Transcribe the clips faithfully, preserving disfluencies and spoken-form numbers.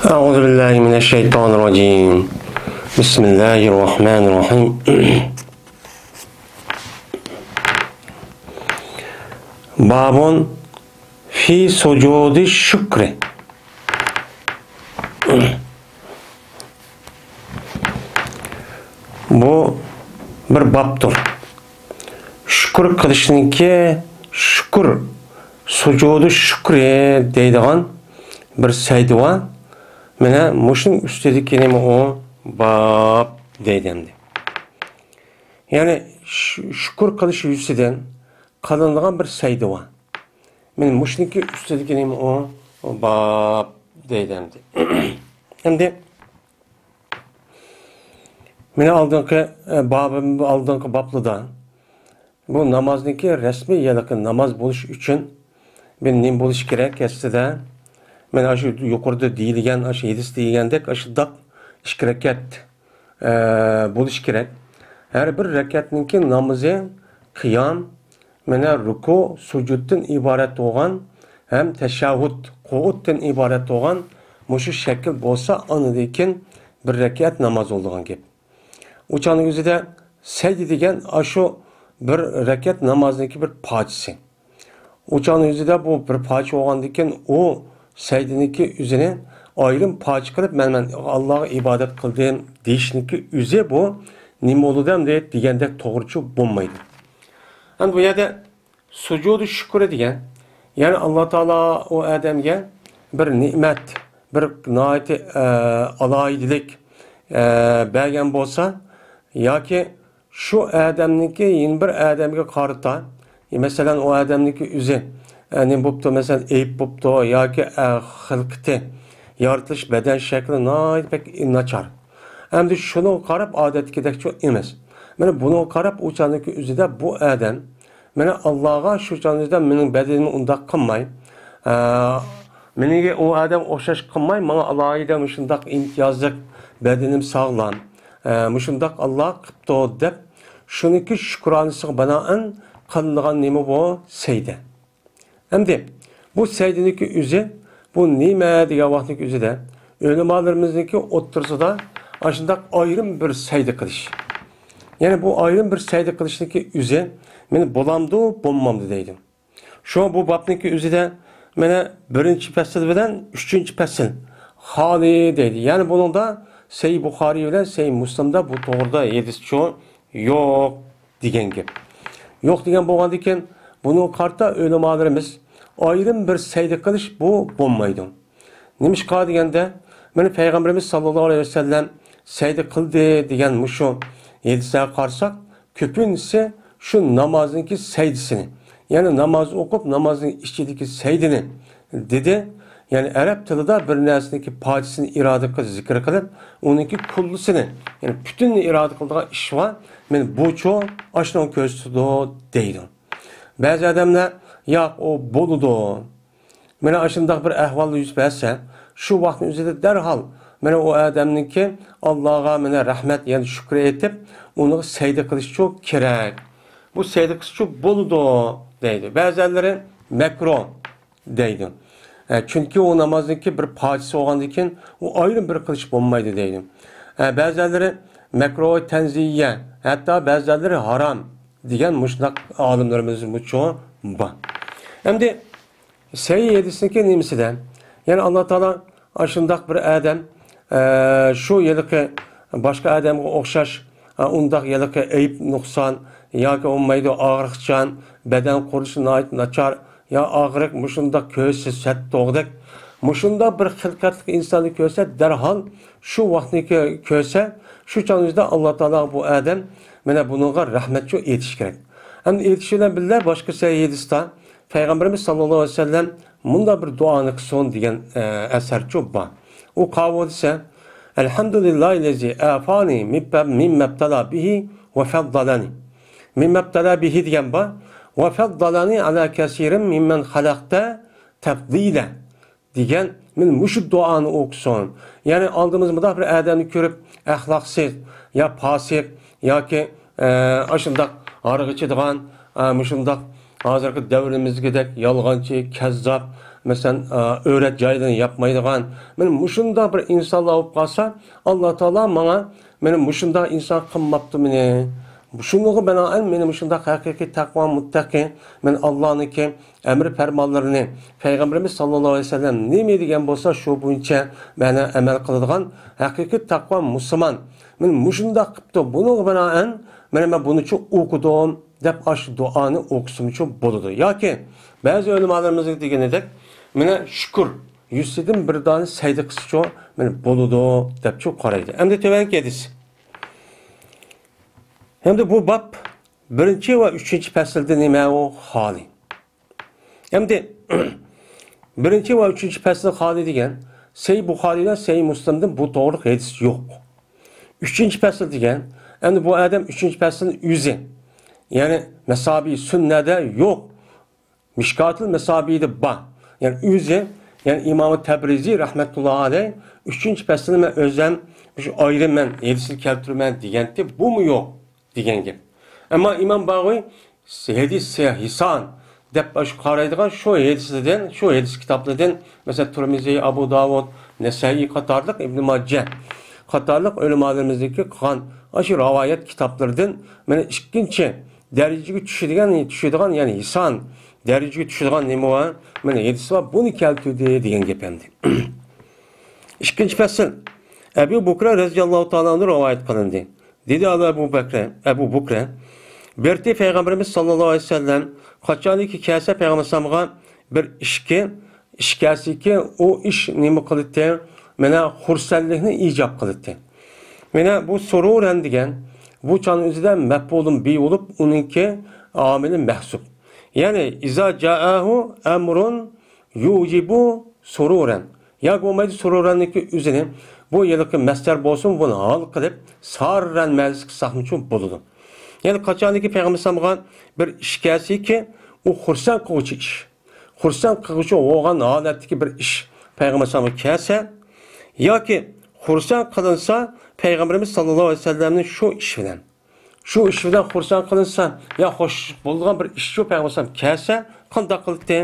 أعوذ بالله من الشيطان الرجيم. بسم الله الرحمن الرحيم. باب في سجود الشكر. بۇ بىر بابتۇر. شۈكۈر قىلىشنىڭكى، شۈكۈر، سۇجۇدۇ شۈكرى دەيدىغان بىر سەيدى بار. مانا مۇشۇنىڭ ئۈستىدىكى نېمە ئۇ؟ باب دەيدۇ ئەمدى. يەنى شۈ-، شۈكۈر قىلىش يۈزىسىدىن قىلىنىدىغان بىر سەيدى بار. مانا مۇشۇنىڭكى ئۈستىدىكى نېمە ئۇ؟ ئۇ باب دەيدۇ ئەمدى. ئەمدى مانا ئالدىنقى، ئە، بابىم-، ئالدىنقى بابلىدا بۇ نامازنىڭكى رەسمىي ھېلىقى ناماز بولۇش ئۈچۈن بىر نېمە بولۇش كېرەك ئەسلىدە؟ مانا ئاشۇ يۇقىرىدا دېيىلگەن، ئاشۇ ھەدىس دېيىلگەندەك ئاشۇنداق ئىككى رەكەت، ئە، بولۇش كېرەك. ھەر بىر رەكەتنىڭكى نامىزى قىيام، مانا رۇكۇ، سۇجۇدتىن ئىبارەت بولغان ھەم تەشەھھۇد، قۇئۇدتىن ئىبارەت بولغان مۇشۇ شەكىل بولسا، ئاندىن كېيىن بىر رەكەت ناماز بولىدىغان گەپ. ئۇ چاغنىڭ ئۆزىدە سەجدە دېگەن ئاشۇ بىر رەكەت نامازنىڭكى بىر پارچىسى. ئۇ چاغنىڭ ئۆزىدە بۇ بىر پارچە بولغاندىن كېيىن، ئۇ سەجدىنىڭكى ئۆزىنى ئايرىم پارچە قىلىپ، مەن، مەن ئاللاغا ئىبادەت قىلدىم دېيىشنىڭكى ئۆزى بۇ نېمە بولىدۇ ئەمدى دېگەندەك توغرىچۇ بولمايدۇ. ئەمدى بۇ يەردە سۇجۇدى شۈكرى دېگەن، يەنى ئاللا تائالا ئۇ ئادەمگە بىر نېمەت، بىر ناھايىتى، ئە، ئالاھىدىلىك، ئە، بەرگەن بولسا، ياكى شۇ ئادەمنىڭكى يەنە بىر ئادەمگە قارىتا، مەسىلەن، ئۇ ئادەمنىڭكى ئۆزى، ئە، نېمە بوپتۇ، مەسىلەن، ئەيىب بوپتۇ ياكى، ئە، خىلقىتى، يارىتىلىش بەدەن شەكلى ناھايىتى بەك ناچار. ئەمدى شۇنىڭغا قاراپ ئادەتتىكىدەكچۇ ئەمەس. مانا بۇنىڭغا قاراپ ئۇ چاغنىڭكى ئۆزىدە بۇ ئادەم مانا ئاللاغا شۇ چاغنىڭدا مېنىڭ بەدىنىمنى ئۇنداق قىلماي، ئە، مېنىڭگە ئۇ ئادەم ئوخشاش قىلماي، ماڭا ئالاھىدە مۇشۇنداق ئىمتىيازلىق، بەدىنىم ساغلام، ئە، مۇشۇنداق ئاللا قىپتۇ دەپ، شۇنىڭكى شۈكرانىسىغا بىنائەن قىلىنغان نېمە بۇ؟ سەجدە. ئەمدى بۇ سەجدىنىڭكى ئۆزى، بۇ نېمە دېگەن ۋاقىتنىڭكى ئۆزىدە ئۆلىمالىرىمىزنىڭكى ئوتتۇرىسىدا ئاشۇنداق ئايرىم بىر سەجدە قىلىش. يەنى بۇ ئايرىم بىر سەجدە قىلىشنىڭكى ئۆزى مانا بولامدۇ، بولمامدۇ دەيدۇ. شۇڭا بۇ بابنىڭكى ئۆزىدە مانا بىرىنچى پەسىل بىلەن ئۈچىنچى پەسىل خالىي دەيدۇ. يەنى بۇنىڭدا سەھىھ بۇخارىي بىلەن سەھىھ مۇسلىمدا بۇ توغرىدا ھەدىسچۇ يوق دېگەن گەپ. يوق دېگەن بولغاندىكىن، بۇنىڭغا قارىتا ئۆلىمالىرىمىز ئايرىم بىر سەجدە قىلىش بۇ بولمايدۇ. نېمىشقا دېگەندە، مانا پەيغەمبىرىمىز ساللاللاھۇ ئەلەيھى ۋەسەللەم سەجدە قىلدى دېگەن مۇشۇ ھەدىسلەرگە قارىساق، كۆپىنچىسى شۇ نامازنىڭكى سەجدىسىنى، يەنى ناماز ئوقۇپ، نامازنىڭ ئىچىدىكى سەجدىنى دېدى. يەنى ئەرەب تىلىدا بىر نەرسىنىڭكى پارچىسىنى ئىرادە قىلىپ زىكىر قىلىپ، ئۇنىڭكى كۇللىسىنى، يەنى پۈتۈنىنى ئىرادە قىلىدىغان ئىش بار. مانا بۇچۇ ئاشۇنىڭ كۆرسىتىدۇ دەيدۇ. بەزى ئادەملەر، ياق، ئۇ بولىدۇ. مانا ئاشۇنداق بىر ئەھۋال يۈز بەرسە، شۇ ۋاقىتنىڭ ئۆزىدە دەرھال مانا ئۇ ئادەمنىڭكى ئاللاغا مانا رەھمەت، يەنى شۈكرى ئېيتىپ، ئۇنىڭغا سەجدە قىلىشچۇ كېرەك. بۇ سەجدە قىلىشچۇ بولىدۇ دەيدۇ. بەزىلەرلىرى مەكرۇھ دەيدۇ. ئە، چۈنكى ئۇ نامازنىڭكى بىر پارچىسى بولغاندىن كېيىن، ئۇ ئايرىم بىر قىلىش بولمايدۇ دەيدۇ. ئە، بەزىلەرلىرى مەكرۇھ تەنزىھىيە، ھەتتا بەزىلەرلىرى ھارام دېگەن مۇشۇنداق ئالىملىرىمىزمۇچۇ بار. ئەمدى سەھىھ ھەدىسنىڭكى نېمىسىدە؟ يەنى ئاللا تائالا ئاشۇنداق بىر ئادەم، ئە، شۇ ھېلىقى باشقا ئادەمگە ئوخشاش، ئە، ئۇنداق ھېلىقى ئەيىب، نۇقسان ياكى بولمايدۇ، ئاغرىقچان، بەدەن قۇرۇلۇشى ناھايىتى ناچار، يا ئاغرىق، مۇشۇنداق كۆزى سەت توغدەك، مۇشۇنداق بىر خىلقەتلىك ئىنساننى كۆرسە، دەرھال شۇ ۋاقىتنى كۆ-، كۆرسە، شۇ چاغنىڭدا ئاللا تائالا بۇ ئادەم مانا بۇنىڭغا رەھمەتچۇ ئېيتىش كېرەك. ئەمدى ئېيتىش بىلەن بىللە، باشقا سەھىھ ھەدىستە پەيغەمبىرىمىز ساللاللاھۇ ئەلەيھى ۋەسەللەم مۇنداق بىر دۇئانى قىلسۇن دېگەن، ئە، ئەسەرچۇ بار. ئۇ قاۋۇ دېسە، الحمد لله الذي عافاني مما ابتلى به وفضلني. مما ابتلى به دېگەن بار. وفضلني على كثير ممن خلق تفضيلا دېگەن، مانا مۇشۇ دۇئانى ئوقۇسۇن. يەنى ئالدىمىزدا مۇنداق بىر ئادەمنى كۆرۈپ، ئەخلاقسىز يا پاسىق ياكى، ئە، ئاشۇنداق ھارىغا ئىچىدىغان، ئە، مۇشۇنداق ھازىرقى دەۋرىمىزدىكىدەك يالغانچى، كەززاپ، مەسىلەن، ئا، ئۆرە جايىدىن ياپمايدىغان، مانا مۇشۇنداق بىر ئىنسانلار بولۇپ قالسا، ئاللا تائالا ماڭا، مانا مۇشۇنداق ئىنسان قىلماپتۇ مېنى. شۇنىڭغا بىنائەن مېنى مۇشۇنداق ھەقىقىي تەقۋا مۇتتەقى، مانا ئاللانىڭكى ئەمر پەرمانلىرىنى، پەيغەمبىرىمىز ساللاللاھۇ ئەلەيھى ۋەسەللەم نېمە دېگەن بولسا، شۇ بويىچە مەنە ئەمەل قىلىدىغان ھەقىقىي تەقۋا مۇسۇلمان. مانا مۇشۇنداق قىپتۇ. بۇنىڭغا بىنائەن مانا مەن بۇنىچۇ ئوقۇدۇم، دەپ ئاشۇ دۇئانى ئوقۇسىمۇچۇ بولىدۇ. ياكى بەزى ئۆلىمالىرىمىزنىڭ دېگىنىدەك، مانا شۈكۈر، يۈزىدىن بىر دانە سەجدە قىلسىچۇ، مانا بولىدۇ، دەپچۇ قارايدۇ. ئەمدى تۆۋەنكى ھەدىس. ئەمدى بۇ باب بىرىنچى ۋە ئۈچىنچى پەسىلدە نېمە ئۇ خالى. ئەمدى بىرىنچى ۋە ئۈچىنچى پەسىل خالى دېگەن سەھىھ بۇخارىيدا، سەھىھ مۇسلىمدىن بۇ توغرىلىق ھەدىس يوق. ئۈچىنچى پەسىل دېگەن، ئەمدى بۇ ئادەم ئۈچىنچى پەسىلنى ئۆزى، يەنى مەسابىھ سۈننەدە يوق، مىشكاتىل مەسابىھدا بار. يەنى ئۆزى، يەنى ئىمام تەبرىزى رەھمەتۇللا ئەلەيھ ئۈچىنچى پەسىلنى مەن ئۆزۈم شۇ ئايرىمەن، ھەدىسنى كەلتۈرىمەن دېگەنتى، بۇمۇ يوق دېگەن گەپ. ئەمما ئىمام باغۋى ھەدىس ھەسەن دەپ شۇ قارايدىغان شۇ ھەدىسلىدىن، شۇ ھەدىس كىتابلىرىدىن، مەسىلەن، تۇرمىزى، ئەبۇ داۋۇد، نەسەئىي قاتارلىق، ئىبنى ماجە قاتارلىق ئۆلىمالىرىمىزنىڭكى قىلغان ئاشۇ رىۋايەت كىتابلىرىدىن مانا ئىككىنچى دەرىجىگە چۈشىدىغان، چۈشىدىغان، يەنى ھەسەن دەرىجىگە چۈشىدىغان نېمە بار؟ مانا ھەدىس بار، بۇنى كەلتۈردى دېگەن گەپ ئەمدى. ئىككىنچى پەسىل. ئەبۇ بۇكرە رەزىياللاھۇ تائالا ئەنھۇ رىۋايەت قىلىندى. دېدى ئەبۇ بەكرە، ئەبۇ بۇكرە، بىرتى پەيغەمبىرىمىز ساللاللاھۇ ئەلەيھى ۋەسەللەم قاچانكى كەلسە پەيغەمبەر ئەلەيھىسسالامغا بىر ئىشكى، ئىش كەلسىكى، ئۇ ئىش نېمە قىلىتتى؟ مانا خۇرسەنلىكنى ئىجاب قىلىتتى. مانا بۇ سۇرۇرەن دېگەن، بۇ چاغنىڭ ئۆزىدە مەپئۇلۇن بى بولۇپ، ئۇنىڭكى ئامىلى مەھسۇپ. يەنى، ئىزا جائەھۇ ئەمرۇن يۇجىبۇ سۇرۇرەن. ياكى بولمايدۇ، سۇرۇرەننىڭكى ئۆزىنى بۇ ھېلىقى مەسدەر بولسۇن، بۇنى ھال قىلىپ، ساررەن مەنىسى قىلساقمۇچۇ بولىدۇ. يەنى قاچانكى پەيغەمبەر ئەلەيھىسسالامغا بىر ئىش كەلسىكى، ئۇ خۇرسەن قىلغۇچى ئىش. خۇرسەن قىلغۇچى بولغان ھالەتتىكى بىر ئىش پەيغەمبەر ئەلەيھىسسالامغا كەلسە، ياكى خۇرسەن قىلىنسا پەيغەمبىرىمىز ساللاللاھۇ ئەلەيھى ۋەسەللەمنى شۇ ئىش بىلەن، شۇ ئىش بىلەن خۇرسەن قىلىنسا، يا خوش بولىدىغان بىر ئىش شۇ پەيغەمبەر ئەلەيھىسسالام كەلسە، قانداق قىلاتتى؟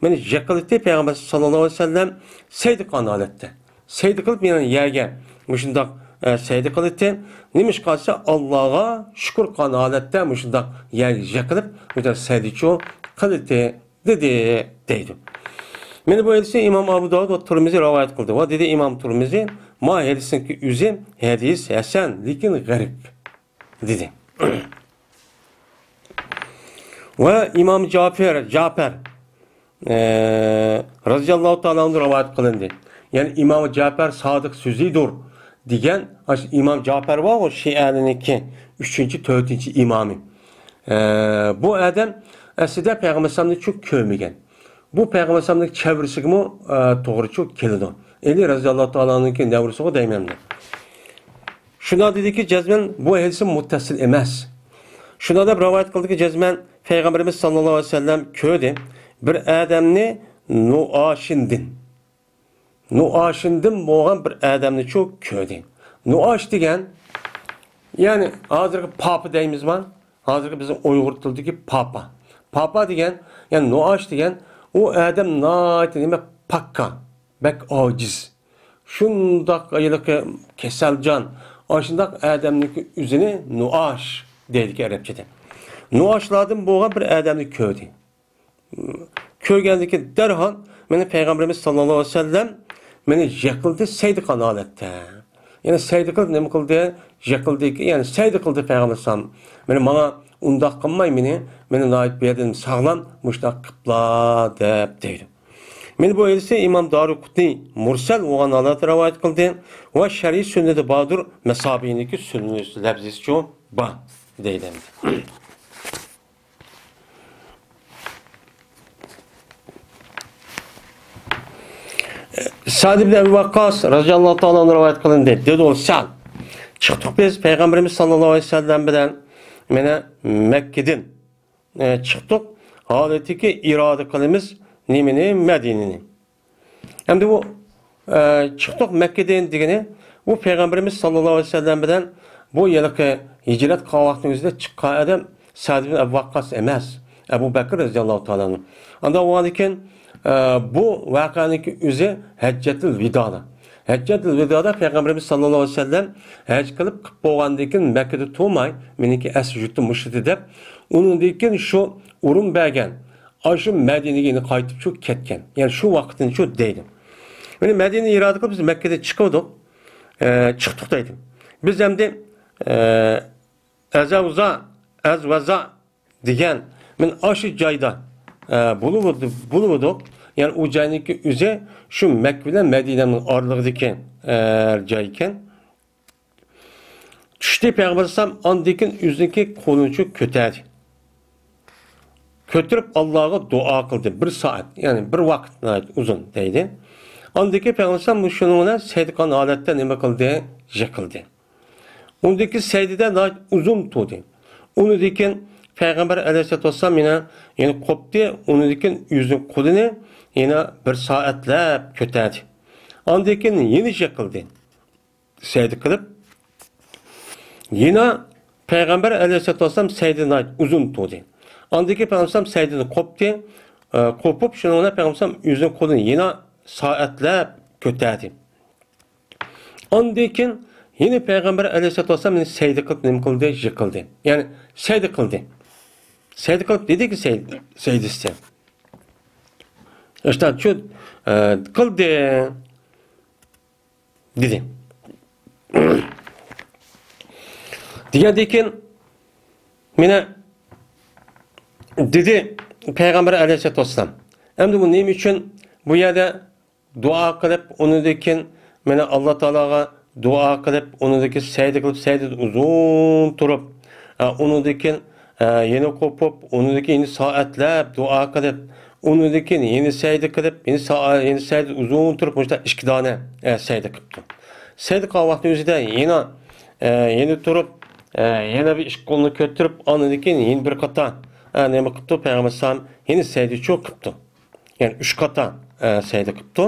مانا يىقىلاتتى پەيغەمبەر ساللاللاھۇ ئەلەيھى ۋەسەللەم سەجدە قىلغان ھالەتتە. سەجدە قىلىپ، يەنە يەرگە مۇشۇنداق، ئە، سەجدە قىلاتتى. نېمىشقا دېسە، ئاللاغا شۈكۈر قىلغان ھالەتتە مۇشۇنداق يەرگە يىقىلىپ، مۇشۇنداق سەجدىچۇ قىلاتتى، دېدى، دەيدۇ. مانا بۇ ھەدىسنى ئىمام ئەبۇ داۋۇد ۋە تۇرمىزى رىۋايەت قىلدى. ۋە دېدى ئىمام تۇرمىزى، ما ھەدىسنىڭكى ئۆزى ھەدىس ھەسەن، لېكىن غەرىب، دېدى. ۋە ئىمام جاپەر، جاپەر، ئە، رەزىياللاھۇ تائالا ئەنھۇ رىۋايەت قىلىندى. يەنى ئىمام جاپەر سادىق سۆزىدۇر دېگەن، ئاشۇ ئىمام جاپەر بارغۇ، شىئەلىنىڭكى ئۈچىنچى، تۆتىنچى ئىمامى. ئە، بۇ ئادەم ئەسلىدە پەيغەمبەر ئەلەيھىسسالامنى چوق كۆرمىگەن. بۇ پەيغەمبەر ئەلەيھىسسالامنىڭ چەۋرىسىگىمۇ، ئە، توغرا چوق كېلىدۇ. ئەلى رەزىياللاھۇ تائالا ئەنھۇنىڭكى نەۋرىسىغۇ دەيمەن. شۇنداق دېدىكى، جەزمەن بۇ ھەدىسى مۇتتەسىل ئەمەس. شۇنداق دەپ رىۋايەت قىلدىكى، جەزمەن پەيغەمبىرىمىز ساللاللاھۇ ئەلەيھى ۋەسەللەم كۆردى، بىر ئادەمنى نۇئاشىندىن، نۇئاشىندىن بولغان بىر ئادەمنىچۇ كۆردى. نۇئاش دېگەن، يەنى ھازىرقى پاپا دەيمىزما؟ ھازىرقى بىزنىڭ ئۇيغۇر تىلىدىكى پاپا. پاپا دېگەن، يەنى نۇئاش دېگەن، ئۇ ئادەم ناھايىتى نېمە، پاككا، بەك ئاجىز. شۇنداق ھېلىقى كېسەلجان، ئاشۇنداق ئادەمنىڭكى ئۆزىنى نۇئاش دەيدىكەن ئەرەبچىدە. نۇئاشلاردىن بولغان بىر ئادەمنى كۆردى. كۆرگەندىن كېيىن دەرھال مېنى پەيغەمبىرىمىز ساللاللاھۇ ئەلەيھى ۋەسەللەم مېنى يىقىلدى سەجدە قىلغان ھالەتتە. يەنى سەجدە قىلىپ نېمە قىلدى؟ يىقىلدى، يەنى سەجدە قىلدى پەيغەمبەر ئەلەيھىسسالام. مېنى ماڭا ئۇنداق قىلماي مېنى، مېنى ناھايىتى بۇ يەردىن ساغلام مۇشۇنداق قىپلا دەپ دەيدۇ. مېنى بۇ ھەدىسنى ئىمام دارىقۇتنى مۇرسەل بولغان ھالەتتە رىۋايەت قىلدى ۋە شەرھى سۈننىدە باردۇر، مەسابىنىكى سۈننىسى لەپزىسىچۇ بار دەيدۇ ئەمدى. سەئد ئىبن ئەبى ۋەققاس رەزىياللاھۇ تائالا ئەنھۇ رىۋايەت قىلىندى. دېدى ئۇ، سەئد، چىقتۇق بىز پەيغەمبىرىمىز ساللاللاھۇ ئەلەيھى ۋەسەللەم بىلەن مانا مەككىدىن، ئە، چىقتۇق. ھالىتىكى ئىرادە قىلىمىز نېمىنى؟ مەدىنىنى. ئەمدى بۇ، ئە، چىقتۇق مەككىدىن دېگىنى، بۇ پەيغەمبىرىمىز ساللاللاھۇ ئەلەيھى ۋەسەللەم بىلەن بۇ ھېلىقى ھىجرەت قىلغان ۋاقتىنىڭ ئۆزىدە چىققان ئادەم سەئد ئىبن ئەبى ۋەققاس ئەمەس، ئەبۇ بەكىر رەزىياللاھۇ تائالا ئەنھۇ. ئاندىن بولغاندىن كېيىن، ئە، بۇ ۋەقەنىڭكى ئۆزى ھەججەتۇل ۋىدادا. ھەججەتۇل ۋىدادا پەيغەمبىرىمىز ساللاللاھۇ ئەلەيھى ۋەسەللەم ھەج قىلىپ قىلىپ بولغاندىن كېيىن مەككىدە تۇرماي، مېنىڭكى ئەسلى يۇرتۇم مۇشۇ دەپ، ئۇنىڭدىن كېيىن شۇ ئۇرۇن بەرگەن، ئاشۇ مەدىنىگە يەنە قايتىپ شۇ كەتكەن. يەنى شۇ ۋاقىتنى شۇ دەيدۇ. يەنى مەدىنە ئىرادە قىلىپ بىز مەككىدىن چىقىۋىدۇق، ئە، چىقتۇق دەيدۇ. بىز ئەمدى، ئە، ئەزەۋزا، ئەزۋەزا دېگەن، مەن ئاشۇ جايدا، ئە، بولۇۋىدۇ-، بولۇۋىدۇق. يەنى ئۇ جاينىڭكى ئۆزى شۇ مەككە بىلەن مەدىنەنىڭ ئارىلىقىدىكى، ئە، جاي ئىكەن. چۈشتى پەيغەمبەر ئەلەيھىسسالام، ئاندىن كېيىن ئۆزىنىڭكى قولىنى شۇ كۆتەردى. كۆتۈرۈپ ئاللاغا دۇئا قىلدى. بىر سائەت، يەنى بىر ۋاقىت ناھايىتى ئۇزۇن دەيدۇ. ئاندىن كېيىن پەيغەمبەر ئەلەيھىسسالام شۇنىڭ بىلەن سەجدە قىلغان ھالەتتە نېمە قىلدى؟ يىقىلدى. ئۇندىن كېيىن سەجدىدە ناھايىتى ئۇزۇن تۇردى. ئۇنىڭدىن كېيىن پەيغەمبەر ئەلەيھىسسالاتۇ ۋەسسالام يەنە، يەنە قوپتى. ئۇنىڭدىن كېيىن ئۆزىنىڭ قولىنى يەنە بىر سائەتلەپ كۆتەردى. ئاندىن كېيىن يەنە يىقىلدى. سەجدە قىلىپ، يەنە پەيغەمبەر ئەلەيھىسسالاتۇ ۋەسسالام سەجدىدە ناھايىتى ئۇزۇن تۇردى. ئاندىن كېيىن پەيغەمبەر ئەلەيھىسسالام سەجدىدىن قوپتى. ئە، قوپۇپ، شۇنىڭ بىلەن پەيغەمبەر ئەلەيھىسسالام ئۆزىنىڭ قولىنى يەنە سائەتلەپ كۆتەردى. ئاندىن كېيىن يەنە پەيغەمبەر ئەلەيھىسسالاتۇ ۋەسسالام يەنە سەجدە قىلىپ نېمە قىلدى؟ يىقىلدى. يەنى سەجدە قىلدى. سەجدە قىلىپ دېدىكى سەجدە، سەجدىسى. ئىشتە شۇ، ئە، قىلدى. دېدى. دېگەندىن كېيىن مانا دېدى پەيغەمبەر ئەلەيھىسسالاتۇ ۋەسسالام. ئەمدى بۇ نېمە ئۈچۈن بۇ يەردە دۇئا قىلىپ، ئۇنىڭدىن كېيىن مانا ئاللا تائالاغا دۇئا قىلىپ، ئۇنىڭدىن كېيىن سەجدە قىلىپ، سەجدىدە ئۇزۇن تۇرۇپ، ئە، ئۇنىڭدىن كېيىن، ئە، يەنە قوپۇپ، ئۇنىڭدىن كېيىن يەنە سائەتلەپ دۇئا قىلىپ، ئۇنىڭدىن كېيىن يەنە سەجدە قىلىپ، يەنە سا-، يەنە سەجدە ئۇزۇن تۇرۇپ، مۇشۇنداق ئىككى دانە، ئە، سەجدە قىپتۇ. سەجدە قىلغان ۋاقتى ئۆزىدە يەنە، ئە، يەنە تۇرۇپ، ئە، يەنە بىر ئىككى قولىنى كۆتۈرۈپ، ئاندىن كېيىن يەنە بىر قاتا، ئە، نېمە قىپتۇ؟ پەيغەمبەر ئەلەيھىسسالام يەنە سەجدە شۇ قىپتۇ. يەنى ئۈچ قاتا، ئە، سەجدە قىپتۇ.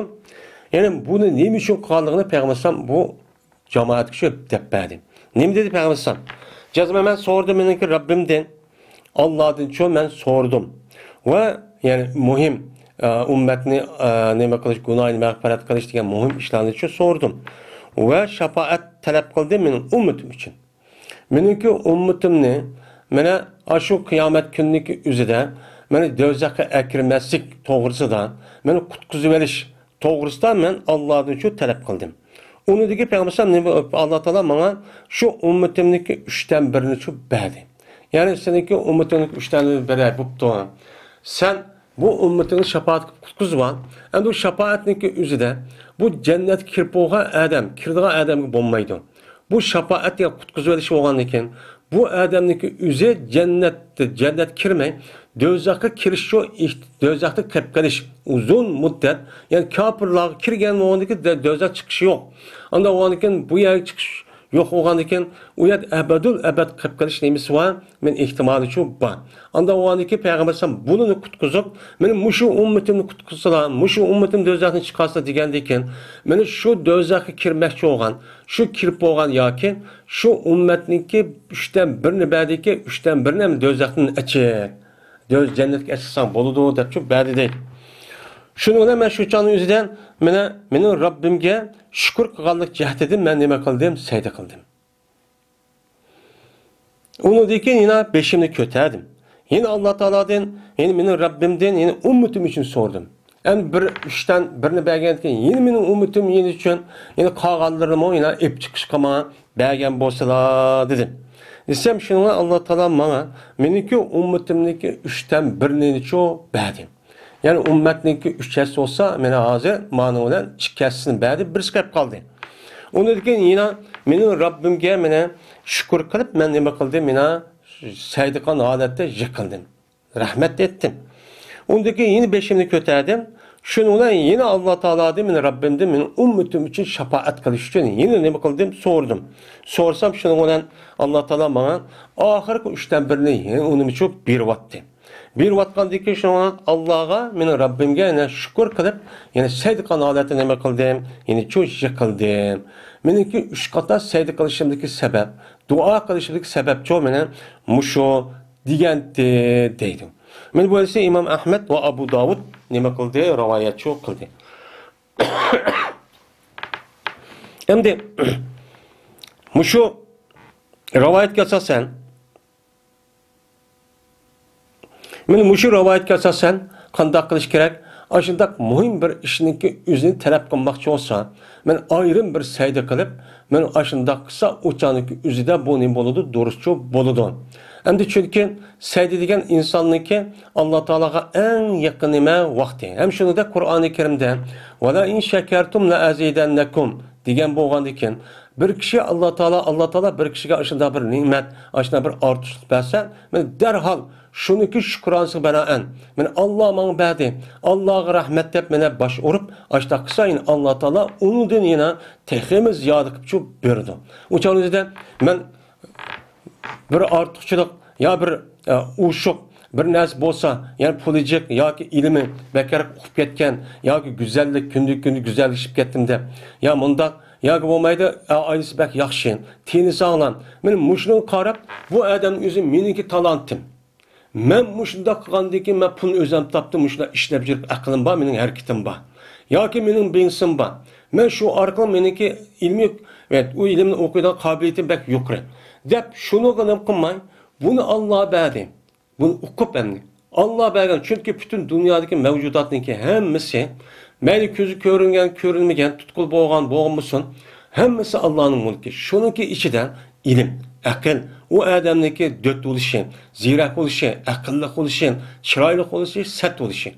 يەنى بۇنى نېمە ئۈچۈن قىلغانلىقىنى پەيغەمبەر ئەلەيھىسسالام بۇ جامائەتكە شۇ دەپ بەردى. نېمە دېدى پەيغەمبەر ئەلەيھىسسالام؟ جەزمەن مەن سورىدىم مېنىڭكى رەببىمدىن، ئاللادىن شۇ مەن سورىدىم. ۋە يەنى مۇھىم، ئە، ئۈممەتنى، ئە، نېمە قىلىش، گۇناھىنى مەغپىرەت قىلىش دېگەن مۇھىم ئىشلارنى شۇ سورىدىم. ۋە شاپائەت تەلەپ قىلدىم مېنىڭ ئۈممىتىم ئۈچۈن. مېنىڭكى ئۈممىتىمنى، مانا، ئاشۇ قىيامەت كۈنىنىڭكى ئۆزىدە، مانا، دوزاخقا ئەكىرمەسلىك توغرىسىدا، مانا، قۇتقۇزۇۋېلىش توغرىسىدا مەن ئاللادىن شۇ تەلەپ قىلدىم. ئۇنىڭدىن كېيىن پەيغەمبەر ئەلەيھىسسالام نېمە، ئاللا تائالا ماڭا شۇ ئۈممىتىمنىڭكى ئۈچتىن بىرىنى شۇ بەردى. يەنى سېنىڭكى ئۈممىتىڭنىڭكى ئۈچتىن بىرى بوپتۇ. سەن بۇ ئۈممىتىڭنى شاپائەت قىلىپ قۇتقۇزۇۋال. ئەمدى بۇ شاپائەتنىڭكى ئۆزىدە بۇ جەننەتكە كىرىپ بولغان ئادەم، كىرىدىغان ئادەمگە بولمايدۇ. بۇ شاپائەت دېگەن قۇتقۇزۇۋېلىش بولغاندىكىن، بۇ ئادەمنىڭكى ئۆزى جەننەتتە، جەننەتكە كىرمەي، دوزاخقا كىرىش شۇ ئېھت-، دوزاختا قېلىپ قېلىش ئۇزۇن مۇددەت، يەنى كاپىرلارغا كىرگەن بولغاندىكىن دە-، دوزاخ چىقىشى يوق. ئانداق بولغاندىكىن بۇ يەرگە چىقىش يوق بولغاندىكىن، ئۇ يەردە ئەبەدۇل ئەبەد قېلىپ قېلىش نېمىسى بار؟ مەن ئېھتىمالى شۇ بار. ئانداق بولغاندىكىن پەيغەمبەر ئەلەيھىسسالام بۇنى قۇتقۇزۇپ، مېنى مۇشۇ ئۈممىتىمنى قۇتقۇزسىلا، مۇشۇ ئۈممىتىم دوزاختىن چىقارسىلا دېگەندىكىن، مېنى شۇ دوزاخقا كىرمەكچى بولغان، شۇ كىرىپ بولغان ياكى شۇ ئۈممەتنىڭكى ئۈچتىن بىرىنى بەردىكى، ئۈچتىن بىرىنى ھەم دوزاختىن ئەچىك، دۆز-، جەننەتكە ئەچىقساڭ بولىدۇ دەپ شۇ بەردى دەيدۇ. شۇنىڭ بىلەن مەن شۇ چاغنىڭ ئۆزىدە مېنى، مېنىڭ رەببىمگە شۈكۈر قىلغانلىق جەھىتىدىن مەن نېمە قىلدىم؟ سەجدە قىلدىم. ئۇنىڭدىن كېيىن يەنە بېشىمنى كۆتەردىم. يەنە ئاللا تائالادىن، يەنى مېنىڭ رەببىمدىن، يەنى ئۈممىتىم ئۈچۈن سورىدىم. ئەمدى بىر ئۈچتىن بىرنى بەرگەندىن كېيىن يەنە مېنىڭ ئۈممىتىم يەنە ئۈچۈن، يەنە قالغانلىرىنىمۇ يەنە ئېلىپ چىقىشقا ماڭا بەرگەن بولسىلا دېدىم. دېسەم، شۇنىڭغا ئاللا تائالا ماڭا مېنىڭكى ئۈممىتىمنىڭكى ئۈچتىن بىرىنىچۇ بەردى. يەنى ئۈممەتنىڭكى ئۈچ ھەسسە بولسا، مېنى ھازىر مانىڭ بىلەن ئىككى ھەسسىسىنى بەردى، بىرسى قېلىپ قالدى. ئۇنىڭدىن كېيىن يەنە مېنىڭ رەببىمگە مېنى شۈكۈر قىلىپ، مەن نېمە قىلدىم؟ مېنى سەجدە قىلغان ھالەتتە يىقىلدىم. رەھمەت ئېيتتىم. ئۇنىڭدىن كېيىن يەنە بېشىمنى كۆتەردىم. شۇنىڭ بىلەن يەنە ئاللا تائالادىن، مېنى رەببىمدىن مېنىڭ ئۈممىتىم ئۈچۈن شاپائەت قىلىش ئۈچۈن يەنە نېمە قىلدىم؟ سورىدىم. سورىسام، شۇنىڭ بىلەن ئاللا تائالا ماڭا ئاخىرقى ئۈچتىن بىرىنى يەنە ئۇنىمۇچۇ بېرىۋاتتى. بېرىۋاتقاندىن كېيىن شۇڭا ئاللاغا، مېنىڭ رەببىمگە يەنە شۈكۈر قىلىپ، يەنە سەجدە قىلغان ھالەتتە نېمە قىلدىم؟ يەنىچۇ يىقىلدىم. مېنىڭكى ئۈچ قاتا سەجدە قىلىشىمدىكى سەۋەب، دۇئا قىلىشىمدىكى سەۋەبچۇ مېنى مۇشۇ دېگەنتى دەيدۇ. مانا بۇ ھەدىسنى ئىمام ئەھمەد ۋە ئەبۇ داۋۇد نېمە قىلدى؟ رىۋايەتچۇ قىلدى. ئەمدى مۇشۇ رىۋايەتكە ئاساسەن، مانا مۇشۇ رىۋايەتكە ئاساسەن قانداق قىلىش كېرەك؟ ئاشۇنداق مۇھىم بىر ئىشنىڭكى ئۆزىنى تەلەپ قىلماقچى بولسا، مانا ئايرىم بىر سەجدە قىلىپ، مانا ئاشۇنداق قىلسا، ئۇ چاغنىڭكى ئۆزىدە بۇ نېمە بولىدۇ؟ دۇرۇسچۇ بولىدۇ. ئەمدى چۈنكى سەجدە دېگەن ئىنساننىڭكى ئاللا تائالاغا ئەڭ يېقىن نېمە؟ ۋاقتى. ھەم شۇنىڭدەك قۇرئانى كەرىمدە، «ۋەلەئىن شەكەرتۇم لەئەزىدەننەكۇم» دېگەن بولغاندىكىن، بىر كىشى ئاللا تائالا، ئاللا تائالا بىر كىشىگە ئاشۇنداق بىر نېمەت، ئاشۇنداق بىر ئارتۇقچىلىق بەرسە، مانا دەرھال شۇنىڭكى شۈكرانىسىغا بىنائەن، مانا ئاللا ماڭا بەردى، ئاللاغا رەھمەت دەپ مانا باش ئۇرۇپ، ئاشۇنداق قىلسا، يەنە ئاللا تائالا ئۇنىڭدىن يەنە تېخىمۇ زىيادە قىلىپچۇ بېرىدۇ. ئۇ چاغنىڭ ئۆزىدە مەن بىر ئارتۇقچىلىق يا بىر، ئە، ئوشۇق بىر نەرسە بولسا، يەنى پۇلى جىق ياكى ئىلمى بەكرەك ئۇقۇپ كەتكەن ياكى گۈزەللىك، كۈندىن كۈندە گۈزەللىشىپ كەتتىم دەپ، يا مۇنداق، ياكى بولمايدۇ، ئا، ئائىلىسى بەك ياخشى، تېنى ساغلام. مانا مۇشۇنىڭغا قاراپ، بۇ ئادەمنىڭ ئۆزى مېنىڭكى تالانتىم. مەن مۇشۇنداق قىلغاندىن كېيىن، مەن پۇلنى ئۆزۈم تاپتىم، مۇشۇنداق ئىشلەپ يۈرۈپ، ئەقلىم بار، مېنىڭ ھەرىكىتىم بار. ياكى مېنىڭ بىزنېسىم بار. مەن شۇ ئارقىلىق مېنىڭكى ئىلمىي، ئۇ ئىلىمنى ئوقۇيدىغان قابىلىيىتىم بەك يۇقىرى، دەپ شۇنىڭغا نېمە قىلماي، بۇنى ئاللا بەردى. بۇنى ئۇقۇپ ئەمدى. ئاللا بەرگەن، چۈنكى پۈتۈن دۇنيادىكى مەۋجۇداتنىڭكى ھەممىسى، مەيلى كۆزى كۆرۈنگەن، كۆرۈنمىگەن، تۇتقىلى بولغان، بولمىسۇن، ھەممىسى ئاللانىڭ مۇلكى. شۇنىڭكى ئىچىدە ئىلىم، ئەقىل، ئۇ ئادەمنىڭكى دۆت بولۇشى، زېرەك بولۇشى، ئەقىللىق بولۇشى، چىرايلىق بولۇشى، سەت بولۇشى.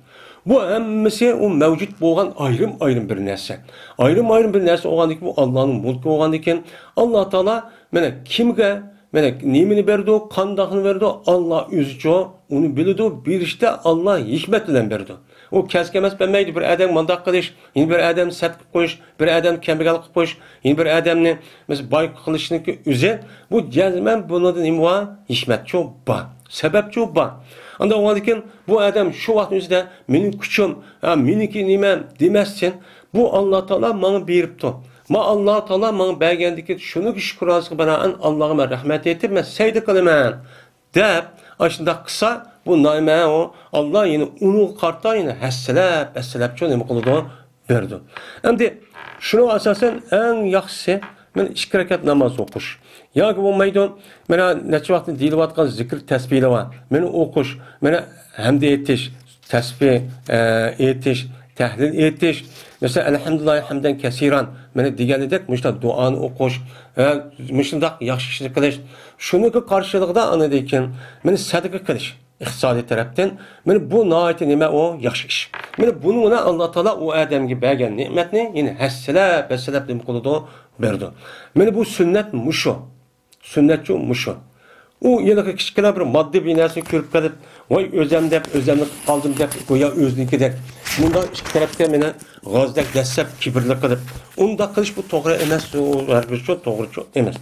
بۇ ھەممىسى ئۇ مەۋجۇت بولغان ئايرىم-ئايرىم بىر نەرسە. ئايرىم-ئايرىم بىر نەرسە بولغاندىكىن، بۇ ئاللانىڭ مۇلكى بولغاندىكىن، ئاللا تائالا مانا كىمگە، مانا نېمىنى بېرىدۇ، قانداقنى بېرىدۇ، ئاللا ئۆزىچۇ ئۇنى بىلىدۇ، بېرىشتە ئاللا ھېكمەت بىلەن بېرىدۇ. ئۇ كەس-كەمەس بەرمەيدۇ، بىر ئادەمگە مۇنداق قىلىش، يەنە بىر ئادەمنى سەت قىلىپ قويۇش، بىر ئادەمنى كەمبەگەل قىلىپ قويۇش، يەنە بىر ئادەمنى مەسىلەن باي قىلىشنىڭكى ئۆزى، بۇ جەزمەن بۇنىڭدا نېمە بار؟ ھېكمەتچۇ بار، سەۋەبچۇ بار. ئانداق بولغاندىكىن بۇ ئادەم شۇ ۋاقىتنىڭ ئۆزىدە مېنىڭ كۈچۈم، ھە، مېنىڭكى نېمەم دېمەستىن، بۇ ئاللا تائالا ماڭا بېرىپتۇ. ما ئاللا تائالا ماڭا بەرگەندىكى شۇنىڭكى شۈكرانىسىغا بىنائەن ئاللاغا مەن رەھمەت ئېيتىپ، مەن سەجدە قىلىمەن، دەپ ئاشۇنداق قىلسا، بۇ نېمە ئۇ؟ ئاللا يەنە ئۇنىڭغا قارىتا يەنە ھەسسىلەپ، ھەسسىلەپچۇ نېمە قىلىدۇ؟ بېرىدۇ. ئەمدى شۇنىڭغا ئاساسەن ئەڭ ياخشىسى مانا ئىككى رەكەت ناماز ئوقۇش. ياكى بولمايدۇ، مانا نەچچە ۋاقىتتىن دېيىلىۋاتقان زىكىر تەسبىھلەر بار. مانا ئوقۇش، مانا ھەمدە ئېيتىش، تەسبىھ، ئە، ئېيتىش، تەھلىل ئېيتىش، مەسىلەن، «ئەلھەمدۇلىللاھى ھەمدەن كەسىران» مانا دېگەندەك مۇشۇنداق دۇئانى ئوقۇش، ئە، مۇشۇنداق ياخشى ئىشنى قىلىش. شۇنىڭكى قارشىلىقىدا ئاندىن كېيىن مانا سەدىقە قىلىش ئىقتىسادىي تەرەپتىن. مانا بۇ ناھايىتى نېمە ئۇ؟ ياخشى ئىش. مانا بۇنىڭ بىلەن ئاللا تائالا ئۇ ئادەمگە بەرگەن نېمەتنى يەنە ھەسسىلەپ، ھەسسىلەپ نېمە قىلىدۇ؟ بېرىدۇ. مانا بۇ سۈننەت مۇشۇ. سۈننەتچۇ مۇشۇ. ئۇ ھېلىقى كىچىككىنە بىر ماددىي بىر نەرسىنى كۆرۈپ قېلىپ، ۋاي ئۆزەم دەپ، ئۆزەمنى قىلىپ قالدىم دەپ، گويا ئۆزىنىڭكىدەك مۇنداق ئىككى تەرەپكە مانا غازدەك دەسسەپ كىبىرلىك قىلىپ، ئۇنداق قىلىش بۇ توغرا ئەمەس، ئۇ ھەرگىزچۇ توغرىچۇ ئەمەس.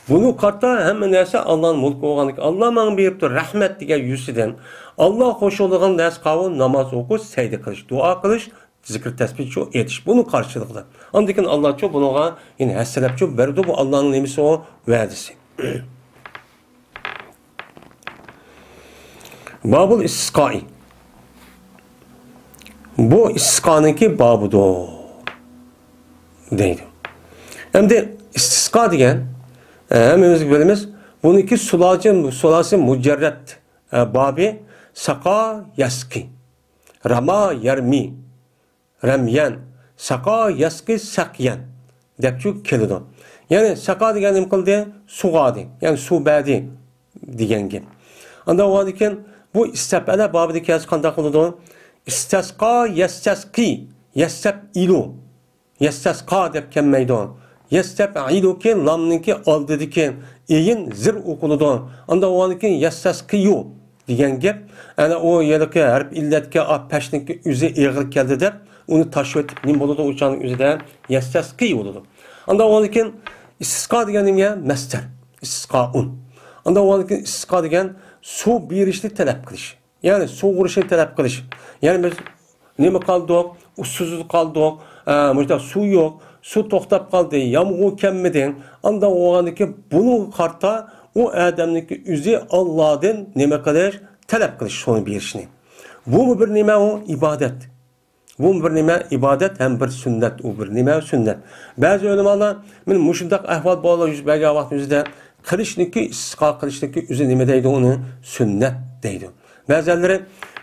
بۇنى قارىتا ھەممە نەرسە ئاللانىڭ مۇلكى بولغاندىكىن، ئاللا ماڭا بېرىپتۇ، رەھمەت دېگەن يۈزىسىدىن، ئاللا خوش بولىدىغان نەرسە قاۋۇ، ناماز ئوقۇش، سەجدە قىلىش، دۇئا قىلىش، زىكىر تەسبىھچۇ ئېيتىش، بۇنىڭ قارشىلىقىدا. ئاندىن كېيىن ئاللاچۇ بۇنىڭغا يەنە ھەسسىلەپچۇ بېرىدۇ، بۇ ئاللانىڭ نېمىسى ئۇ؟ ۋەدىسى. بابۇل ئىستىسقائى. بۇ ئىستىسقانىڭكى بابىدۇر، دەيدۇ. ئەمدى ئىستىسقا دېگەن، ئە، ھەممىمىز بىلىمىز، بۇنىڭكى سۇلاسى، سۇلاسى مۇجەررەت، ئە، بابى ساقا يەسقى، راما يەرمى، رەميەن، ساقا يەسقى سەقيەن دەپچۇ كېلىدۇ. يەنى ساقا دېگەن نېمە قىلدى؟ سۇغاردى، يەنى سۇ بەردى دېگەن گەپ. ئاندىن ئۇنىڭدىن كېيىن بۇ ئىستەپئەلە بابىدا كەلسە قانداق قىلىدۇ؟ ئىستەسقا يەستەسقى، يەستەپئىلۇ. يەستەسقا دەپ كەلمەيدۇ. يەستەپئىلۇكى لامنىڭكى ئالدىدىكى ئېيىن زىر ئوقۇلىدۇ. ئاندىن ئۇنىڭدىن كېيىن يەستەسقىيۇ دېگەن گەپ، ئەنە ئۇ ھېلىقى ھەرپ ئىللەتكە ئا پەشنىڭكى ئۆزى ئېغىر كەلدى دەپ، ئۇنى تاشلىۋېتىپ نېمە بولىدۇ؟ ئۇ چاغنىڭ ئۆزىدە يەستەسقى بولىدۇ. ئاندىن ئۇنىڭدىن كېيىن ئىستىسقا دېگەن نېمە؟ مەسدەر. ئىستىسقائۇن. ئاندىن ئۇنىڭدىن كېيىن ئىستىسقا دېگەن سۇ بېرىشنى تەلەپ قىلىش. يەنى سۇغۇرۇشنى تەلەپ قىلىش. يەنى بىز نېمە قالدۇق؟ ئۇسسۇزلۇق قالدۇق. ئە، مۇشۇنداق سۇ يوق. سۇ توختاپ قالدى. يامغۇر كەلمىدى. ئانداق بولغاندىكىن بۇنىڭغا قارىتا ئۇ ئادەمنىڭكى ئۆزى ئاللادىن نېمە قىلىش؟ تەلەپ قىلىش سۇنى بېرىشنى. بۇمۇ بىر نېمە ئۇ؟ ئىبادەت. بۇ بىر نېمە؟ ئىبادەت ھەم بىر سۈننەت. ئۇ بىر نېمە؟ سۈننەت. بەزى ئۆلىمالار، مانا مۇشۇنداق ئەھۋال بولا يۈز بەرگەن ۋاقىتنىڭ ئۆزىدە قىلىشنىكى، ئىستىسقا قىلىشنىكى ئۆزى نېمە دەيدۇ؟ ئۇنى سۈننەت دەيدۇ. بەزەنلىرى،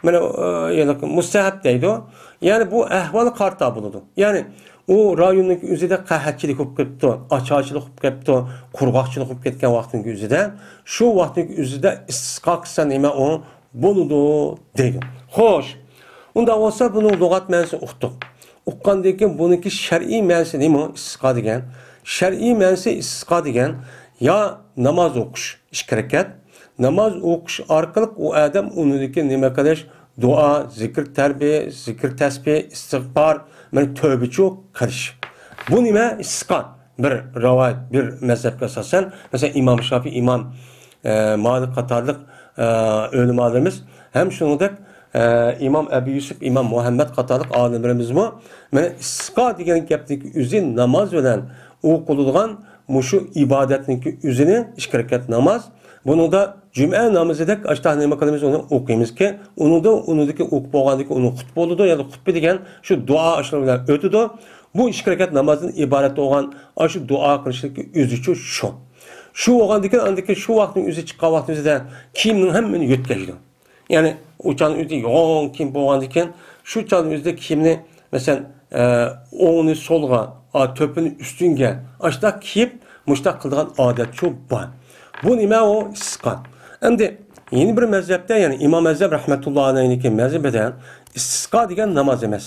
مانا، ئە، يەنى مۇستەھەب دەيدۇ. يەنى بۇ ئەھۋالغا قارىتا بولىدۇ. يەنى ئۇ رايوننىڭ ئۆزىدە قەھەتچىلىك بولۇپ كەپتۇ، ئاچارچىلىق بولۇپ كەپتۇ، قۇرغاقچىلىق بولۇپ كەتكەن ۋاقىتنىڭ ئۆزىدە، شۇ ۋاقىتنىڭ ئۆزىدە ئىستىسقا قىلسا نېمە ئۇ؟ بولىدۇ دەيدۇ. خوش، ئۇنداق بولسا بۇنىڭ لۇغەت مەنىسىنى ئۇقتۇق. ئۇققاندىن كېيىن بۇنىڭكى شەرئىي مەنىسى نېمە ئىستىسقا دېگەن؟ شەرئىي مەنىسى ئىستىسقا دېگەن يا ناماز ئوقۇش ئىككى رەكەت، ناماز ئوقۇش ئارقىلىق ئۇ ئادەم ئۇنىڭدىكى نېمە قىلىش؟ دۇئا، زىكىر تەربىيە، زىكىر تەسبىھ، ئىستىغپار، مانا تۆبىچۇ قىلىش. بۇ نېمە؟ ئىستىسقا. بىر رىۋايەت، بىر مەزھەپكە ئاساسەن، مەسىلەن، ئىمام شافىي، ئىمام، ئە، مالىك قاتارلىق، ئە، ئۆلىمالىرىمىز ھەم شۇنىڭدەك، ئە، ئىمام ئەبۇ يۈسۈپ، ئىمام مۇھەممەد قاتارلىق ئالىملىرىمىزمۇ مانا ئىستىسقا دېگەن گەپنىڭكى ئۆزى ناماز بىلەن ئوقۇلىدىغان مۇشۇ ئىبادەتنىڭكى ئۆزىنى ئىككى رەكەت ناماز. بۇنىڭدا جۈمئە نامىزىدەك ئاشتاق نېمە قىلىمىز، ئۇنى ئوقۇيمىزكى، ئۇنىڭدا، ئۇنىڭدىكى ئوقۇپ بولغاندىن كېيىن ئۇنىڭ خۇتبە بولىدۇ، يەنى خۇتبە دېگەن شۇ دۇئا ئاشۇنىڭ بىلەن ئۆتىدۇ. بۇ ئىككى رەكەت نامازدىن ئىبارەت بولغان ئاشۇ دۇئا قىلىشنىڭكى ئۆزىچۇ شۇ. شۇ بولغاندىن كېيىن، ئاندىن كېيىن شۇ ۋاقىتنىڭ ئۆزى چىققان ۋاقتىنىڭ ئۆزىدە كىيىمنىڭ ھەممىنى يۆتكەيدۇ. يەنى ئۇ چاغنىڭ ئۆزىدە يوغان كىيىم بولغاندىن كېيىن، شۇ چاغنىڭ ئۆزىدە كىيىمنى، مەسىلەن، ئە، ئوڭنى سولغا، ئا، تۆپىنى ئۈستۈنگە، ئاشۇنداق كىيىپ، مۇشۇنداق قىلىدىغان ئادەتچۇ بار. بۇ نېمە ئۇ؟ ئىستىسقا. ئەمدى يەنە بىر مەزھەپتە، يەنى ئىمام ئەزھەم رەھمەتۇللا ئەلەيھنىڭكى مەزھىپىدە ئىستىسقا دېگەن ناماز ئەمەس.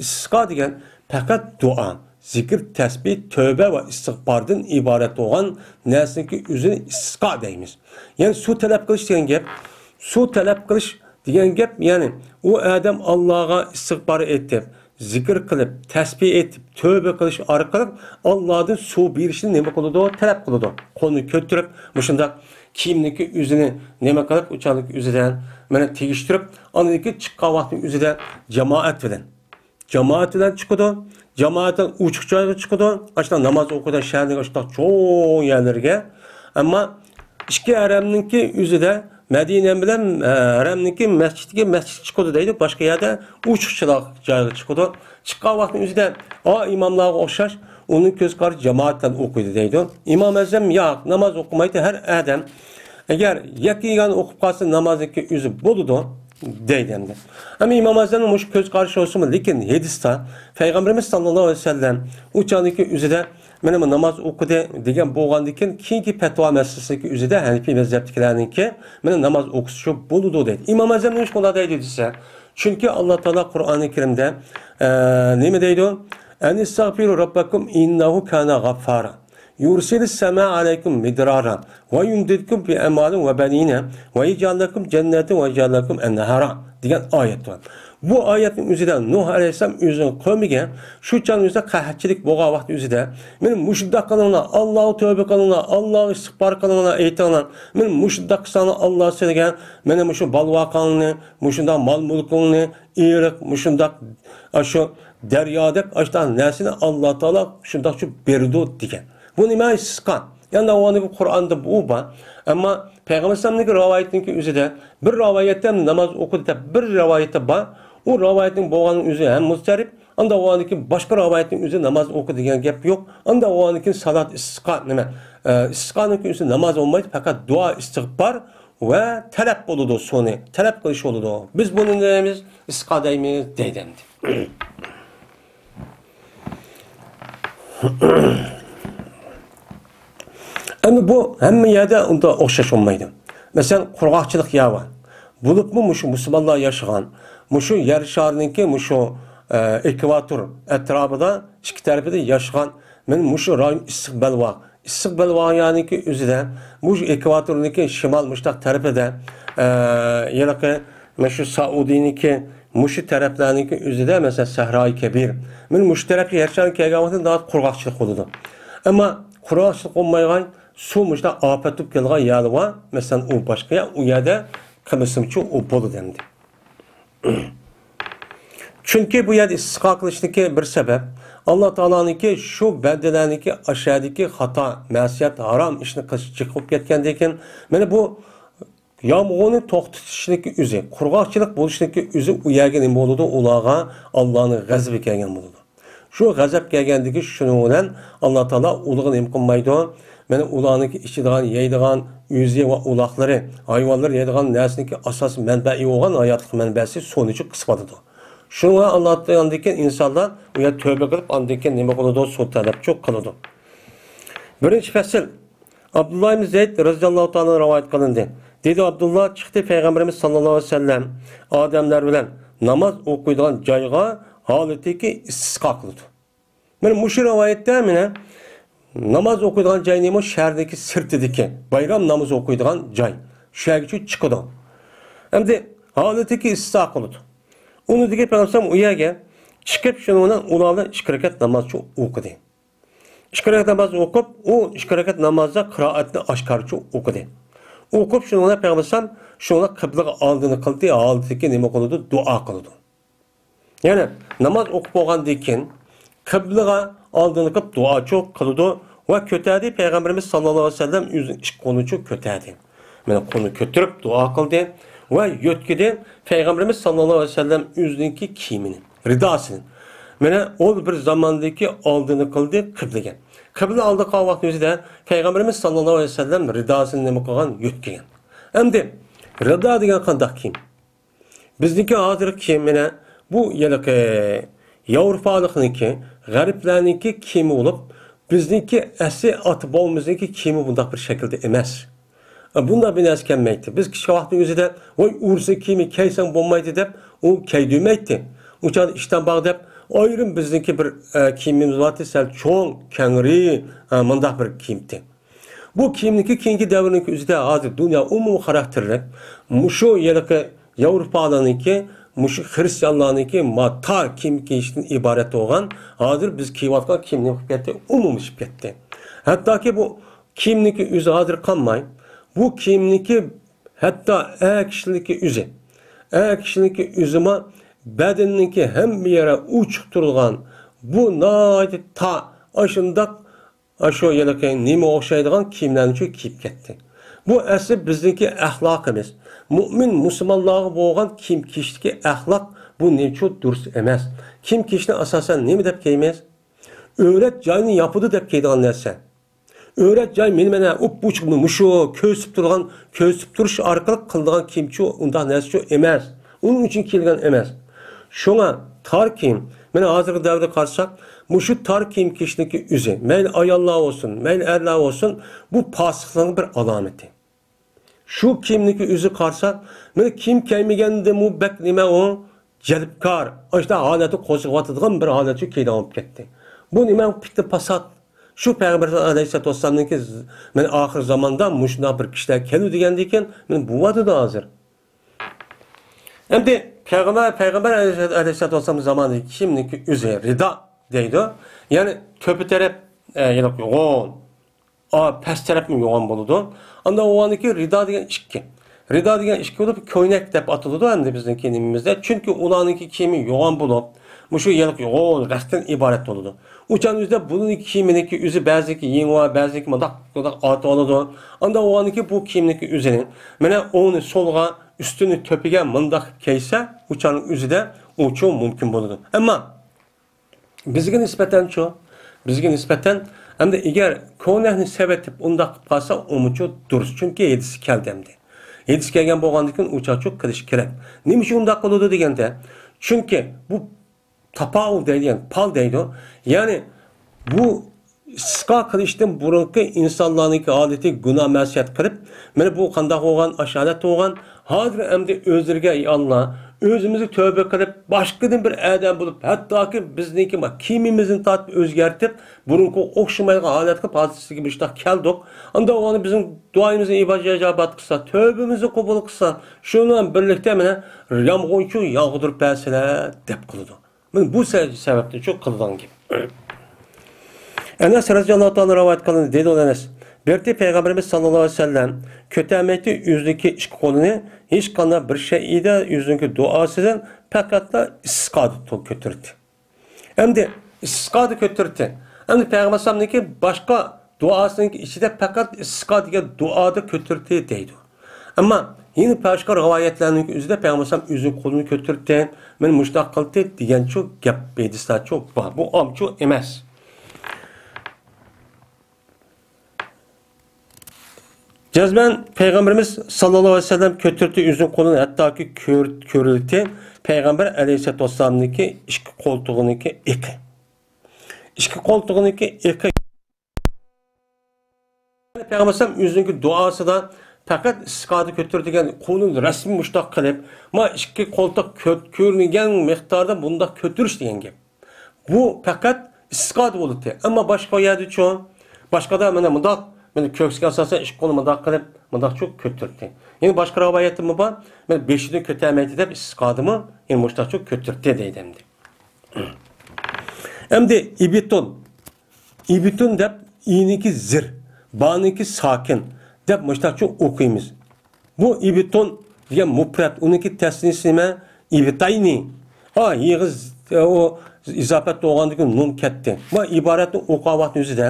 ئىستىسقا دېگەن پەقەت دۇئا، زىكىر، تەسبىھ، تۆبە ۋە ئىستىغپاردىن ئىبارەت بولغان نەرسىنىڭكى ئۆزىنى ئىستىسقا دەيمىز. يەنى سۇ تەلەپ قىلىش دېگەن گەپ، سۇ تەلەپ قىلىش دېگەن گەپ، يەنى ئۇ ئادەم ئاللاغا ئىستىغپار ئېيتىپ، زىكىر قىلىپ، تەسبىھ ئېيتىپ، تۆبە قىلىش ئارقىلىق ئاللادىن سۇ بېرىشنى نېمە قىلىدۇ؟ تەلەپ قىلىدۇ. قولىنى كۆتۈرۈپ، مۇشۇنداق كىيىمنىڭكى ئۆزىنى نېمە قىلىپ، ئۇ چاغنىڭكى ئۆزىدە مانا تېگىشتۈرۈپ، ئاندىن كېيىن چىققان ۋاقتىنىڭ ئۆزىدە جامائەت بىلەن جامائەت بىلەن چىقىدۇ. جامائەت بىلەن ئوچۇق جايغا چىقىدۇ. ئاشۇنداق ناماز ئوقۇيدۇ، شەھەرنىڭ ئاشۇنداق چوڭ يەرلىرىگە. ئەمما ئىككى ھەرەمنىڭكى ئۆزىدە مەدىنە بىلەن، ئە، ھەرەمنىڭكى مەسچىتىگە، مەسچىتكە چىقىدۇ دەيدۇ. باشقا يەردە ئوچۇق جايغا چىقىدۇ. چىققان ۋاقتىنىڭ ئۆزىدە، ئا، ئىماملارغا ئوخشاش، ئۇنىڭ كۆز قارىشى جامائەت بىلەن ئوقۇيدۇ دەيدۇ. ئىمام ئەزھەم ياق، ناماز ئوقۇمايدۇ. ھەر ئادەم ئەگەر يەككە يېگەن ئوقۇپ قالسا، نامازنىڭكى ئۆزى بولىدۇ دەيدۇ ئەمدى. ئەمما ئىمام ئەزھەمنىڭ مۇشۇ كۆز قارىشى بولسىمۇ، لېكىن ھەدىستە پەيغەمبىرىمىز ساللاللاھۇ ئەلەيھى ۋەسەللەم ئۇ چاغدىكى ئۆزىدە مانا بۇ ناماز ئوقۇدى دېگەن بولغاندىن كېيىن، كېيىنكى پەتىۋا مەسىلىسىدىكى ئۆزىدە ھەنىپىي مەزھەپتىكىلەرنىڭكى مانا ناماز ئوقۇسا بولىدۇ دەيدۇ. ئىمام ئەزھەم نېمىشقا ئۇنداق دەيدۇ دېسە، چۈنكى ئاللا تائالا قۇرئانى كەرىمدە، ئە، نېمە دەيدۇ؟ ئەن ئىستەغفىرۇ رەببەكۇم ئىننەھۇ كانە غەففارا. يۇرسىلىس سەمائە ئەلەيكۇم مىدرارا ۋە يۇمدىدكۇم بىئەمۋالىن ۋە بەنىينە ۋە يەجئەل لەكۇم جەنناتىن ۋە يەجئەل لەكۇم ئەنھارا دېگەن ئايەت بار. بۇ ئايەتنىڭ ئۆزىدە نۇھ ئەلەيھىسسالام ئۆزىنىڭ قەۋمىگە شۇ چاغنىڭ ئۆزىدە قەھەتچىلىك بولغان ۋاقىتنىڭ ئۆزىدە، مانا مۇشۇنداق قىلىڭلار، ئاللاغا تۆبە قىلىڭلار، ئاللاغا ئىستىغپار قىلىڭلار، ئېيتىڭلار، مانا مۇشۇنداق قىلساڭلار ئاللا سىلەرگە مانا مۇشۇ بال-باقىڭلارنى، مۇشۇنداق مال-مۈلكۈڭلارنى، ئېرىق، مۇشۇنداق، ئاشۇ دەريادەك ئاشۇنداق نەرسىنى ئاللا تائالا شۇنداقچە بېرىدۇ دېگەن. بۇ نېمە؟ ئىستىسقا. يەنى ئۇنىڭ قۇرئاندا بۇ بار. ئەمما پەيغەمبەر ئەلەيھىسسالامنىڭكى رىۋايىتىنىڭكى ئۆزىدە بىر رىۋايەتتە ناماز ئوقۇدى دەپ بىر رىۋايەتتە بار. ئۇ رىۋايەتنىڭ بولغاننىڭ ئۆزى ھەم مۇزتەرىپ. ئاندا بولغاندىكىن باشقا رىۋايەتنىڭ ئۆزى ناماز ئوقۇدى دېگەن گەپ يوق. ئاندا بولغاندىكىن سالات ئىستىسقا نېمە؟ ئە، ئىستىسقانىڭكى ئۆزى ناماز بولمايدۇ، پەقەت دۇئا ئىستىغپار ۋە تەلەپ بولىدۇ، سۇنى تەلەپ قىلىش بولىدۇ. بىز بۇنى نېمە دەيمىز؟ ئىستىسقا دەيمىز دەيدۇ ئەمدى. ئەمدى بۇ ھەممە يەردە ئۇنداق ئوخشاش بولمايدۇ. مەسىلەن، قۇرغاقچىلىق يەر بار. بولۇپمۇ مۇشۇ مۇسۇلمانلار ياشىغان، مۇشۇ يەر شارىنىڭكى مۇشۇ، ئە، ئېكۋاتور ئەتراپىدا ئىككى تەرىپىدە ياشىغان، مانا مۇشۇ رايون ئىسسىق بەلباغ. ئىسسىق بەلباغ يەرنىڭكى ئۆزىدە، مۇشۇ ئېكۋاتورنىڭكى شىمال مۇشتاق تەرىپىدە، ئە، ھېلىقى مانا شۇ سائۇدىنىڭكى مۇشۇ تەرەپلەرنىڭكى ئۆزىدە، مەسىلەن، سەھرائى كەبىر. مانا مۇشۇ تەرەپكە يەر شارىغا كەلگەن ۋاقىتتا ناھايىتى قۇرغاقچىلىق بولىدۇ. ئەمما قۇرغاقچىلىق بولمايدىغان، سۇ مۇشۇنداق ئاپەت بولۇپ كېلىدىغان يەرلەر بار. مەسىلەن، ئۇ باشقا يەر، ئۇ يەردە قىلمىسىمچۇ ئۇ بولىدۇ ئەمدى. چۈنكى بۇ يەردە ئىستىسقا قىلىشنىڭكى بىر سەۋەب، ئاللا تائالانىڭكى شۇ بەندىلەرنىڭكى ئاشەدىكى خاتا، مەسىيەت، ھارام ئىشنى قىلىش جىق بولۇپ كەتكەندىن كېيىن، مانا بۇ يامغۇرنى توختىتىشنىڭكى ئۆزى، قۇرغاقچىلىق بولۇشنىڭكى ئۆزى ئۇ يەرگە نېمە بولىدۇ؟ ئۇلارغا ئاللانىڭ غەزىپى كەلگەن بولىدۇ. شۇ غەزەپ كەلگەندىكى شۇنىڭ بىلەن ئاللا تائالا ئۇلارغا نېمە قىلمايدۇ؟ مانا ئۇلارنىڭكى ئىچىدىغان، يەيدىغان ئۆزى ۋە ئۇلاقلىرى، ھايۋانلار يەيدىغان نەرسىنىڭكى ئاساسىي مەنبەئى بولغان ھاياتلىق مەنبەسى سۇنى چۇ قىسىپ ئالىدۇ. شۇنىڭ بىلەن ئاللا تائالا ئاندىن كېيىن ئىنسانلار ئۇ يەردە تۆبە قىلىپ، ئاندىن كېيىن نېمە قىلىدۇ؟ سۇ تەلەپ چۇ قىلىدۇ. بىرىنچى پەسىل. ئابدۇللا ئىبن زەيد رەزىياللاھۇ تائالا رىۋايەت قىلىندى. دېدى ئابدۇللا، چىقتى پەيغەمبىرىمىز ساللاللاھۇ ئەلەيھى ۋەسەللەم ئادەملەر بىلەن ناماز ئوقۇيدىغان جايغا، ھالىتىكى ئىستىسقا قىلىدۇ. مانا مۇشۇ رىۋايەتتە مانا ناماز ئوقۇيدىغان جاي نېمە؟ شەھەردىكى سىرتىدىكى بايرام نامىزى ئوقۇيدىغان جاي. شۇ يەرگىچە چىقىدۇ. ئەمدى ھالىتىكى ئىستىسقا قىلىدۇ. ئۇنى دېگەن پەيغەمبەر ئۇ يەرگە چىقىپ، شۇنىڭ بىلەن ئۇلار بىلەن ئىككى رەكەت ناماز ئوقۇدى. ئىككى رەكەت ناماز ئوقۇپ، ئۇ ئىككى رەكەت نامازدا قىرائەتنى ئاشكارىچە ئوقۇدى. ئوقۇپ، شۇنىڭ بىلەن پەيغەمبەر ئەلەيھىسسالام شۇڭا قىبلىغا ئالدىنى قىلدى، ھالىتىكى نېمە قىلىدۇ؟ دۇئا قىلىدۇ. يەنى ناماز ئوقۇپ بولغاندىن كېيىن قىبلىغا ئالدىنى قىلىپ دۇئاچۇ قىلىدۇ ۋە كۆتەردى، پەيغەمبىرىمىز ساللاللاھۇ ئەلەيھى ۋەسەللەم ئۆزىنىڭ ئىككى قولىنىچۇ كۆتەردى. مانا قولىنى كۆتۈرۈپ دۇئا قىلدى ۋە يۆتكىدى. پەيغەمبىرىمىز ساللاللاھۇ ئەلەيھى ۋەسەللەم ئۆزىنىڭكى كىيىمىنى، رىداسىنى. مانا ئۇ بىر زاماندىكى ئالدىنى قىلدى قىبلىگە. قىبلە ئالدى قىلغان ۋاقىتنىڭ ئۆزىدە پەيغەمبىرىمىز ساللاللاھۇ ئەلەيھى ۋەسەللەم رىداسىنى نېمە قىلغان؟ يۆتكىگەن. ئەمدى رىدا دېگەن قانداق كىيىم؟ بىزنىڭكى ھازىرقى كىيىم مانا بۇ ھېلىقى ياۋروپالىقنىڭكى، غەربلەرنىڭكى كىيىمى بولۇپ، بىزنىڭكى ئەسلى ئاتا بوۋىمىزنىڭكى كىيىمى بۇنداق بىر شەكىلدە ئەمەس. بۇنداق بىر نەرسە كەلمەيتتى. بىز كىچىك ۋاقىتنىڭ ئۆزىدە، ۋاي ئۇرۇسنىڭ كىيىمى كىيسەڭ بولمايدۇ دەپ، ئۇ كىيدۈرمەيتتى. ئۇ چاغدا ئىشتان باغ دەپ، ئايرىم بىزنىڭكى بىر، ئە، كىيىمىمىز بارتى، سەل چوڭ، كەڭرى، ئە، مۇنداق بىر كىيىمتى. بۇ كىيىمنىڭكى كېيىنكى دەۋرنىڭكى ئۆزىدە ھازىر دۇنيا ئومۇمىي خاراكتېرلىك مۇشۇ ھېلىقى ياۋروپالارنىڭكى، مۇشۇ خرىستىيانلارنىڭكى ما تار كىيىم كىيىشتىن ئىبارەت بولغان، ھازىر بىز كىيىۋاتقان كىيىم نېمە قىلىپ كەتتى؟ ئومۇملىشىپ كەتتى. ھەتتاكى بۇ كىيىمنىڭكى ئۆزى ھازىر قالماي، بۇ كىيىمنىڭكى ھەتتا ئەر كىشىنىڭكى ئۆزى، ئەر كىشىنىڭكى ئۆزىمۇ بەدىنىنىڭكى ھەممە يېرى ئوچۇق تۇرىدىغان، بۇ ناھايىتى تا-، ئاشۇنداق ئاشۇ ھېلىقى نېمە ئوخشايدىغان كىيىملەرنىچۇ كىيىپ كەتتى. بۇ ئەسلى بىزنىڭكى ئەخلاقىمىز. مۇئمىن مۇسۇلمانلارغا بولغان كىيىم كىيىشتىكى ئەخلاق بۇ نېچۇ دۇرۇس ئەمەس. كىيىم كىيىشنى ئاساسەن نېمە دەپ كىيىمىز؟ ئۆرەت جاينى ياپىدۇ دەپ كىيىدىغان نەرسە. ئۆرەت جاي مېنى مانا ئۇپپۇچۇق مۇشۇ كۆرسىتىپ تۇرغان، كۆرسىتىپ تۇرۇش ئارقىلىق قىلىدىغان كىيىمچۇ ئۇنداق نەرسىچۇ ئەمەس. ئۇنىڭ ئۈچۈن كىيىلگەن ئەمەس. شۇڭا تار كىيىم، مانا ھازىرقى دەۋردە قارىساق، مۇشۇ تار كىيىم كىيىشنىڭكى ئۆزى، مەيلى ئاياللار بولسۇن، مەيلى ئەرلەر بولسۇن، بۇ پاسىقلىقنىڭ بىر ئالامىتى. شۇ كىيىمنىڭكى ئۆزى قارىساق، مانا كىيىم كىيمىگەندىمۇ بەك نېمە ئۇ، جەلپكار، ئاشۇنداق ھالەتنى قوزغىۋاتىدىغان بىر ھالەتچۇ كىيىدىغان بولۇپ كەتتى. بۇ نېمە؟ پىتنە پاسات. شۇ پەيغەمبەر ئەلەيھىسسالاتۇ ۋەسسالامنىڭكى ز-، مانا ئاخىر زاماندا مۇشۇنداق بىر كىشىلەر كېلىدۇ دېگەندىن كېيىن، مانا بولۇۋاتىدۇ ھازىر. ئەمدى پەيغەمبەر، پەيغەمبەر ئەلەيھىسسالاتۇ ۋەسسالام زامانىدىكى كىيىمنىڭكى ئۆزى رىدا دەيدۇ. يەنى تۆپە تەرەپ، ئە، يەنە يوغان، ئا، پەس تەرەپمۇ يوغان بولىدۇ. ئاندىن ئۇنىڭكى رىدا دېگەن ئىككى. رىدا دېگەن ئىككى بولۇپ، كۆينەك دەپ ئاتىلىدۇ ئەمدى بىزنىڭكى نېمىمىزدە. چۈنكى ئۇلارنىڭكى كىيىمى يوغان بولۇپ، مۇشۇ يەنە يوغان رەختتىن ئىبارەت بولىدۇ. ئۇ چاغنىڭ ئۆزىدە بۇنىڭ كىيىمىنىڭكى ئۆزى بەزىكى يېڭى بار، بەزىكى مۇنداق، مۇنداق ئاتىۋالىدۇ. ئاندىن ئۇنىڭكى بۇ كىيىمنىڭكى ئۆزىنى، مانا ئوڭنى سولغا، ئۈستىنى تۆپىگە مۇنداق كىيسە، ئۇ چاغنىڭ ئۆزىدە ئۇچۇ مۇمكىن بولىدۇ. ئەمما بىزگە نىسبەتەنچۇ؟ بىزگە نىسبەتەن، ئەمدى ئەگەر كۆينەكنى سېۋەتىپ ئۇنداق قىلىپ قالسا، ئۇمۇچۇ دۇرۇس. چۈنكى ھەدىس كەلدى ئەمدى. ھەدىس كەلگەن بولغاندىن كېيىن ئۇ چاغچۇ قىلىش كېرەك. نېمە ئۈچۈن ئۇنداق قىلىدۇ دېگەندە، چۈنكى بۇ تاپاۋۇل دەيدىغان پال دەيدۇ. يەنى بۇ ئىستىسقا قىلىشتىن بۇرۇنقى ئىنسانلارنىڭكى ھالىتى گۇناھ مەسىيەت قىلىپ، مانا بۇ قانداق بولغان، ئاشۇ ھالەت بولغان. ھازىر ئەمدى ئۆزلىرىگە، ئى ئاللا، ئۆزىمىزنى تۆبە قىلىپ، باشقىدىن بىر ئادەم بولۇپ، ھەتتاكى بىزنىڭكى ما-، كىيىمىمىزنى تارتىپ ئۆزگەرتىپ، بۇرۇنقى ئوخشىمايدىغان ھالەتكە ھازىر سىزگە مۇشۇنداق كەلدۇق. ئاندا ئۇلارنى بىزنىڭ دۇئايىمىزنى ئىجابەت قىلسا، تۆبىمىزنى قوبۇل قىلسا، شۇنىڭ بىلەن بىرلىكتە مانا يامغۇرچۇ ياغدۇرۇپ بەرسىلە، دەپ قىلىدۇ. مانا بۇ سە-، سەۋەبتىن شۇ قىلىدىغان گەپ. ئەنەس رەزىياللاھۇ تائالا رىۋايەت قىلىندى، دېدى ئۇ ئەنەس. بىر قېتى پەيغەمبىرىمىز ساللاللاھۇ ئەلەيھى ۋەسەللەم كۆتەرمەيتتى ئۆزىنىڭكى ئىككى قولىنى ھېچقانداق بىر شەيئىدە ئۆزىنىڭكى دۇئاسىدىن پەقەتلا ئىستىسقادا تۇ-، كۆتۈردى. ئەمدى ئىستىسقادا كۆتۈردى. ئەمدى پەيغەمبەر ئەلەيھىسسالامنىڭكى باشقا دۇئاسىنىڭكى ئىچىدە پەقەت ئىستىسقا دېگەن دۇئادا كۆتۈردى دەيدۇ. ئەمما يەنە باشقا رىۋايەتلەرنىڭ ئۆزىدە پەيغەمبەر ئەلەيھىسسالام ئۆزىنىڭ قولىنى كۆتۈرتتى، مانا مۇشۇنداق قىلدى دېگەنچۇ گەپ، ھەدىسلەرچۇ بار. بۇ ئامچۇ ئەمەس. جەزمەن پەيغەمبىرىمىز ساللاللاھۇ ئەلەيھى ۋەسەللەم كۆتۈرتتى ئۆزىنىڭ قولىنى، ھەتتاكى كۆر-، كۆرۈلتى پەيغەمبەر ئەلەيھىسسالاتۇ ۋەسسالامنىڭكى ئىككى قولتۇقىنىڭكى ئېقى. ئىككى قولتۇقىنىڭكى ئېقى. پەيغەمبەر ئەلەيھىسسالام ئۆزىنىڭكى دۇئاسىدا پەقەت ئىستىسقادا كۆتۈرىدىغان قولىنى رەسمىي مۇشتاق قىلىپ، ما ئىككى قولتۇق كۆ-، كۆرۈنگەن مىقداردا بۇنداق كۆتۈرۈش دېگەن گەپ. بۇ پەقەت ئىستىسقادا بولىدۇ. ئەمما باشقا يەردىچۇ؟ باشقىدا مانا مۇنداق، مانا كۆكسىگە ئاساسەن ئىككى قولىنى مۇنداق قىلىپ، مۇنداقچۇ كۆتۈرتتى. يەنە باشقا رىۋايەتتىمۇ بار، مانا بېشىدىن كۆتەرمەيتتى دەپ ئىستىسقادىمۇ يەنە مۇشتاقچۇ كۆتۈرتتى دەيدۇ ئەمدى. ئەمدى ئىبتۇن. ئىبتۇن دەپ ئىنىكى زېر، بانىكى ساكىن دەپ مۇشتاقچۇ ئوقۇيمىز. بۇ ئىبتۇن دېگەن مۇپرەت، ئۇنىڭكى تەسنىيىسى نېمە؟ ئىبتاينى. ئا، يېغىز، ئۇ ئىزاپەت بولغاندىكىن نۇن كەتتى. بۇ ئىبارەتنى ئوقۇغان ۋاقتىنىڭ ئۆزىدە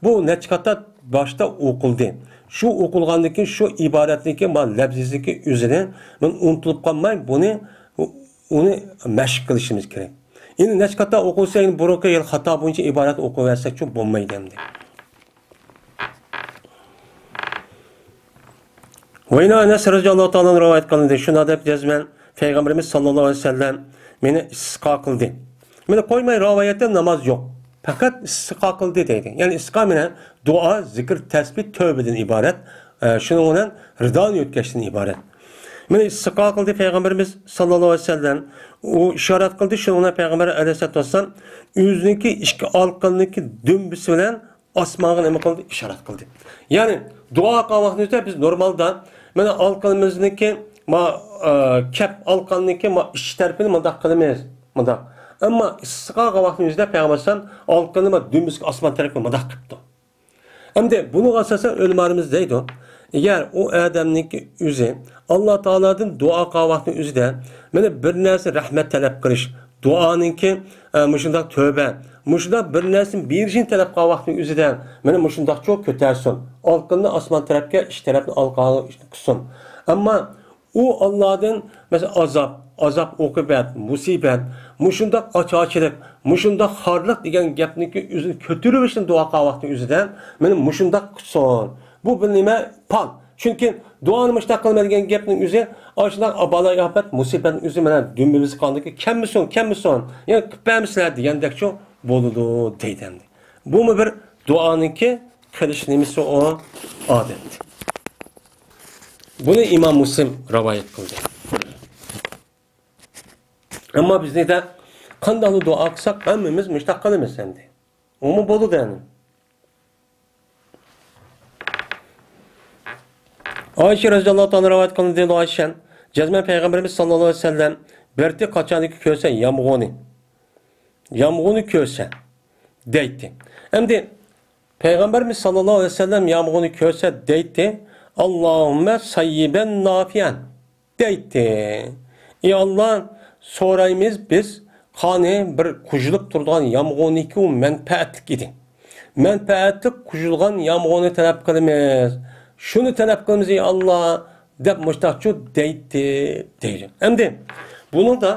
بۇ نەچچە قاتا باشتا ئوقۇلدى. شۇ ئوقۇلغاندىن كېيىن شۇ ئىبارەتنىڭكى، ما لەپزىسىنىڭكى ئۆزىنى مەن ئۇنتۇلۇپ قالماي، بۇنى، ئۇنى مەشىق قىلىشىمىز كېرەك. ئەمدى نەچچە قاتا ئوقۇلسا، ئەمدى بۇرۇنقى يىل خاتا بويىچە ئىبارەت ئوقۇۋەرسەكچۇ بولمايدۇ ئەمدى. ۋەينا ئەنەس رەزىياللاھۇ تائالا ئەنھۇ رىۋايەت قىلىندى. شۇنداق دەپ جەزمەن پەيغەمبىرىمىز ساللاللاھۇ ئەلەيھى ۋەسەللەم مېنى ئىستىسقا قىلدى. مېنى قويماي رىۋايەتتە ناماز يوق. پەقەت ئىستىسقا قىلدى دەيدۇ. يەنى ئىستىسقا مانا دۇئا، زىكىر، تەسبىھ، تەۋبىدىن ئىبارەت. ئە، شۇنىڭ بىلەن رىدانى يۆتكەشتىن ئىبارەت. مېنى ئىستىسقا قىلدى پەيغەمبىرىمىز ساللاللاھۇ ئەلەيھى ۋەسەللەم. ئۇ ئىشارەت قىلدى. شۇنىڭ بىلەن پەيغەمبەر ئەلەيھىسسالاتۇ ۋەسسالام ئۆزىنىڭكى ئىككى ئالىقىنىڭكى دۈمبىسى بىلەن ئاسمانغا نېمە قىلدى؟ ئىشارەت قىلدى. يەنى دۇئا قىلغان ۋاقتىمىزدا بىز نورمالدا مانا ئالىقىمىزنىڭكى ما، ئە، كەپ ئالىقىنىڭكى ما ئىچ تەرىپىنى مۇنداق قىلىمىز، مۇنداق. ئەمما ئىستىسقا قىلغان ۋاقتىمىزدا پەيغەمبەر ئەلەيھىسسالام ئالىقىنى ما دۈمبىسىگە ئاسمان تەرەپكە مۇنداق قىپتۇ. ئەمدى بۇنىڭغا ئاساسەن ئۆلىمالىرىمىز دەيدۇ، ئەگەر ئۇ ئادەمنىڭكى ئۆزى ئاللا تائالادىن دۇئا قىلغان ۋاقتىنىڭ ئۆزىدە مانا بىر نەرسە رەھمەت تەلەپ قىلىش، دۇئانىڭكى، ئە، مۇشۇنداق تۆۋە، مۇشۇنداق بىر نەرسىنى بېرىشىنى تەلەپ قىلغان ۋاقتىنىڭ ئۆزىدە مانا مۇشۇنداقچۇ كۆتەرسۇن، ئالىقىنى ئاسمان تەرەپكە، ئىچ تەرەپنى ئالىقىغا قىلسۇن. ئەمما ئۇ ئاللادىن، مەسىلەن، ئازاب، ئازاب ئوقۇبەت، مۇسىبەت، مۇشۇنداق ئاچارچىلىق، مۇشۇنداق خارلىق دېگەن گەپنىڭكى ئۆزىنى كۆتۈرۈۋېلىشنى دۇئا قىلغان ۋاقتى ئۆزىدە، مانا مۇشۇنداق قىلسۇن. بۇ بىر نېمە؟ پال. چۈنكى دۇئانى مۇشۇنداق قىلىمەن دېگەن گەپنىڭ ئۆزى، ئاشۇنداق بالا ئاپەت، مۇسىبەتنىڭ ئۆزى مانا دۈمبىمىز قاندىكى كەلمىسۇن، كەلمىسۇن، يەنە قىلىپ بەرمىسىلەر دېگەندەكچۇ بولىدۇ دەيدۇ ئەمدى. بۇمۇ بىر دۇئانىڭكى قىلىش نېمىسى ئۇ؟ ئادەت. بۇنى ئىمام مۇسلىم رىۋايەت قىلدى. ئەمما بىزنىڭدە قانداقلا دۇئا قىلساق، ھەممىمىز مۇشتاق قىلىمىز ئەمدى. ئۇمۇ بولىدۇ يەنى. ئائىشە رەزىياللاھۇ تائالا رىۋايەت قىلىندى، دەيدۇ ئائىشە، جەزمەن پەيغەمبىرىمىز ساللاللاھۇ ئەلەيھى ۋەسەللەم بىرتى قاچانكى كۆرسە يامغۇرنى، يامغۇرنى كۆرسە دەيتتى. ئەمدى پەيغەمبەرمىز ساللاللاھۇ ئەلەيھى ۋەسەللەم يامغۇرنى كۆرسە دەيتتى، «ئاللاھۇممە سەييىبەن نافىئەن» دەيتتى. «ئى ئاللا، سورايمىز بىز، قانى بىر قۇيۇلۇپ تۇرىدىغان يامغۇرنىكى ئۇ مەنپەئەتلىك ئىدى. مەنپەئەتلىك قۇيۇلغان يامغۇرنى تەلەپ قىلىمىز. شۇنى تەلەپ قىلىمىز، ئى ئاللا» دەپ مۇشتاقچۇ دەيتتى، دەيدۇ. ئەمدى بۇنىڭدا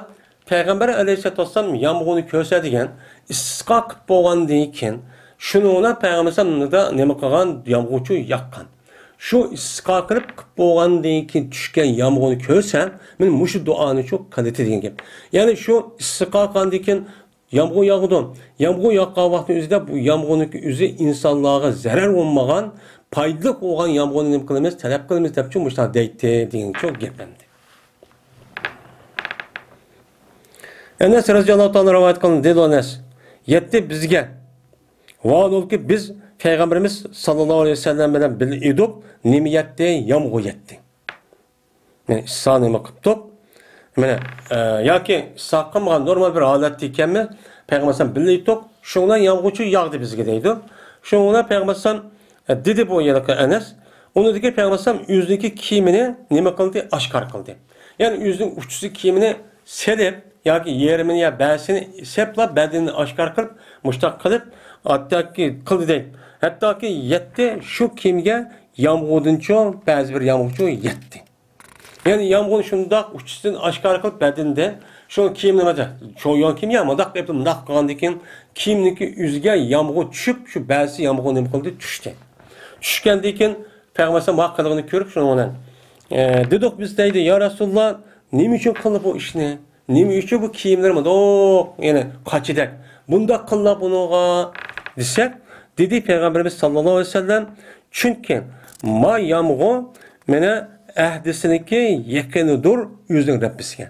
پەيغەمبەر ئەلەيھىسسالاتۇ ۋەسسالام يامغۇرنى كۆرسە دېگەن ئىستىسقا قىلىپ بولغاندىن كېيىن، شۇنىڭدا پەيغەمبەر ئەلەيھىسسالام يامغۇرچۇ ياغقان. شۇ ئىستىسقا قىلىپ، قىلىپ بولغاندىن كېيىن چۈشكەن يامغۇرنى كۆرسە، مانا مۇشۇ دۇئانىچۇ قىلىتى دېگەن گەپ. يەنى شۇ ئىستىسقا قىلغاندىن كېيىن يامغۇر ياغىدۇ. يامغۇر ياغقان ۋاقتىنىڭ ئۆزىدە بۇ يامغۇرنىڭ ئۆزى ئىنسانلارغا زەرەر بولمىغان، پايدىلىق بولغان يامغۇرنى نېمە قىلىمىز؟ تەلەپ قىلىمىز دەپچۇ مۇشۇنداق دەيتتى دېگەنچۇ گەپ ئەمدى. ئەنەس رەزىياللاھۇ تائالا رىۋايەت قىلىندى، دېدى ئەنەس. يەتتى بىزگە. ۋاھالۇكى، بىز پەيغەمبىرىمىز ساللاللاھۇ ئەلەيھى ۋەسەللەم بىلەن بىللە ئىدۇق، نېمە يەتتى؟ يامغۇر يەتتى. مانا ئىسسا نېمە قىپتۇق؟ مانا، ئە، ياكى ئىسسا قىلمىغان نورمال بىر ھالەتتە ئىكەنمىز، پەيغەمبەر ئەلەيھىسسالام بىللە ئىدۇق، شۇنىڭ بىلەن يامغۇرچۇ ياغدى بىزگە دەيدۇ. شۇنىڭ بىلەن پەيغەمبەر ئەلەيھىسسالام، ئە، دېدى بۇ ھېلىقى ئەنەس. ئۇنىڭدىن كېيىن پەيغەمبەر ئەلەيھىسسالام ئۆزىنىڭكى كىيىمىنى نېمە قىلدى؟ ئاشكارا قىلدى. يەنى ئۆزىنىڭ ئۇچىسى كىيىمىنى سېلىپ، ياكى يېرىمىنى يا بەزىسىنى سېلىپلا بەدىنىنى ئاشكارا قىلىپ، مۇشتاق قىلىپ، ھەتتاكى قىلدى دەيدۇ. ھەتتاكى يەتتى، شۇ كىيىمگە يامغۇردىنچۇ، بەزى بىر يامغۇرچۇ يەتتى. يەنى يامغۇرنى شۇنداق ئۇچىسىدىن ئاشكارا قىلىپ بەدىنىدە، شۇ كىيىمنى ماجا، چويۇن كىيىم يا مۇنداق قىلىپ، مۇنداق قىلغاندىن كېيىن، كىيىمنىڭكى يۈزىگە يامغۇر چۈشۈپ، شۇ بەزى يامغۇر نېمە قىلدى؟ چۈشتى. چۈشكەندىن كېيىن، پەيغەمبەر ئەلەيھىسسالام بۇ قىلغىنى كۆرۈپ، شۇنىڭ بىلەن، ئە، دېدۇق بىز دەيدۇ، يا رەسۇلاللا، نېمە ئۈچۈن قىلدى بۇ ئىشنى؟ نېمە ئۈچۈن بۇ كىيىملىرى مۇنداق، يەنى قاچىدەك، بۇنداق قىللا بۇنىڭغا دېسەك، دېدى پەيغەمبىرىمىز ساللاللاھۇ ئەلەيھى ۋەسەللەم، چۈنكى ما يامغۇر مانا ئەھدىسىنىڭكى يېقىنىدۇر ئۆزىنىڭ رەببىسىگە.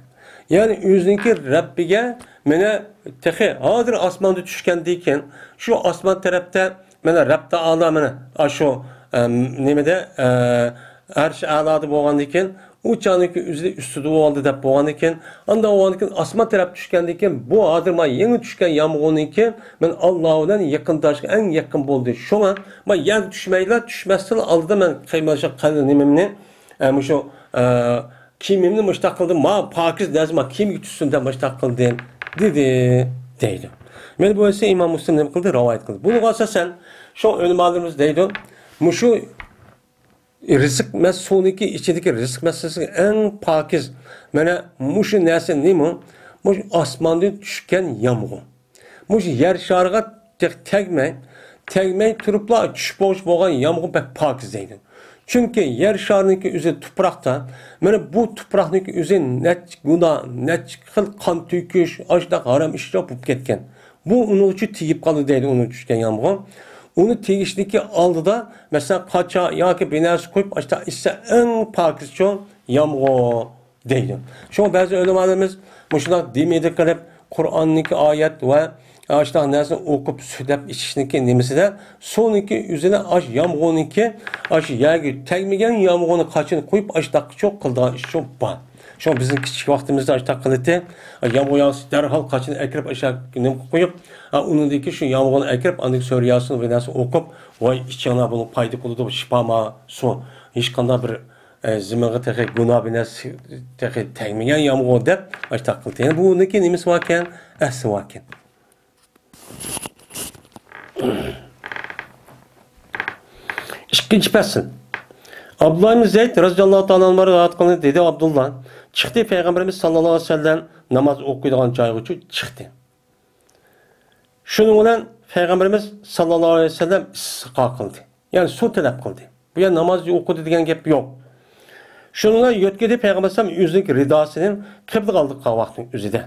يەنى ئۆزىنىڭكى رەببىگە مانا تېخى ھازىر ئاسماندا چۈشكەندىن كېيىن، شۇ ئاسمان تەرەپتە مانا رەب تائالا مانا ئاشۇ، ئەم، نېمىدە، ئە، ئەرش ئەلادا بولغاندىن كېيىن، ئۇ چاغنىڭكى ئۆزى ئۈستىدە بولدى دەپ بولغاندىن كېيىن، ئانداق بولغاندىن كېيىن ئاسمان تەرەپ چۈشكەندىن كېيىن، بۇ ھازىر ما يېڭى چۈشكەن يامغۇرنىڭكى مەن ئاللا بىلەن يېقىنداشقا ئەڭ يېقىن بولدى. شۇڭا ما يەرگە چۈشمەيلا، چۈشمەستىن ئالدىدا مەن قىيماشلىق قەلبى نېمەمنى، ئە، مۇشۇ، ئە، كىيىمىمنى مۇشتاق قىلدىم، ما پاكىز نەرسە ما كىيىمگە چۈشسۇن دەپ مۇشتاق قىلدىم، دېدى، دەيدۇ. مانا بۇ ئىسى ئىمام مۇسلىم نېمە قىلدى؟ رىۋايەت قىلدى. بۇنىڭغا ئاساسەن، شۇ ئۆلىمالىرىمىز دەيدۇ، مۇشۇ رىزىق مەس-، سۇنىڭكى ئىچىدىكى رىزىق مەسىلىسىگە ئەڭ پاكىز، مانا مۇشۇ نەرسە نېمە؟ مۇشۇ ئاسماندىن چۈشكەن يامغۇر. مۇشۇ يەر شارىغا تېخى تەگمەي، تەگمەي تۇرۇپلا چۈشۈپ بولۇش بولغان يامغۇر بەك پاكىز دەيدۇ. چۈنكى يەر شارىنىڭكى ئۆزى تۇپراقتا، مانا بۇ تۇپراقنىڭكى ئۆزى نەچچە گۇناھ، نەچچە خىل قان تۆكۈش، ئاشۇنداق ھارام ئىشلار بولۇپ كەتكەن. بۇ ئۇنىڭ ئۈچۈن تېگىپ قالدى دەيدۇ، ئۇنىڭ چۈشكەن يامغۇر. ئۇنى تېگىشنىڭكى ئالدىدا، مەسىلەن، قاچا ياكى بىر نەرسە قويۇپ، ئاشۇنداق ئىچسە ئەڭ پاكىزچۇ يامغۇر دەيدۇ. شۇڭا بەزى ئۆلىمالىرىمىز مۇشۇنداق دېمىدى قىلىپ، قۇرئاننىڭكى ئايەت ۋە ئاشۇنداق نەرسىنى ئوقۇپ، سۈت دەپ ئىچىشنىڭكى نېمىسىدە، سۇنىڭكى ئۆزىنى ئاش يامغۇرنىڭكى، ئاش يەرگە تەگمىگەن يامغۇرنى قاچىنى قويۇپ، ئاشۇنداقچۇ قىلىدىغان ئىشچۇ بار. شۇڭا بىزنىڭ كىچىك ۋاقتىمىزدا ئاشۇنداق قىلاتتى. يامغۇر ياغسا، دەرھال قاچىنى ئەكىرىپ، ئاشۇ نېمە قويۇپ، ئۇنىڭدىن كېيىن شۇ يامغۇرنى ئەكىرىپ، ئاندىن سۈرە ياسىن بىر نەرسە ئوقۇپ، ۋاي، ئىچىڭلار، بۇنىڭ پايدا قىلىدۇ، شىپا ما سۇ. ھېچقانداق بىر، ئە، زېمىنغا تېخى گۇناھ بىر نەرسە تېخى تەگمىگەن يامغۇر دەپ ئاشۇنداق قىلدى. يەنە بۇنىڭكى نېمىسى باركەن؟ ئەھسى باركەن. ئىككىنچى پەسىل. ئابدۇللا ئىبن زەيد رەزىياللاھۇ تائالا ئەنھۇ رىۋايەت قىلدى، دېدى ئابدۇللا، چىقتى پەيغەمبىرىمىز ساللاللاھۇ ئەلەيھى ۋەسەللەم ناماز ئوقۇيدىغان جايغىچە چىقتى. شۇنىڭ بىلەن پەيغەمبىرىمىز ساللاللاھۇ ئەلەيھى ۋەسەللەم ئىستىسقا قىلدى. يەنى سۇ تەلەپ قىلدى. بۇ يەردە ناماز ئوقۇدى دېگەن گەپ يوق. شۇنىڭ بىلەن يۆتكىدى پەيغەمبەر ئەلەيھىسسالام ئۆزىنىڭكى رىداسىنى قىبلىگە ئالدى قىلغان ۋاقىتنىڭ ئۆزىدە.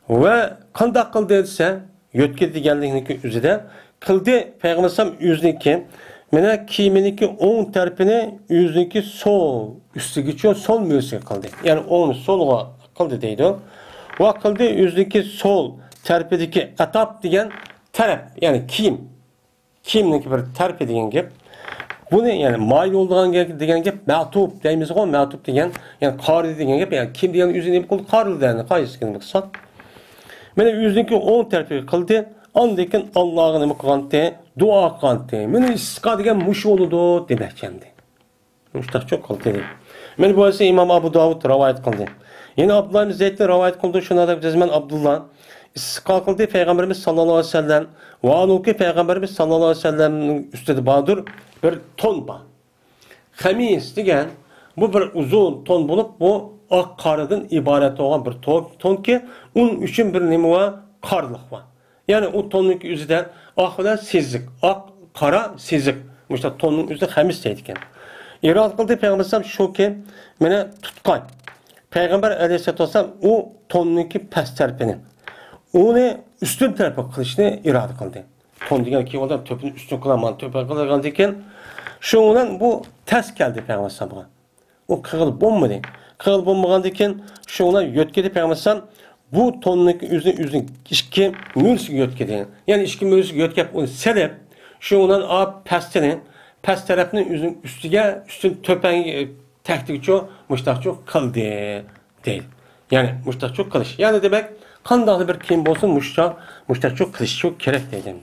ۋە قانداق قىلدى دېسە، يۆتكىدى دېگەنلىكنىڭكى ئۆزىدە قىلدى. پەيغەمبەر ئەلەيھىسسالام ئۆزىنىڭكى، مانا، كىيىمىنىڭكى ئوڭ تەرىپىنى ئۆزىنىڭكى سول ئۈستىگىچە، سول مۈرىسىگە قىلدى. يەنى ئوڭنى سولغا قىلدى دەيدۇ. ۋە قىلدى ئۆزىنىڭكى سول تەرىپىدىكى ئەتاپ دېگەن تەرەپ، يەنى كىيىم. كىيىمنىڭكى بىر تەرىپى دېگەن گەپ. بۇنى، يەنى، مايىل بولىدىغان گەپ دېگەن گەپ، مەتۇپ دەيمىزغۇ، مەتۇپ دېگەن، يەنى، قارىدى دېگەن گەپ، يەنى، كىيىم دېگەن ئۆزى نېمە قىلدى؟ قارىدى، يەنى، قايسى كىيىم قىلسا. مانا ئۆزىنىڭكى ئوڭ تەرىپىگە قىلدى، ئاندىن كېيىن ئاللاغا نېمە قىلغانتى؟ دۇئا قىلغانتى. مانا ئىستىسقا دېگەن مۇشۇ بولىدۇ، دېمەكچى ئەمدى. مۇشتاقچۇ قىلدى. مانا بۇ ھەدىسنى ئىمام ئەبۇ داۋۇد رىۋايەت قىلدى. يەنە ئابدۇللا ئىبن زەيدتىن رىۋايەت قىلدى، شۇنىڭدەك جەزمەن ئابدۇللا ئىستىسقا قىلدى پەيغەمبىرىمىز ساللاللاھۇ ئەلەيھى ۋەسەللەم ۋە ھالبۇكى پەيغەمبىرىمىز ساللاللاھۇ ئەلەيھى ۋەسەللەمنىڭ ئۈستىدە باردۇر بىر تون بار. خەمىس دېگەن بۇ بىر ئۇزۇن تون بولۇپ، بۇ ئاق قارىدىن ئىبارەت بولغان بىر تون، تونكى ئۇنىڭ ئۈچۈن بىر نېمە بار؟ قارىلىق بار. يەنى ئۇ توننىڭكى ئۆزىدە ئاق بىلەن سېزىق، ئاق، قارا، سېزىق. مۇشۇنداق توننىڭ ئۆزىنى خەمىس دەيدىكەن. ئىرادە قىلدى پەيغەمبەر ئەلەيھىسسالام شۇكى، مانا تۇتقاي. پەيغەمبەر ئەلەيھىسسالاتۇ ۋەسسالام ئۇ توننىڭكى پەس تەرىپىنى، ئۇنى ئۈستۈن تەرىپى قىلىشنى ئىرادە قىلدى. تون دېگەن كىيىۋالغان تۆپىنى ئۈستۈن قىلىمەن، تۆپە قىلغاندىن كېيىن، شۇنىڭ بىلەن بۇ تەس كەلدى پەيغەمبەر ئەلەيھىسسالامغا. ئۇ قىغىل بولمىدى. قىغىل بولمىغاندىن كېيىن شۇنىڭ بىلەن يۆتكىدى پەيغەمبەر ئەلەيھىسسالام بۇ توننىڭكى ئۆزىنى، ئۆزىنىڭ ئىككى مۈرىسىگە يۆتكىدى. يەنى ئىككى مۈرىسىگە يۆتكەپ ئۇنى سېلىپ، شۇنىڭ بىلەن ئا پەستىنى، پەس تەرەپنى ئۆزىنىڭ ئۈستىگە، ئۈستۈن تۆپەڭ، تەكتىگىچۇ، مۇشتاقچۇ قىلدى دەيدۇ. يەنى مۇشتاقچۇ قىلىش. يەنى دېمەك، قانداقلا بىر كىيىم بولسۇن، مۇشتاق، مۇشتاقچۇ قىلىشچۇ كېرەك دەيدۇ.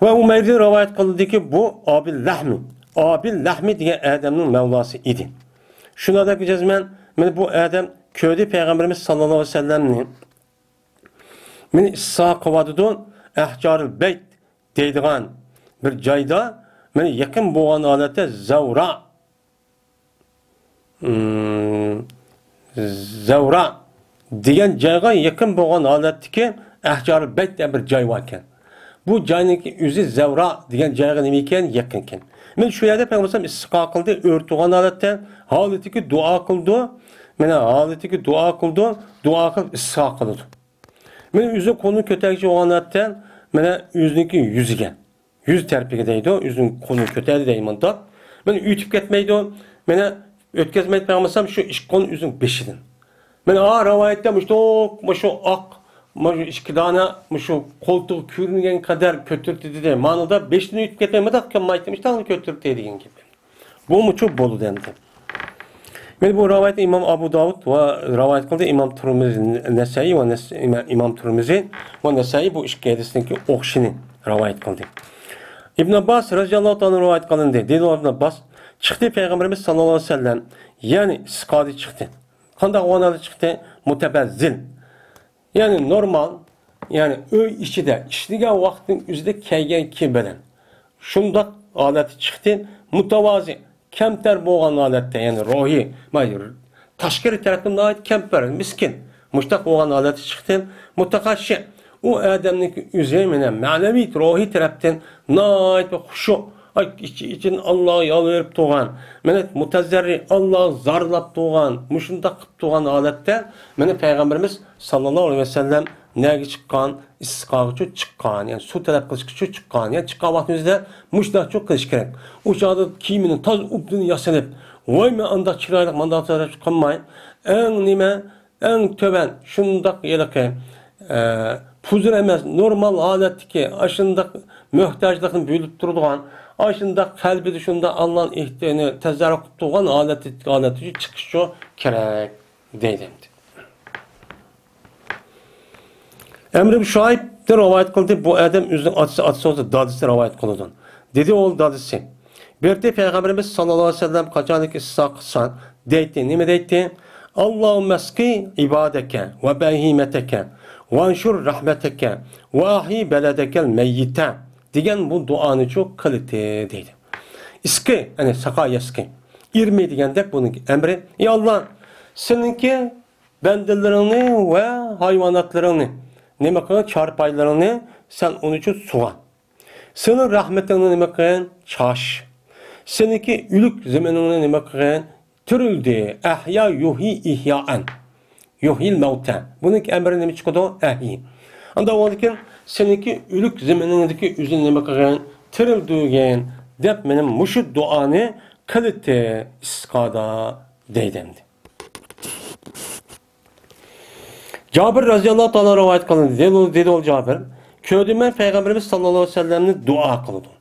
ۋە ئۇمەيردىن رىۋايەت قىلدىكى، بۇ ئابىل لەھمى، ئابىل لەھمى دېگەن ئادەمنىڭ مەۋلاسى ئىدى. شۇنىڭدەك جەزمەن، مانا بۇ ئادەم كۆردى پەيغەمبىرىمىز ساللاللاھۇ ئەلەيھى ۋەسەللەمنى. مانا ئىستىسقا قىلىۋاتىدۇ، ئەھجارىل بەيت دەيدىغان بىر جايدا، مانا يېقىن بولغان ھالەتتە زەۋرا ئىم، زەۋرا دېگەن جايغا يېقىن بولغان ھالەتتىكى ئەھجارۇل بەيت دېگەن بىر جاي باركەن. بۇ جاينىڭكى ئۆزى زەۋرا دېگەن جايغا نېمە ئىكەن؟ يېقىنكەن. مانا شۇ يەردە پەيغەمبەر ئەلەيھىسسالام ئىستىسقا قىلدى، ئۆرە تۇرغان ھالەتتە ھالىتىكى دۇئا قىلىدۇ. مانا ھالىتىكى دۇئا قىلىدۇ، دۇئا قىلىپ ئىستىسقا قىلىدۇ. مانا ئۆزى قولىنى كۆتەرگۈچى بولغان ھالەتتە مانا ئۆزىنىڭكى يۈزىگە، يۈز تەرىپىگە دەيدۇ، ئۆزىنىڭ قولىنى كۆتەردى دەيدۇ مۇنداق. مانا ئۆتۈپ كەتمەيدۇ، مانا ئۆتكۈزمەيدۇ پەيغەمبەر ئەلەيھىسسالام شۇ ئىككى قولىنى ئۆزىنىڭ بېشىدىن. مانا ئا رىۋايەتتە مۇشۇنداق، مۇشۇ ئاق، مۇشۇ ئىككى دانە، مۇشۇ قولتۇقى كۆرۈنگەن قەدەر كۆتۈردى دېدى. مانىدا بېشىدىن ئۆتۈپ كەتمەي، مۇنداق قىلمايتتى، مۇشۇنداقلا كۆتۈردى دېگەن گېپى. بۇمۇچۇ بولىدۇ ئەمدى. مانا بۇ رىۋايەتنى ئىمام ئەبۇ داۋۇد ۋە رىۋايەت قىلدى، ئىمام تۇرمۇزى، نەسەئىي ۋە نەس-، ئىمام، ئىمام تۇرمۇزى ۋە نەسەئىي بۇ ئىككى ھەدىسنىڭكى ئوخشىشىنى رىۋايەت قىلدى. ئىبن ئابباس رەزىياللاھۇ تائالا رىۋايەت قىلىندى. دېدى ئىبن ئابباس، چىقتى پەيغەمبىرىمىز ساللاللاھۇ ئەلەيھى ۋەسەللەم، يەنى ئىستىسقادا چىقتى. قانداق ھالدا چىقتى؟ مۇتەبەززىل. يەنى نورمال، يەنى ئۆي ئىچىدە ئىشلىگەن ۋاقىتنىڭ ئۆزىدە كىيگەن كىيىم بىلەن شۇنداق ھالەتتە چىقتى. مۇتەۋازى، كەمتەر بولغان ھالەتتە، يەنى روھى، مانا، تاشقىرى تەرەپتىن ناھايىتى كەمتەر، مىسكىن، مۇشۇنداق بولغان ھالەتتە چىقتى. مۇتەخەششى، ئۇ ئادەمنىڭكى ئۆزى مانا مەنىۋى، روھىي تەرەپتىن ناھايىتى خۇشۇ، ئاي، ئىچ-، ئىچىدىن ئاللاغا يالۋۇرۇپ تۇرغان، مانا مۇتەزەررى، ئاللاغا زارلاپ تۇرغان، مۇشۇنداق قىلىپ تۇرغان ھالەتتە مانا پەيغەمبىرىمىز ساللاللاھۇ ئەلەيھى ۋەسەللەم نەگە چىققان؟ ئىستىسقاغىچۇ چىققان، يەنى سۇ تەلەپ قىلىشقىچۇ چىققان. يەنى چىققان ۋاقتىمىزدا مۇشۇنداقچۇ قىلىش كېرەك. ئۇ چاغدا كىيىمىنى تازا ئوبدان ياسىنىپ، ۋاي، مەن ئانداق چىرايلىق، مانداق چىرايلىق قىلماي، ئەڭ نېمە، ئەڭ تۆۋەن شۇنداق ھېلىقى، ئە، پۇزۇر ئەمەس، نورمال ھالەتتىكى، ئاشۇنداق موھتاجلىقنى بىلىپ تۇرىدىغان، ئاشۇنداق قەلبىدە شۇنداق ئاللانىڭ ئېھتىياجىنى تەزەررۇ قىلىپ تۇرغان ھالەتتە، ھالەتتە چىقىشچۇ كېرەك دەيدۇ ئەمدى. ئەمر ئىبن شۇئەيبتىن رىۋايەت قىلدى. بۇ ئادەم ئۆزىنىڭ ئاتىسى، ئاتىسى بولسا دادىسى رىۋايەت قىلىدۇ. دېدى ئۇ دادىسى، بىر رېتى پەيغەمبىرىمىز ساللاللاھۇ ئەلەيھى ۋەسەللەم قاچانكى ئىستىسقا قىلسا دەيتتى. نېمە دەيتتى؟ «ئاللاھۇممە ئەسقى ئىبادەكە ۋە بەھىمەتەكە ۋەنشۇر رەھمەتەكە ۋە ئەھيى بەلەدەكەل مەييىتە» دېگەن بۇ دۇئانىچۇ قىلىتى دەيدۇ. ئىسقى، يەنى ساقا يەسقى. ئىرمى دېگەندەك بۇنىڭكى ئەمرى. ئى ئاللا، سېنىڭكى بەندىلىرىڭنى ۋە ھايۋاناتلىرىڭنى، نېمە قىلغىن، چارپايلىرىڭنى سەن ئۇنىڭ ئۈچۈن سۇغار. سېنىڭ رەھمىتىڭنى نېمە قىلغىن، چاچ. سېنىڭكى ئۆلۈك زېمىنىڭنى نېمە قىلغىن، تىرىلدۈر. ئەھيا يۇھيى ئىھيائەن. يۇھيىل مەۋتە. بۇنىڭكى ئەمرى نېمە چىقىدۇ؟ ئەھيى. ئاندىن كېيىن سېنىڭكى ئۆلۈك زېمىنىڭدىكى ئۆزىنى نېمە قىلغىن، تىرىلدۈرگىن، دەپ مانا مۇشۇ دۇئانى قىلىتتى ئىستىسقادا دەيدۇ ئەمدى. جابىر رەزىياللاھۇ تائالا رىۋايەت قىلىندى. دېدى، دېدى ئۇ جابىر، كۆردۈم مەن پەيغەمبىرىمىز ساللاللاھۇ ئەلەيھى ۋەسەللەمنى دۇئا قىلىدۇ.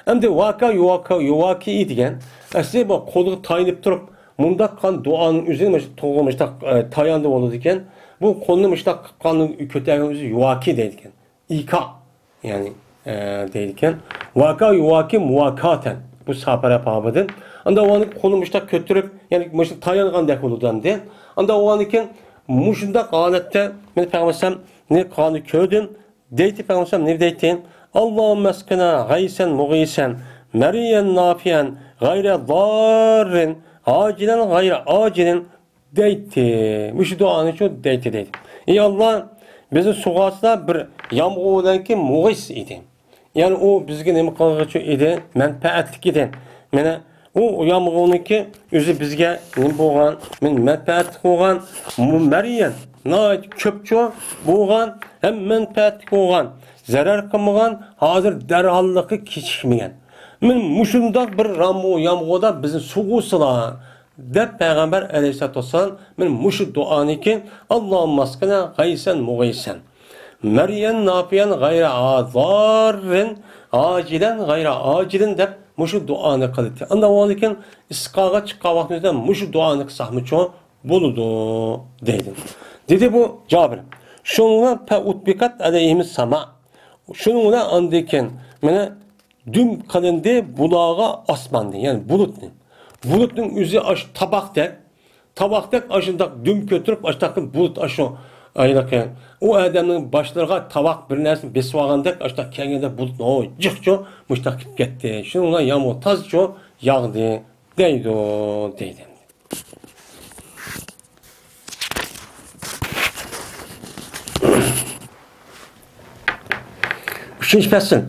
ئەمدى ۋاكا يۇۋاكا، يۇۋاكى دېگەن، ئەسلى بۇ قولىغا تايىنىپ تۇرۇپ، مۇنداق قىلغان دۇئانىڭ ئۆزىنى مۇشۇ قولغا مۇشۇنداق، ئە، تاياندى بولىدىكەن. بۇ قولنى مۇشۇنداق قىلغان، كۆتەرگەن ئۆزى يۇۋاكى دەيدىكەن. ئىكا، يەنى، ئە، دەيدىكەن. ۋاكا يۇۋاكى مۇۋاكاتەن. بۇ ساپەرە بابىدىن. ئاندىن ئۇنى قولىنى مۇشۇنداق كۆتۈرۈپ، يەنى مۇشۇ تايانغاندەك بولىدۇ ئەمدى. ئاندىن ئۇنىڭدىن كېيىن مۇشۇنداق ھالەتتە مەن پەيغەمبەر ئەلەيھىسسالامنى قىلغاننى كۆردۈم. دەيتتى پەيغەمبەر ئەلەيھىسسالام نېمە دەيتتى؟ «ئاللاھۇممە ئەسقىنا غەيسەن مۇغىسەن مەرىيەن نافىئەن غەيرە زاررىن ئاجىلەن غەيرە ئاجىلىن» دەيتتى. مۇشۇ دۇئانىچۇ دەيتتى دەيدۇ. ئى ئاللا، بىزنى سۇغارسىلا بىر يامغۇر بىلەنكى مۇغىس ئىدى. يەنى ئۇ بىزگە نېمە قىلغۇچى ئىدى؟ مەنپەئەتلىك ئىدى. مانا ئۇ يامغۇرنىڭكى ئۆزى بىزگە نېمە بولغان؟ مەن-، مەنپەئەتلىك بولغان. مۇ-، مەرىيەن ناھايىتى كۆپچۇ بولغان ھەم مەنپەئەتلىك بولغان. زەرەر قىلمىغان، ھازىر دەرھاللىقى كېچىكمىگەن. مانا مۇشۇنداق بىر رامۇ يامغۇردا بىزنى سۇغۇرسىلا. دەپ پەيغەمبەر ئەلەيھىسسالاتۇ ۋەسسالام مانا مۇشۇ دۇئانىكى، «ئاللاھۇممە ئەسقىنا غەيسەن مۇغىسەن مەرىيەن نافىئەن غەيرە زاررىن ئاجىلەن غەيرە ئاجىلىن» دەپ مۇشۇ دۇئانى قىلدى. ئاندىن ئۇنىڭدىن كېيىن ئىستىسقاغا چىققان ۋاقتىمىزدا مۇشۇ دۇئانى قىلساقمۇچۇ بولىدۇ دەيدۇ. دېدى بۇ جابىر. شۇنىڭغا فەئۇتبىقەت ئەلەيھىمىس ساما. شۇنىڭ بىلەن ئاندىن كېيىن مانا دۈم قىلىندى بۇلارغا ئاسماندىن، يەنى بۇلۇتنى. بۇلۇتنىڭ ئۆزى ئاشۇ تاۋاقتەك، تاۋاقتەك ئاشۇنداق دۈم كۆتۈرۈپ، ئاشۇنداق قىلىپ بۇلۇت ئاشۇ ھېلىقى ئۇ ئادەمنىڭ باشلىرىغا تاۋاق بىر نەرسىنى بېسىۋالغاندەك ئاشۇنداق كەلگەندە بۇلۇت جىقچۇ مۇشۇنداق كېلىپ كەتتى. شۇنىڭ بىلەن يامغۇر تازىچۇ ياغدى دەيدۇ، دەيدۇ. ئۈچىنچى پەسىل.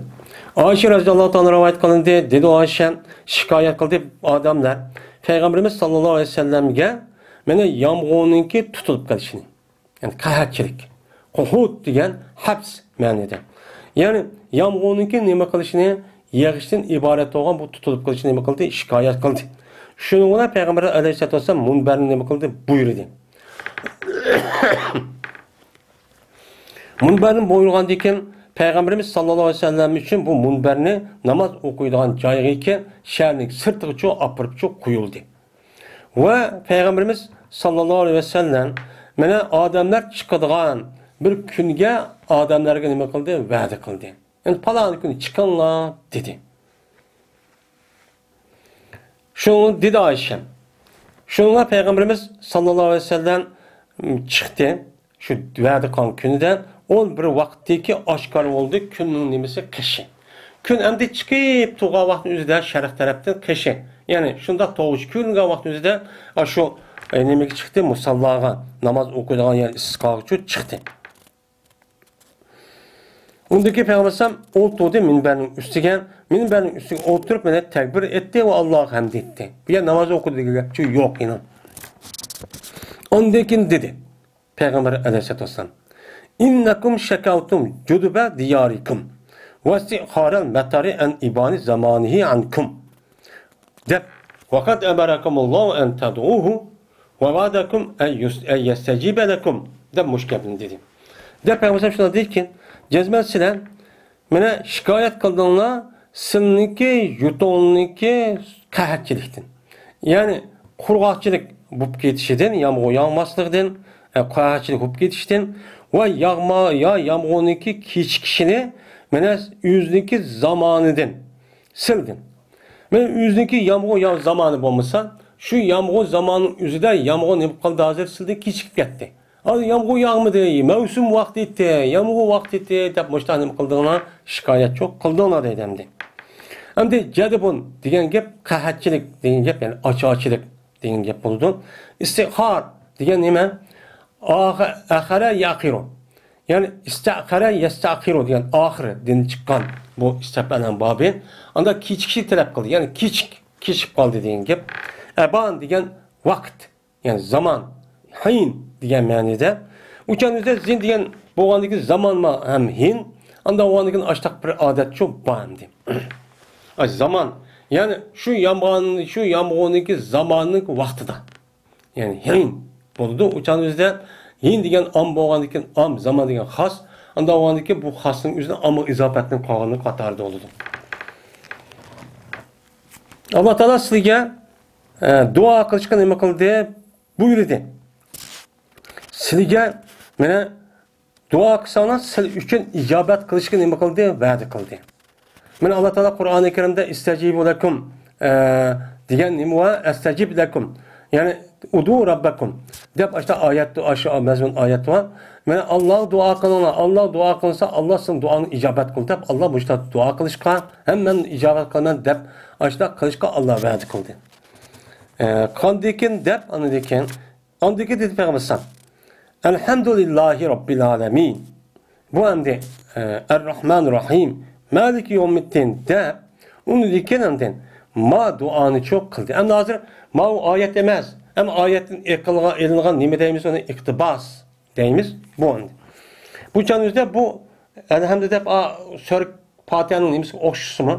ئائىشە رەزىياللاھۇ تائالا رىۋايەت قىلىندى. دېدى ئائىشە، شىكايەت قىلدى ئادەملەر پەيغەمبىرىمىز ساللاللاھۇ ئەلەيھى ۋەسەللەمگە مانا يامغۇرنىڭكى تۇتۇلۇپ قېلىشىنى. يەنى قەھەتچىلىك. قۇھۇت دېگەن ھەپس مەنىدە. يەنى يامغۇرنىڭكى نېمە قىلىشىنى، يېغىشتىن ئىبارەت بولغان بۇ تۇتۇلۇپ قېلىشىنى نېمە قىلدى؟ شىكايەت قىلدى. شۇنىڭ بىلەن پەيغەمبەر ئەلەيھىسسالاتۇ ۋەسسالام مۇنبەرنى نېمە قىلدى؟ بۇيرۇدى. مۇنبەرنى بۇيرۇغاندىن كېيىن پەيغەمبىرىمىز ساللاللاھۇ ئەلەيھى ۋەسەللەم ئۈچۈن بۇ مۇنبەرنى ناماز ئوقۇيدىغان جايغىكى شەھەرنىڭ سىرتىغىچۇ ئاپىرىپچۇ قويۇلدى. ۋە پەيغەمبىرىمىز ساللاللاھۇ ئەلەيھى ۋەسەللەم مانا ئادەملەر چىقىدىغان بىر كۈنگە ئادەملەرگە نېمە قىلدى؟ ۋەدە قىلدى. يەنى پالان كۈنى چىقىڭلار دېدى. شۇنى دېدى ئائىشە. شۇنىڭغا پەيغەمبىرىمىز ساللاللاھۇ ئەلەيھى ۋەسەللەم چىقتى. شۇ ۋەدە قىلغان كۈنىدە ئون بىر ۋاقىتتىكى ئاشكارا بولدى، كۈننىڭ نېمىسى؟ قېشى. كۈن ئەمدى چىقىپ تۇرغان ۋاقىتنىڭ ئۆزىدە شەرق تەرەپتىن قېشى. يەنى شۇنداق توغۇچ كۆرۈنگەن ۋاقىتنىڭ ئۆزىدە ئاشۇ، ئە، نېمىگە چىقتى؟ مۇساللاغا، ناماز ئوقۇيدىغان يەر ئىسسىقاغىچۇ چىقتى. ئۇندىن كېيىن پەيغەمبەر ئەلەيھىسسالام ئولتۇردى مىنبەرنىڭ ئۈستىگە. مىنبەرنىڭ ئۈستىگە ئولتۇرۇپ، مانا تەكبىر ئېيتتى ۋە ئاللاھقا ھەمد ئېيتتى. بۇ يەردە ناماز ئوقۇدى دېگەن گەپ يوق يەنە. ئاندىن كېيىن دېدى پەيغەمبەر ئەلەيھىسسالاتۇ ۋەسسالام، «إنكم شكوتم جدب دياركم واستأخار المطر عن إبان زمانه عنكم» دەپ، «وقد أمركم الله أن تدعوه ووعدكم أن يس-، أن يستجيب لكم» دەپ مۇشۇ گەپنى دېدى. دەپ پەيغەمبەر شۇنداق دېدىكى، جەزمەن سىلەر مانا شىكايەت قىلدىڭلار سىلىنىڭكى يۇرتۇڭنىڭكى قەھەتچىلىكتىن. يەنى قۇرغاقچىلىق بولۇپ كېتىشىدىن، يامغۇر ياغماسلىقىدىن، ئە، قەھەتچىلىك بولۇپ كېتىشتىن ۋە ياغما-، يا يامغۇرنىڭكى كېچىكىشىنى مانا ئۆزىنىڭكى زامانىدىن، سىلدىن. مانا ئۆزىنىڭكى يامغۇر ياغ زامانى بولمىسا، شۇ يامغۇر زامانىنىڭ ئۆزىدە يامغۇر نېمە قىلدى ھازىر سىلدىن كېچىكىپ كەتتى. ھازىر يامغۇر ياغمىدى، مەۋسۇم ۋاقتى يەتتى، يامغۇر ۋاقتى يەتتى دەپ مۇشۇنداق نېمە قىلدىڭلار؟ شىكايەتچۇ قىلدىڭلار دەيدۇ ئەمدى. ئەمدى جەدبۇن دېگەن گەپ قەھەتچىلىك دېگەن گەپ، يەنى ئاچارچىلىق دېگەن گەپ بولىدۇ. ئىستىخار دېگەن نېمە؟ ئاخ-، ئەخەرە يەخىرۇ. يەنى ئىستەخەرە يەستەخىرۇ دېگەن ئاخىرىدىن چىققان بۇ ئىستەفئەلنىڭ بابى. ئاندا كېچىكىشنى تەلەپ قىلدى. يەنى كېچىك، كېچىكىپ قالدى دېگەن گەپ. ئەبان دېگەن ۋاقىت. يەنى زامان، ھىن دېگەن مەنىدە. ئۇچان ئۆزى زىن دېگەن بولغاندىكىن زامانما ھەم ھىن، ئاندا بولغاندىكىن ئاشتاق بىر ئادەتچۇ بار ئەمدى. ئاي، زامان، يەنى شۇ يامغان، شۇ يامغۇرنىڭكى زاماننىڭ ۋاقتىدا. يەنى ھىن بولىدۇ. ئۇچان ئۆزىدە ھىن دېگەن ئام بولغاندىكىن ئام، زامان دېگەن خاس. ئاندا بولغاندىكىن بۇ خاسنىڭ ئۆزىنى ئامغا ئىزاپەتنىڭ قالغىنى قاتارىدا بولىدۇ. ئاللا تائالا سىلىگە، ئە، دۇئا قىلىشقا نېمە قىلدى؟ بۇيرۇدى. سىلىگە، مانا، دۇئا قىلساڭلار، سىل ئۈچۈن ئىجابەت قىلىشقا نېمە قىلدى؟ ۋەدە قىلدى. مانا، ئاللا تائالا قۇرئانى كەرىمدە «ئىستەجىبۇ لەكۇم»، ئە، دېگەن نېمە ۋە «ئەستەجىب لەكۇم»، يەنى «ئۇدۇ رەببەكۇم» دەپ ئاشۇ ئايەت، ئاشۇ مەزمۇن ئايەت بار. مانا، ئاللاغا دۇئا قىلىڭلار، ئاللا دۇئا قىلسا، ئاللا سىزنىڭ دۇئاڭنى ئىجابەت قىلدى دەپ، ئاللا مۇشۇنداق دۇئا قىلىشقا، ھەم مەن ئىجابەت قىلىمەن دەپ، ئاشۇنداق قىلىشقا ئاللا ۋەدە قىلدى. ئە، قاندىكىن دەپ، ئاندىن كېيىن، ئاندىكى دېدى پەيغەمبەر ئەلەيھىسسالام، «ئەلھەمدۇلىللاھى رەببىل ئالەمىن». بۇ ئەمدى، ئە، «ئەررەھمانىر رەھىم، مالىكى يەۋمىددىن» دەپ، ئۇنىڭدىن كېيىن ئاندىن ما دۇئانىچۇ قىلدى. ئەمدى ھازىر ماۋۇ ئايەت ئەمەس، ئەمما ئايەتتىن ئېقىلغان، ئېلىنغان نېمە دەيمىز ئۇنى؟ ئىقتىباس دەيمىز. بۇ ئەمدى. بۇ چاغنىڭ ئۆزىدە بۇ «ئەلھەمدۇ» دەپ، ئا، سۈرە پاتىھەنىڭ نېمىسىگە ئوخشىسىمۇ،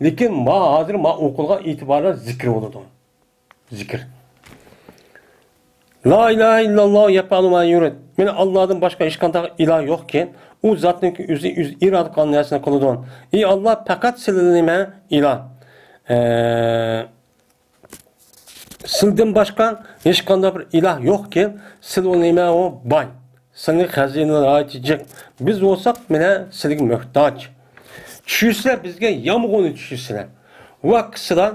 لېكىن ما ھازىر ما ئوقۇلغان ئېتىبارلار زىكىر بولىدۇ. زىكىر. «لا ئىلاھە ئىللاللاھۇ يەپئەلۇ ما يۇرىد». مانا ئاللادىن باشقا ھېچقانداق ئىلاھ يوقكەن، ئۇ زاتنىڭكى ئۆزى، ئۆزى ئىرادە قىلغان نەرسىنى قىلىدۇ. ئى ئاللا، پەقەت سىلىلا نېمە؟ ئىلاھ. ئە، سىلدىن باشقا ھېچقانداق بىر ئىلاھ يوقكەن، سىل ئۇ نېمە؟ ئۇ باي. سىلنىڭ خەزىنىلىرى ناھايىتى جىق. بىز بولساق مانا سىلگە موھتاج. چۈشۈرسىلە بىزگە يامغۇرنى چۈشۈرسىلە. ۋە قىلسىلا،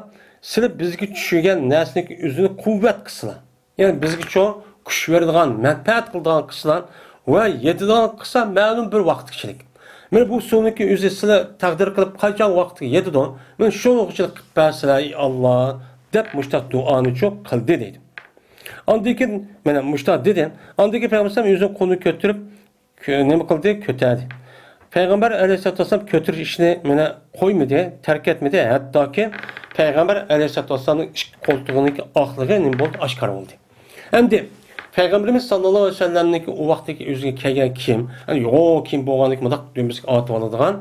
سىلى بىزگە چۈشۈرگەن نەرسىنىڭكى ئۆزىنى قۇۋۋەت قىلسىلا. يەنى بىزگىچۇ كۈچ بېرىدىغان، مەنپەئەت قىلىدىغان قىلسىلا ۋە يېتىدىغان قىلسا مەلۇم بىر ۋاقىتقىچىلىك. مانا بۇ سۇنىڭكى ئۆزى سىلى تەقدىر قىلىپ قاچان ۋاقىتقا يېتىدۇ، مانا شۇنىڭغىچىلىك قىلىپ بەرسىلە، ئى ئاللا، دەپ مۇشۇنداق دۇئانىچۇ قىلدى دەيدۇ. ئاندىن كېيىن مانا مۇشۇنداق دېدى. ئاندىن كېيىن پەيغەمبەر ئەلەيھىسسالام ئۆزىنىڭ قولىنى كۆتۈرۈپ، كۆ-، نېمە قىلدى؟ كۆتەردى. پەيغەمبەر ئەلەيھىسسالاتۇ ۋەسسالام كۆتۈرۈش ئىشىنى مانا قويمىدى، تەرك ئەتمىدى. ھەتتاكى پەيغەمبەر ئەلەيھىسسالاتۇ ۋەسسالامنىڭ ئىككى قولتۇقىنىڭ ئاقلىقى نېمە بولدى؟ ئاشكارا بولدى. ئەمدى پەيغەمبىرىمىز ساللاللاھۇ ئەلەيھى ۋەسەللەمنىڭكى ئۇ ۋاقىتتىكى ئۆزىگە كىيگەن كىيىم، يەنى يوغان كىيىم بولغاندىكىن مۇنداق دۈمبىسىگە ئارتىۋالىدىغان،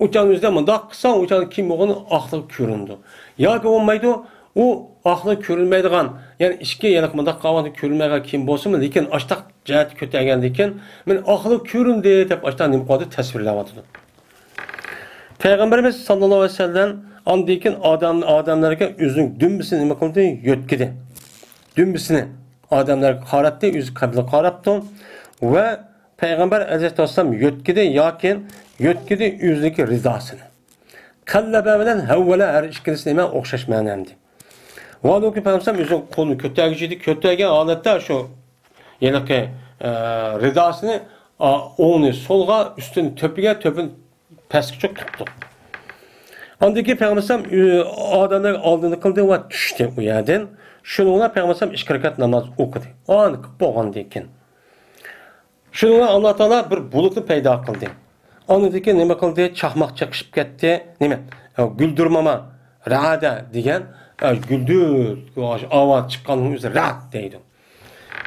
ئۇ چاغنىڭ ئۆزىدە مۇنداق قىلسا، ئۇ چاغنىڭ كىيىم بولغىنى ئاقلىقى كۆرۈنىدۇ. ياكى بولمايدۇ، ئۇ ئاقلىقى كۆرۈنمەيدىغان، يەنى ئىچكى يەنە مۇنداق قاۋاندا كۆرۈنمەيدىغان كىيىم بولسىمۇ، لېكىن ئاشتاق جەھەتتە كۆتەرگەندىكىن، مانا ئاقلىقى كۆرۈندى دەپ ئاشتاق نېمە قىلىۋاتىدۇ؟ تەسۋىرلەۋاتىدۇ. پەيغەمبىرىمىز ساللاللاھۇ ئەلەيھى ۋەسەللەم ئاندىن كېيىن ئادەم، ئادەملەرگە ئۆزىنىڭ دۈمبىسىنى نېمە قىلدى؟ يۆتكىدى. دۈمبىسىنى ئادەملەرگە قاراتتى، ئۆزى قىبلىگە قاراپتۇ ۋە پەيغەمبەر ئەلەيھىسسالام يۆتكىدى ياكى يۆتكىدى ئۆزىنىڭكى رىداسىنى. قەللەبە بىلەن ھەۋۋەلە ھەر ئىككىلىسى نېمە ئوخشاش مەنەمدى. ۋالۇكى پەيغەمبەر ئۆزىنىڭ قولىنى كۆتەرگۈچى ئىدى، كۆتەرگەن ھالەتتە شۇ ھېلىقى، ئە، رىداسىنى، ئا، ئوڭنى سولغا، ئۈستىنى تۆپىگە، تۆپىنى پەسكىچە قىپتۇ. ئاندىن كېيىن پەيغەمبەر ئەلەيھىسسالام، ئۆ-، ئادەملەرگە ئالدىنى قىلدى ۋە چۈشتى ئۇ يەردىن. شۇنىڭ بىلەن پەيغەمبەر ئەلەيھىسسالام ئىككى رەكەت ناماز ئوقۇدى. ئانى قىلىپ بولغاندىن كېيىن. شۇنىڭ بىلەن ئاللا تائالا بىر بۇلۇتنى پەيدا قىلدى. ئاندىن كېيىن نېمە قىلدى؟ چاقماق چېقىشىپ كەتتى. نېمە؟ ئە، گۈلدۈرماما، رەئەدە دېگەن، ئە، گۈلدۈر، ئاۋاز چىققاننىڭ ئۆزى رەئەد دەيدۇ.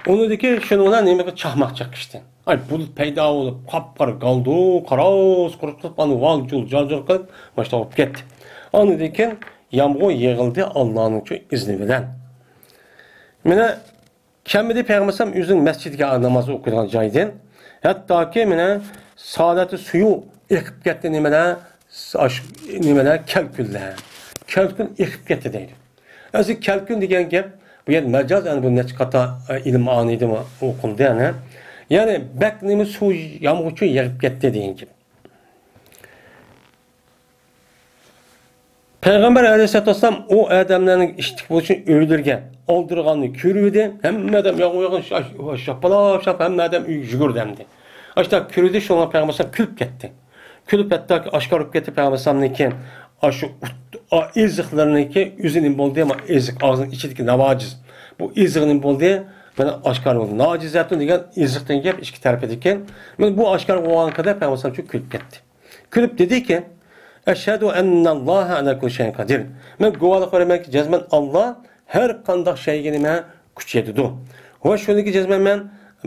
ئۇنىڭدىكى شۇنىڭ بىلەن نېمە قىلدى؟ چاقماق چېقىشتى. ئاي، بۇلۇت پەيدا بولۇپ، قاپقارا گالدۇ، قاراۋۇس قۇرۇپ تۇرۇپ، ئانا ۋال-جۇل، جار-جۇر قىلىپ، ماشتا بولۇپ كەتتى. ئاندىن كېيىن يامغۇر يېغىلدى ئاللانىڭ شۇ ئىزنى بىلەن. مانا كەلمىدى پەيغەمبەر ئەلەيھىسسالام ئۆزىنىڭ مەسچىتىگە ناماز ئوقۇيدىغان جايدىن. ھەتتاكى مانا سالەتى سۇيۇ ئېقىپ كەتتى نېمىلەر؟ ئاش-، نېمىلەر؟ كەلكۈنلەر. كەلكۈن ئېقىپ كەتتى دەيدۇ. ئەسلى كەلكۈن دېگەن گەپ، بۇ يەردە مەجاز، يەنى بۇ نەچچە قاتا، ئە، ئىلىم ئانىدىمۇ ئوقۇلدى، يەنى. يەنى بەك نېمە سۇ يامغۇرچۇ يېغىپ كەتتى دېگەن گەپ. پەيغەمبەر ئەلەيھىسسالاتۇ ۋەسسالام ئۇ ئادەملەرنىڭ ئىشتىك بولۇشىنى ئۆيلىرىگە ئالدۇرغاننى كۆرۈۋىدى. ھەممە ئادەم يامغۇر ياغقان شاپىلاپ شاپ، ھەممە ئادەم ئۆيگە يۈگۈردى ئەمدى. ئاشۇنداق كۆرۈۋىدى، شۇڭا پەيغەمبەر ئەلەيھىسسالام كۈلۈپ كەتتى. كۈلۈپ، ھەتتاكى ئاشكارا بولۇپ كەتتى پەيغەمبەر ئەلەيھىسسالامنىڭكى ئاشۇ ئۇت-، ئا-، ئېزىقلىرىنىڭكى ئۆزى نېمە بولدى؟ ما ئېزىق، ئاغزىنىڭ ئىچىدىكى ناۋاجىز. بۇ ئېزىق نېمە بولدى؟ مانا ئاشكارا بولدى. ناجىزەتۇن دېگەن ئېزىق دېگەن گەپ ئىككى تەرىپىدىكى. مانا بۇ ئاشكارا بولغانلىقىدا پەيغەمبەر ئەلەيھىسسالام شۇ كۈلۈپ كەتتى. كۈلۈپ دېدىكى، «ئەشھەدۇ ئەننەللاھە ئەلا كۇللى شەيئىن قەدىر.» مەن گۇۋاھلىق بېرىمەنكى، جەزمەن ئاللا ھەر قانداق شەيگە نېمە؟ كۈچ يېتىدۇ. ۋە شۇنىڭكى جەزمەن مەن،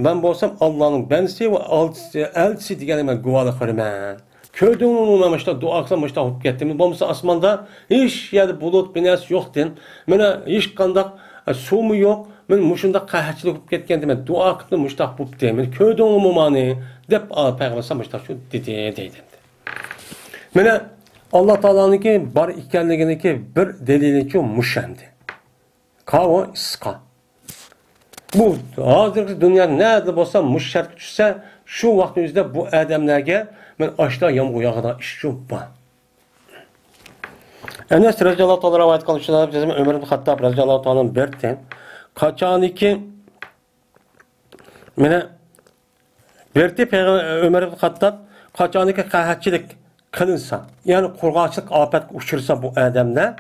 مەن بولسام ئاللانىڭ بەندىسى ۋە ئەلچىسى، ئەلچىسى دېگەنگە مەن گۇۋاھلىق بېرىمەن. كۆردۈڭمۇ، مەن مۇشۇنداق دۇئا قىلسام، مۇشۇنداق بولۇپ كەتتىمۇ؟ بولمىسا ئاسماندا ھېچ يەردە بۇلۇت، بىر نەرسە يوقتىن، مانا ھېچقانداق، ئە، سۇمۇ يوق، مەن مۇشۇنداق قەھەتچىلىك بولۇپ كەتكەندە، مەن دۇئا قىلىپلا مۇشۇنداق بوپتۇ. مەن كۆردۈڭمۇ مانا؟ دەپ، ئا، پەيغەمبەر مۇشۇنداق شۇ دېدى، دەيدۇ. مانا، ئاللا تائالانىڭكى بار ئىكەنلىكىنىڭكى بىر دەلىلىچۇ مۇشۇ ئەمدى. قاۋۇ ئىسقا. بۇ ھازىرقى دۇنيا نەدە بولسا مۇشۇ شەرتكە چۈشسە، شۇ ۋاقىتنىڭ ئۆزىدە بۇ ئادەملەرگە مانا ئاشتا يامغۇر ياغىدىغان ئىش شۇ بار. ئەنەس رەزىياللاھۇ تائالا رىۋايەت قىلغان شۇنداق، ئۆمەر ئىبن خەتتاب رەزىياللاھۇ تائالا بەردى. قاچانكى مانا بەردى پەيغەم-، ئۆمەر ئىبن خەتتاب، قاچانكى قەھەتچىلىك قىلىنسا، يەنى قۇرغاقچىلىق ئاپەتكە ئۇچرىسا بۇ ئادەملەر،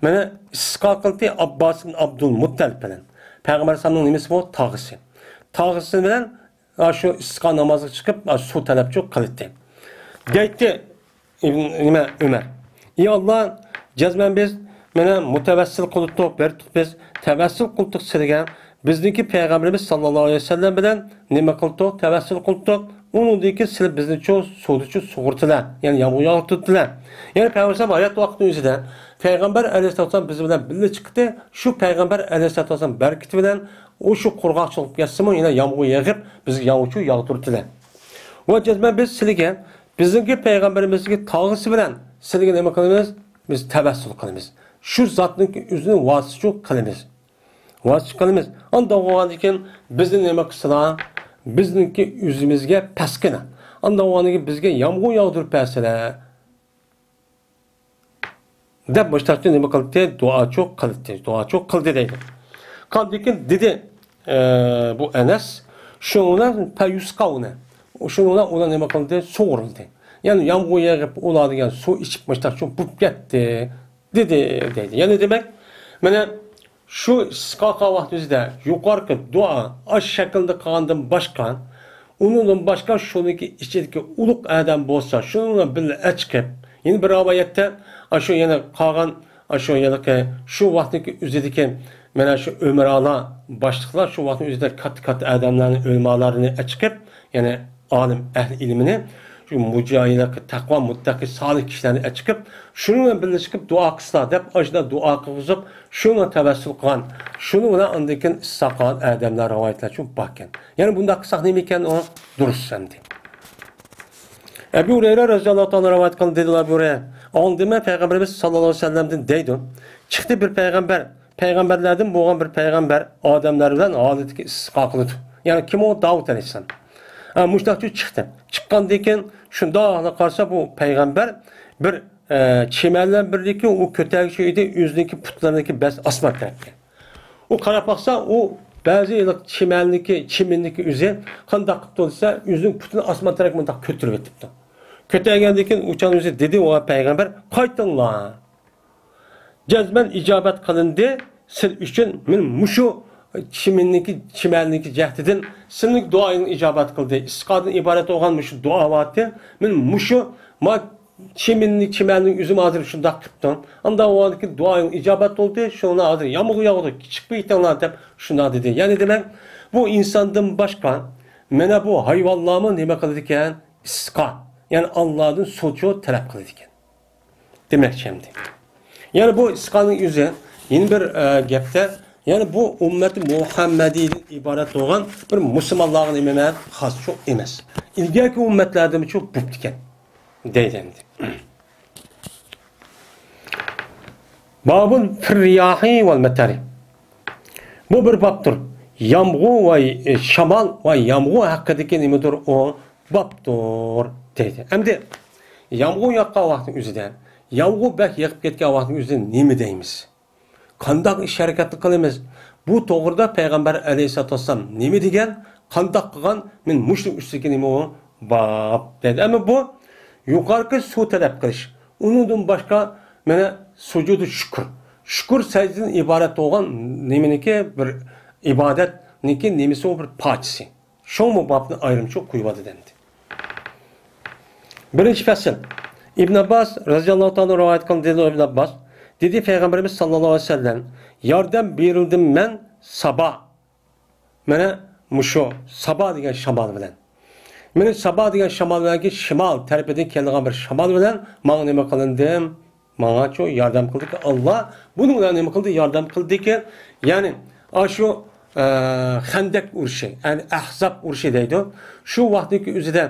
مانا ئىستىسقا قىلدى ئابباس ئىبن ئابدۇل مۇتتەلىپ بىلەن. پەيغەمبەر ئەلەيھىسسالامنىڭ نېمىسى بۇ؟ تاغىسى. تاغىسى بىلەن شۇ ئىستىسقا نامازغا چىقىپ، سۇ تەلەپچۇ قىلدى. دەيتتى، ئىبن، نېمە، ئۆمەر. ئى ئاللا، جەزمەن بىز مانا مۇتەۋەسسىل قىلدۇق، بەردۇق بىز، تەۋەسسۇل قىلدۇق سىلىگە. بىزنىڭكى پەيغەمبىرىمىز ساللاللاھۇ ئەلەيھى ۋەسەللەم بىلەن نېمە قىلدۇق؟ تەۋەسسۇل قىلدۇق. ئۇنىڭدىن كېيىن سىلى بىزنىچۇ سۇدىچۇ سۇغۇرتىلە، يەنى يامغۇر ياغدۇرتىلە. يەنى پەيغەمبەر ئەلەيھىسسالام ھايات ۋاقتىنىڭ ئۆزىدە پەيغەمبەر ئەلەيھىسسالام بىز بىلەن بىللە چىقتى. شۇ پەيغەمبەر ئەلەيھىسسالام بەرىكىتى بىلەن ئۇ شۇ قۇرغاقچىلىق بولۇپ كەتسىمۇ، يەنە يامغۇر يېغىپ، بىزگە يامغۇرچۇ ياغدۇرتىلە. ۋە جەزمەن بىز سىلىگە، بىزنىڭكى پەيغەمبىرىمىزنىڭكى تاغىسى بىلەن سىلىگە نېمە قىلىمىز؟ بىز تەۋەسسۇل قىلىمىز. شۇ زاتنىڭكى ئۆزىنى ۋاسىتىچۇ قىلىمىز. ۋاسىتىچۇ قىلىمىز. ئانداق بولغاندىن كېيىن بىزنى نېمە قىلسىلا، بىزنىڭكى ئۆزىمىزگە پەسكىنە. ئانداق بولغاندىن كېيىن بىزگە يامغۇر ياغدۇرۇپ بەرسىلە. دەپ مۇشتاقچە نېمە قىلدى؟ دۇئاچۇ قىلدى، دۇئاچۇ قىلدى دەيدۇ. قاندىكىن دېدى، ئە، بۇ ئەنەس، شۇنىڭ بىلەن پەيۇسقاۋنى، شۇنىڭ بىلەن ئۇلار نېمە قىلدى؟ سۇغۇرۇلدى. يەنى يامغۇر يېغىپ، ئۇلار دېگەن سۇ ئىچىپ مۇشتاقچۇ بوپ كەتتى، دېدى، دەيدۇ. يەنى دېمەك، مانا شۇ ئىستىسقا قىلغان ۋاقتىمىزدا يۇقىرىقى دۇئا ئاشۇ شەكىلدە قىلغاندىن باشقا، ئۇنىڭدىن باشقا شۇنىڭكى ئىچىدىكى ئۇلۇغ ئادەم بولسا، شۇنىڭ بىلەن بىللە ئەچىقىپ، يەنە بىر رىۋايەتتە، ئاشۇ يەنە قالغان، ئاشۇ يەنىكى شۇ ۋاقىتنىڭكى ئۆزىدىكى مانا شۇ ئۆمەرالار، باشلىقلار شۇ ۋاقىتنىڭ ئۆزىدە كاتتا-كاتتا ئادەملەرنى، ئۆلىمالارنى ئەچىقىپ، يەنى ئالىم، ئەھلى ئىلمىنى، شۇ مۇجاھىدە، تەقۋا، مۇتتەقى، سالىھ كىشىلەرنى ئەچىقىپ، شۇنىڭ بىلەن بىللە چىقىپ دۇئا قىلسىلا دەپ، ئاشۇنداق دۇئا قىلغۇزۇپ، شۇنىڭغا تەۋەسسۇل قىلغان، شۇنىڭ بىلەن ئاندىن كېيىن ئىسسىقا قالغان ئادەملەر رىۋايەتلەر شۇ باركەن. يەنى بۇنداق قىلساق نېمە ئىكەن ئۇ؟ دۇرۇس ئەمدى. ئەبۇ ھۇرەيرە رەزىياللاھۇ تائالا رىۋايەت قىلدى، دېدى ئەبۇ ھۇرەيرە. ئاڭلىدىم مەن پەيغەمبىرىمىز ساللاللاھۇ ئەلەيھى ۋەسەللەمدىن دەيدۇ. چىقتى بىر پەيغەمبەر، پەيغەمبەرلەردىن بولغان بىر پەيغەمبەر ئادەملەر بىلەن ھالىتىدىكى ئىسسىقا قىلىدۇ. يەنى كىم ئۇ؟ داۋۇت ئەلەيھىسسالام. ھە، مۇشۇنداق چىقتى. چىققاندىن كېيىن شۇنداقلا قارىسا بۇ پەيغەمبەر بىر، ئە، چىمەن بىلەن بىرلىكى ئۇ كۆتەرگۈچى ئىدى، ئۆزىنىڭكى پۇتلىرىنىڭكى بەزى ئاسمان تەرەپكە. ئۇ قاراپ باقسا، ئۇ بەزى چىمەننىكى، چىمەننىكى ئۆزى قانداق قىپتۇ دېسە، ئۆزىنىڭ پۇتىنى ئاسمان تەرەپكە مۇنداق كۆتۈرۈۋېتىپتۇ. كۆتەرگەندىن كېيىن ئۇ چاغ ئۆزى دېدى، ۋاي پەيغەمبەر، قايتىڭلار. جەزمەن ئىجابەت قىلىندى سىز ئۈچۈن. مەن مۇشۇ چىمەننىكى، چىمەننىكى جەھىتىدىن سىزنىڭ دۇئايىڭ ئىجابەت قىلدى. ئىسسىقادىن ئىبارەت بولغان مۇشۇ دۇئا بارتى. مەن مۇشۇ ما-، چىمەننىڭ، چىمەننىڭ ئۆزىمۇ ھازىر شۇنداق قىپتۇ. ئاندىن ئۇ دۇئايىڭ ئىجابەت بولدى. شۇڭا ھازىر يامغۇر ياغىدۇ، چىقىپ كېتىڭلار دەپ شۇنداق دېدى. يەنى دېمەك، بۇ ئىنساندىن باشقا مانا بۇ ھايۋانلارمۇ نېمە قىلىدىكەن؟ ئىسسىقا، يەنى ئاللادىن سۇچۇ تەلەپ قىلىدىكەن. دېمەكچى ئەمدى. يەنى بۇ ئىسسىقانىڭ ئۆزى يەنە بىر، ئە، گەپتە، يەنى بۇ ئۈممەت مۇھەممەدىيدىن ئىبارەت بولغان بىر مۇسۇلمانلارغا نېمە ئەمەس، خاسچۇ ئەمەس. ئىلگەركى ئۈممەتلەردىمۇ چۇ بوپتىكەن دەيدۇ ئەمدى. بابۇن فىررىياھى ۋەل مەتەرى. بۇ بىر بابتۇر. يامغۇر ۋە، ئە، شامال ۋە يامغۇر ھەققىدىكى نېمىدۇر ئۇ؟ بابتۇر دەيدۇ. ئەمدى يامغۇر ياغقان ۋاقىتنىڭ ئۆزىدە، يامغۇر بەك يېغىپ كەتكەن ۋاقىتنىڭ ئۆزىدە نېمە دەيمىز؟ قانداق ئىش ھەرىكەتنى قىلىمىز؟ بۇ توغرىدا پەيغەمبەر ئەلەيھىسسالاتۇ ۋەسسالام نېمە دېگەن؟ قانداق قىلغان؟ مەن مۇشۇنىڭ ئۈستىدىكى نېمە ئۇ؟ باب دەيدۇ. ئەمما بۇ يۇقىرىقى سۇ تەلەپ قىلىش، ئۇنىڭدىن باشقا مانا سۇجۇدى شۈكۈر، شۈكۈر سەجدىدىن ئىبارەت بولغان نېمىنىكى بىر ئىبادەتنىكى نېمىسى ئۇ بىر پارچىسى. شۇڭا بۇ بابنى ئايرىمچە قويۇۋالدى دەمدى. بىرىنچى پەسىل. ئىبن ئابباس رەزىياللاھۇ تائالا رىۋايەت قىلدى، دېدى ئىبن ئابباس، دېدى پەيغەمبىرىمىز ساللاللاھۇ ئەلەيھى ۋەسەللەم، ياردەم بېرىلدىم مەن سابا. مانا مۇشۇ سابا دېگەن شامال بىلەن. مانا سابا دېگەن شامال بىلەنكى شىمال تەرىپىدىن كېلىدىغان بىر شامال بىلەن ماڭا نېمە قىلىندىم؟ ماڭاچۇ ياردەم قىلدىكى ئاللا. بۇنىڭ بىلەن نېمە قىلدى؟ ياردەم قىلدىكى، يەنى ئاشۇ، ئە، خەندەك ئۇرۇشى، يەنى ئەھزاب ئۇرۇشى دەيدۇ. شۇ ۋاقىتنىڭكى ئۆزىدە،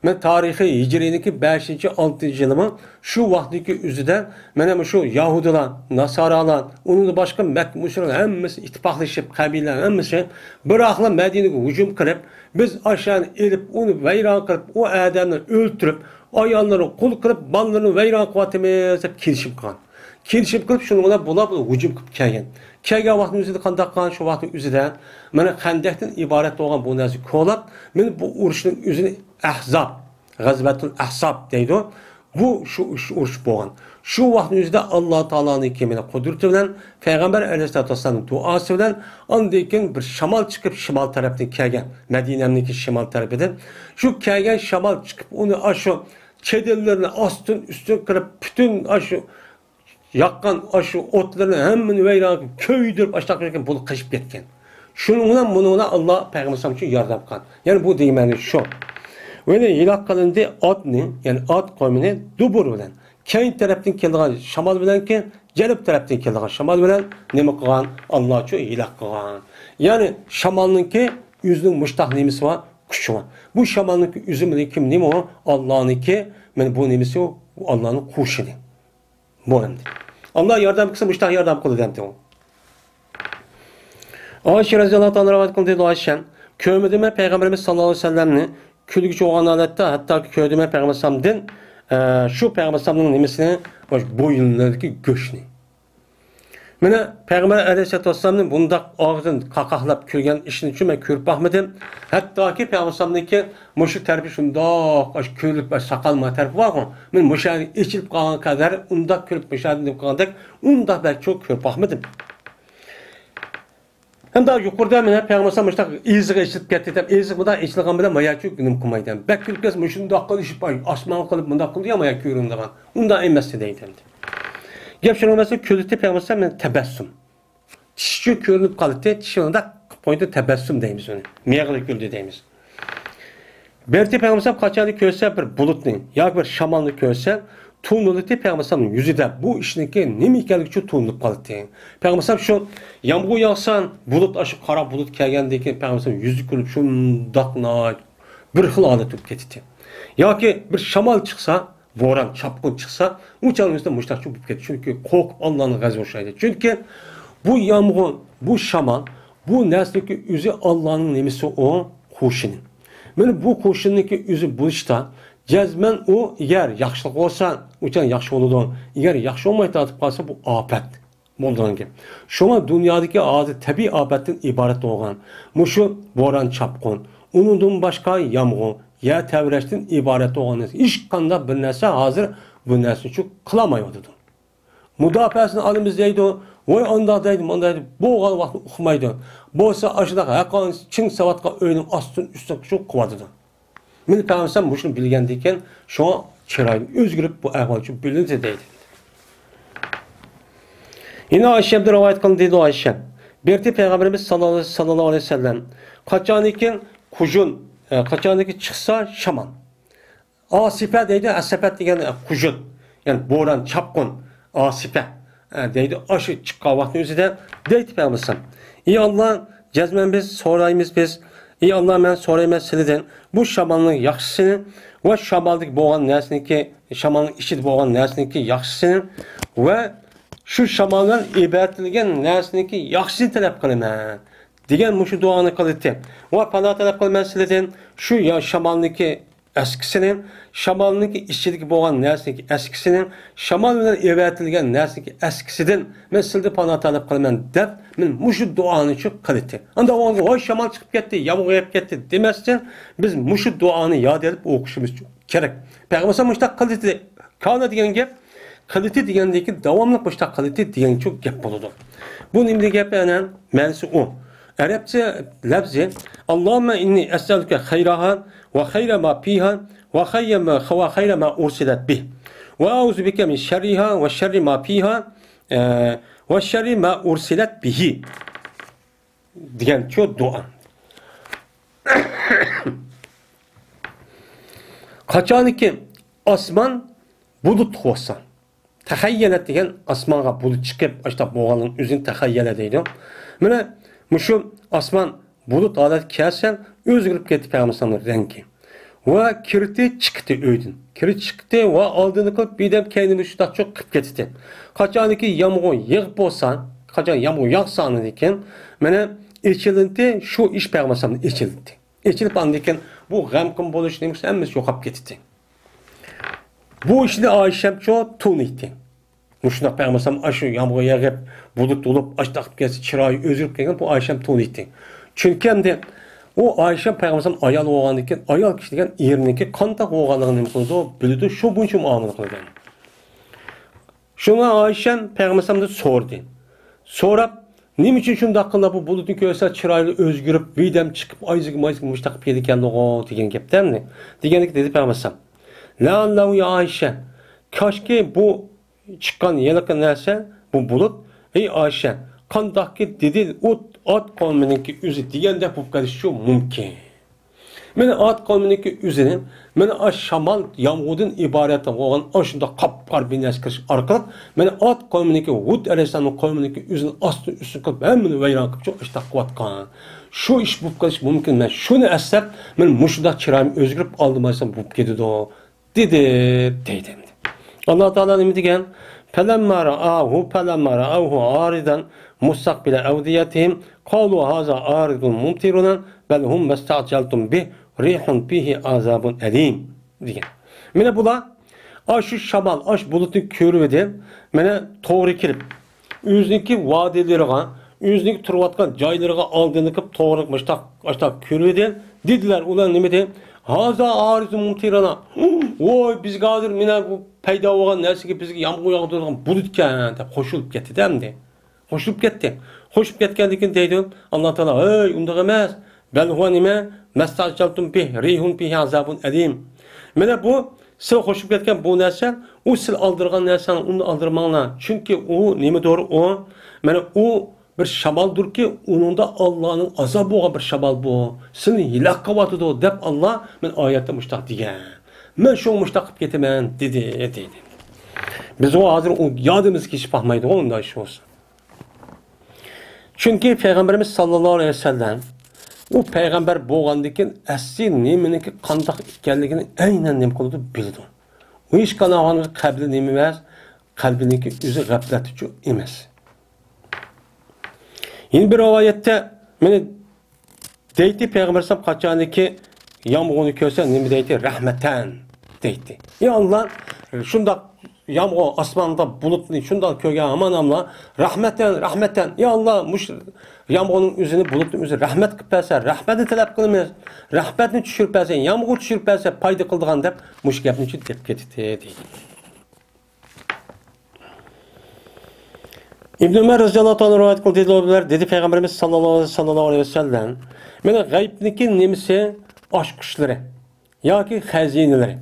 مەن تارىخىي ھىجرىينىڭكى بەشىنچى، ئالتىنچى يىلىمۇ شۇ ۋاقىتنىڭكى ئۆزىدە، مانا مۇشۇ يەھۇدىيلار، ناسارالار، ئۇنىڭدىن باشقا مەككە مۇشرىكلار ھەممىسى ئىتتىپاقلىشىپ، قەبىلىلەر ھەممىسى بىراقلا مەدىنىگە ھۇجۇم قىلىپ، بىز ئاشۇنى ئېلىپ، ئۇنى ۋەيران قىلىپ، ئۇ ئادەمنى ئۆلتۈرۈپ، ئاياللىرىنى قۇل قىلىپ، بالىلىرىنى ۋەيران قىلىۋاتىمىز دەپ كېلىشىم قىلغان. كېلىشىم قىلىپ، شۇنىڭ بىلەن بۇلار، بۇلار ھۇجۇم قىلىپ كەلگەن. كەلگەن ۋاقتىنىڭ ئۆزىدە قانداق قىلغان؟ شۇ ۋاقىتنىڭ ئۆزىدە مانا خەندەكتىن ئىبارەت بولغان بۇ نەرسە كولاپ، مانا بۇ ئۇرۇشنىڭ ئۆزىنى ئەھزاب، غەزۋەتۇل ئەھزاب دەيدۇ. بۇ شۇ ئۈچ ئۇرۇش بولغان. شۇ ۋاقىتنىڭ ئۆزىدە ئاللا تائالانىڭكى مانا قۇدرىتى بىلەن، پەيغەمبەر ئەلەيھىسسالاتۇ ۋەسسالامنىڭ دۇئاسى بىلەن، ئاندىن كېيىن بىر شامال چىقىپ، شىمال تەرەپتىن كەلگەن، مەدىنەمنىڭكى شىمال تەرىپىدىن. شۇ كەلگەن شامال چىقىپ، ئۇنى ئاشۇ چېدىرلىرىنى ئاستىن ئۈستۈن قىلىپ، پۈتۈن ئاشۇ ياققان ئاشۇ ئوتلىرىنى ھەممىنى ۋەيران قىلىپ، كۆيدۈرۈپ، ئاشۇنداق قىلىپ بۇلار قېچىپ كەتكەن. شۇنىڭ بىلەن، بۇنىڭ بىلەن ئاللا پەيغەمبەر ئۈچۈن ياردەم قىلغان. يەنى بۇ دېگەنلىك شۇ. ۋەلى ھىلاك قىلىندى ئادنى، يەنى ئاد قومىنى دۇبۇر بىلەن. كەينى تەرەپتىن كېلىدىغان شامال بىلەنكى، جەنۇب تەرەپتىن كېلىدىغان شامال بىلەن نېمە قىلغان؟ ئاللاچۇ ھىلاك قىلغان. يەنى شامالنىڭكى ئۆزىنىڭ مۇشتاق نېمىسى بار؟ كۈچى بار. بۇ شامالنىڭكى ئۈزۈمىنى كىم نېمە ئۇ؟ ئاللانىڭكى، مانا بۇ نېمىسى ئۇ؟ ئاللانىڭ قوشۇنى. بۇ ئەمدى. ئاللا ياردەم قىلسا، مۇشتاق ياردەم قىلىدۇ ئەمدى ئۇ. ئائىشە رەزىياللاھۇ تائالا رىۋايەت قىلدى، دېدى ئائىشە، كۆرمىدىممەن پەيغەمبىرىمىز ساللاللاھۇ ئەلەيھى ۋەسەللەمنى كۈلگۈچى بولغان ھالەتتە، ھەتتاكى كۆردۈممەن پەيغەمبەر ئەلەيھىسسالامدىن، ئە، شۇ پەيغەمبەر ئەلەيھىسسالامنىڭ نېمىسىنى، مۇشۇ بوينىدىكى گۆشنى. مانا پەيغەمبەر ئەلەيھىسسالاتۇ ۋەسسالامنى بۇنداق ئاغزىنى قاقاقلاپ كۈلگەن ئىشىنىچۇ مەن كۆرۈپ باقمىدىم. ھەتتاكى پەيغەمبەر ئەلەيھىسسالامنىڭكى مۇشۇ تەرىپى شۇنداق، ئاشۇ كۆرۈلۈپ، ئاشۇ ساقال ما تەرىپى بارغۇ، مانا مۇشۇ يەرنى ئېچىلىپ قالغان قەدەر ئۇنداق كۆرۈپ، مۇشۇ يەردىن نېمە قىلغاندەك ئۇنداق بەك چوڭ كۆرۈپ باقمىدىم. ئەمدى يۇقىرىدا مانا پەيغەمبەر ئەلەيھىسسالام مۇشۇنداق ئېغىزىغا ئېچىلىپ كەتتى دەپ، ئېغىزى مۇنداق ئېچىلغان بىلەن ماياچۇ نېمە قىلمايدۇ. بەك كۈلۈپ كەتسە مۇشۇنداق قىلىشىپ، ئاي، ئاسمانغا قىلىپ مۇنداق قىلدى يا مايا كۆرۈنىدىغان. ئۇنداق ئەمەس دەيدۇ ئەمدى. گەپ شۇنىڭ مەسىلە كۈلدى پەيغەمبەر ئەلەيھىسسالام مانا تەبەسسۇم. چىشى كۆرۈنۈپ قالدى، چىشى مۇنداق قىلىپ قويدى، تەبەسسۇم دەيمىز ئۇنى. مېغىلى كۈلدى دەيمىز. بەرتى پەيغەمبەر قاچاندا كۆرسە بىر بۇلۇتنى ياكى بىر شامالنى كۆرسە، تونۇلىتى پەيغەمبەر يۈزىدە بۇ ئىشنىڭكى نېمە ئىكەنلىكى شۇ تونۇلۇپ قالدى. پەيغەمبەر شۇ يامغۇر ياغسا، بۇلۇت ئاشۇ قارا بۇلۇت كەلگەندىن كېيىن پەيغەمبەر يۈزى كۈلۈپ شۇنداق ناھايىتى بىر خىل ھالەت بولۇپ كېتىتتى. ياكى بىر شامال چىقسا، بوران، چاپقۇن چىقسا، ئۇ چاغنىڭ ئۆزىدە مۇشۇنداقچە بولۇپ كېتىدۇ. چۈنكى قورقۇپ ئاللانىڭ غەزىپى ئوخشايدۇ. چۈنكى بۇ يامغۇر، بۇ شامال، بۇ نەرسىنىڭكى ئۆزى ئاللانىڭ نېمىسى ئۇ؟ قوشۇنى. مانا بۇ قوشۇننىڭكى ئۆزى بولۇشتا، جەزمەن ئۇ ئەگەر ياخشىلىق بولسا، ئۇ چاغ ياخشى بولىدۇ. ئەگەر ياخشى بولماي تارتىپ قالسا، بۇ ئاپەت بولىدىغان گەپ. شۇڭا دۇنيادىكى ھازىر تەبىئىي ئاپەتتىن ئىبارەت بولغان مۇشۇ بوران، چاپقۇن، ئۇنىڭدىن باشقا يامغۇر، يەر تەۋرەشتىن ئىبارەت بولغان نەرسە، ھېچقانداق بىر نەرسە ھازىر بۇ نەرسىنى شۇ قىلالمايۋاتىدۇ. مۇداپىئەسىنى ئالىمىز دەيدۇ، ۋاي ئانداق دەيدۇ، مانداق دەيدۇ، بولغان ۋاقىتتا ئۇقمايدۇ. بولسا ئاشۇنداق ھەققانىي چىڭ ساۋاتقان ئۆينىڭ ئاستىدىن ئۈستىگە شۇ قىلىۋاتىدۇ. مېنى پەيغەمبەر مۇشۇنى بىلگەندىكىن، شۇڭا چىرايىم ئۆزگىرىپ، بۇ ئەھۋال شۇ بىلىندى دەيدۇ. يەنە ئائىشەمدىن رىۋايەت قىلىندى دەيدۇ ئائىشەم. بىر پەيغەمبىرىمىز ساللاللاھۇ ئەلەيھى ۋەسەللەم قاچانكى قۇژۇن، ئە، قاچانكى چىقسا شامال. ئاسىپە دەيدۇ، ئەسەپەت دېگەن، ئە، قۇژۇن. يەنى بوران، چاپقۇن، ئاسىپە، ئە، دەيدۇ، ئاشۇ چىققان ۋاقىتنىڭ ئۆزىدە دەيدۇ پەيغەمبەر ئەلەيھىسسالام. ئى ئاللا، جەزمەن بىز سورايمىز بىز. ئى ئاللا، مەن سورايمەن سىلىدىن. بۇ شامالنىڭ ياخشىسىنى ۋە شامالدىكى بولغان نەرسىنىڭكى، شامالنىڭ ئىچىدە بولغان نەرسىنىڭكى ياخشىسىنى ۋە شۇ شامال بىلەن ئىبارەتلەنگەن نەرسىنىڭكى ياخشىسىنى تەلەپ قىلىمەن دېگەن مۇشۇ دۇئانى قىلدى. ۋە پانا تەلەپ قىلىمەن سىلىدىن شۇ يا شامالنىڭكى ئەسكىسىنى، شامالنىڭكى ئىچىدىكى بولغان نەرسىنىڭكى ئەسكىسىنى، شامال بىلەن ئەۋەتىلگەن نەرسىنىڭكى ئەسكىسىدىن مەن سىلىدىن پانا تەلەپ قىلىمەن دەپ، مەن مۇشۇ دۇئانى شۇ قىلدى. ئاندىن ئۇ ۋاي شامال چىقىپ كەتتى، يامغۇر يېغىپ كەتتى دېمەستىن، بىز مۇشۇ دۇئانى ياد ئېلىپ ئوقۇشىمىز كېرەك. پەيغەمبەر مۇشۇنداق قىلدى. كانا دېگەن گەپ، قىلدى دېگەندىكى داۋاملىق مۇشۇنداق قىلدى دېگەنچۇ گەپ بولىدۇ. بۇ نېمە دېگەن گەپ ئەنە؟ مەنىسى ئۇ. ئەرەبچە لەپزى، اللهم إني أسألك خيرها وخير ما فيها وخير ما، وخير ما أرسلت به، وأعوذ بك من شرها وشر ما فيها، ئە، وشر ما أرسلت به دېگەنچۇ دۇئا. قاچانكى ئاسمان بۇلۇتلۇق بولسا، تەخەييەلەت دېگەن ئاسمانغا بۇلۇت چىقىپ، ئاشۇنداق بولغانلىقىنىڭ ئۆزىنى تەخەييەلە دەيدۇ. مانا مۇشۇ ئاسمان بۇلۇت ھالەتكە كەلسە، ئۆزگىرىپ كەتتى پەيغەمبەر ئەلەيھىسسالامنىڭ رەڭگى. ۋە كىرتى چىقتى ئۆيدىن. كىرتى چىقتى ۋە ئالدىنى قىلىپ، بىردەم كەينىنى شۇنداقچۇ قىلىپ كەتتى. قاچانكى يامغۇر يېغىپ بولسا، قاچان يامغۇر ياغسا ئاندىن كېيىن، مانا ئېچىلدى، شۇ ئىش پەيغەمبەر ئەلەيھىسسالامدا ئېچىلدى. ئېچىلىپ ئاندىن كېيىن بۇ غەمكىن بولۇش نېمىسى ھەممىسى يوقاپ كېتىتتى. بۇ ئىشنى ئائىشەمچۇ تونۇيتتى. مۇشۇنداق پەيغەمبەر ئەلەيھىسسالام ئاشۇ يامغۇر يېغىپ، بۇلۇت بولۇپ، ئاشۇنداق قىلىپ كەتسە، چىرايى ئۆزگىرىپ كەلگەن، بۇ ئائىشەم تونۇيتتى. چۈنكى ئەمدى ئۇ ئائىشەم پەيغەمبەر ئەلەيھىسسالام ئايال بولغاندىن كېيىن، ئايال كىشى دېگەن ئېرىنىڭكى قانداق بولغانلىقىنى نېمە قىلىدۇ، بىلىدۇ، شۇ بويىچە مۇئامىلە قىلىدۇ. شۇڭا ئائىشەم پەيغەمبەر ئەلەيھىسسالامدىن سورىدى. سوراپ، نېمە ئۈچۈن شۇنداق قىلىپ بۇ بۇلۇتنى كۆرسە چىرايلىق ئۆزگىرىپ، بىردەم چىقىپ، ئايزىكى مايزىكى مۇشتاق قىلىپ كېلىدىكەنلىغۇ دېگەن گەپتە ئەمدى. دېگەندىكى دېدى پەيغەمبەر ئەلەيھىسسالام، لەئەللەھۇ يا ئائىشە، كاشكى بۇ چىققان ھېلىقى نەرسە، بۇ بۇلۇت، ئەي ئائىشە، قانداقكى دېدى ئۇ ئاد قەۋمىنىڭكى ئۆزى دېگەندەك بولۇپ قېلىشىچۇ مۇمكىن. مانا ئاد قەۋمىنىڭكى ئۆزىنى، مانا ئاشۇ شامال، يامغۇردىن ئىبارەت بولغان ئاشۇنداق قاپقارا بىر نەرسە كىرىش ئارقىلىق، مانا ئاد قەۋمىنىڭكى، ھۇد ئەلەيھىسسالامنىڭ قەۋمىنىڭكى ئۆزىنى ئاستىن ئۈستۈن قىلىپ، ھەممىنى ۋەيران قىلىپ، شۇ ئىشتا قىلىۋاتقان. شۇ ئىش بولۇپ قېلىشى مۇمكىن. مەن شۇنى ئەسلەپ، مانا مۇشۇنداق چىرايىم ئۆزگىرىپ، ئالدىم ئايسام بولۇپ كېتىدۇ. دېدى، دەيدۇ ئەمدى. ئاللا تائالا نېمە دېگەن؟ فلما رأوه، فلما رأوه عارضا مستقبل أوديتهم قالوا هذا عارض ممطرنا بل هم ما استعجلتم به ريح فيها عذاب أليم دېگەن. مانا بۇلار ئاشۇ شامال، ئاشۇ بۇلۇتنى كۆرۈۋىدى، مانا توغرا كېلىپ، ئۆزىنىڭكى ۋادىلىرىغا، ئۆزىنىڭكى تۇرۇۋاتقان جايلىرىغا ئالدىنىپ توغرا مۇشتاق، مۇشتاق كۆرۈۋىدى. دېدىلەر، ئۇلار نېمە دېدى؟ هذا عارض ممطرنا. ۋوي، بىزگە ھازىر مانا بۇ پەيدا بولغان نەرسىگە بىزگە يامغۇر ياغدۇرىدىغان بۇلۇتكەن دەپ قوشۇلۇپ كەتتى ئەمدى. قوشۇلۇپ كەتتى. قوشۇپ كەتكەندىن كېيىن دەيدۇ، ئاللا تائالا، ھەي، ئۇنداق ئەمەس. بەل ھۇۋە نېمە؟ مەستەجەلتۇم بىھ رىھۇن فىھا ئازابۇن ئەلىم. مانا بۇ سىلەر قوشۇپ كەتكەن بۇ نەرسە، ئۇ سىلەر ئالدىرىغان نەرسەڭ، ئۇنى ئالدىرىماڭلار. چۈنكى ئۇ نېمىدۇر ئۇ؟ مانا ئۇ بىر شامالدۇركى، ئۇنىڭدا ئاللانىڭ ئازابى بولغان بىر شامال بۇ. سىلىنى ھىلاك قىلىۋاتىدۇ دەپ ئاللا مەن ئايەتتە مۇشتاق دېگەن. مەن شۇڭا مۇشتاق قىلىپ كېتىمەن دېدى، دېدى. بىزغۇ ھازىر ئۇ يادىمىزغا كېلىپ باقمايدىغۇ ئۇنداق ئىش بولسا. چۈنكى پەيغەمبىرىمىز ساللاللاھۇ ئەلەيھى ۋەسەللەم ئۇ پەيغەمبەر بولغاندىن كېيىن ئەسلى نېمىنىڭكى قانداق ئىكەنلىكىنى ئەينەن نېمە قىلىدۇ، بىلىدۇ. ئۇ ھېچقانداق قەبلى نېمە ئەمەس، قەلبىنىڭكى ئۆزى غەپلەتتىچۇ ئەمەس. يەنە بىر رىۋايەتتە مانا دەيتتى، پەيغەمبەر ئەلەيھىسسالام قاچانكى يامغۇرنى كۆرسە نېمە دەيتتى؟ رەھمەتەن دەيتتى. يا ئاللا، شۇنداق يامغۇر، ئاسماندا بۇلۇتنى شۇنداق كۆرگەن ھامان ئاللا، رەھمەتەن، رەھمەتەن، يا ئاللا، مۇشۇ يامغۇرنىڭ ئۆزىنى، بۇلۇتنىڭ ئۆزى رەھمەت قىلىپ بەرسە، رەھمەتنى تەلەپ قىلىمىز، رەھمەتنى چۈشۈرۈپ بەرسە، يامغۇر چۈشۈرۈپ بەرسە پايدا قىلىدىغان دەپ مۇشۇ گەپنى دەپ كېتىتتى دەيدۇ. ئىبن ئۆمەر رەزىياللاھۇ تائالا رىۋايەت قىلدى، دېدى، دېدى پەيغەمبىرىمىز ساللاللاھۇ، ساللاللاھۇ ئەلەيھى ۋەسەللەم، مانا غەيبنىڭكى نېمىسى؟ ئاچقۇچلىرى ياكى خەزىنىلىرى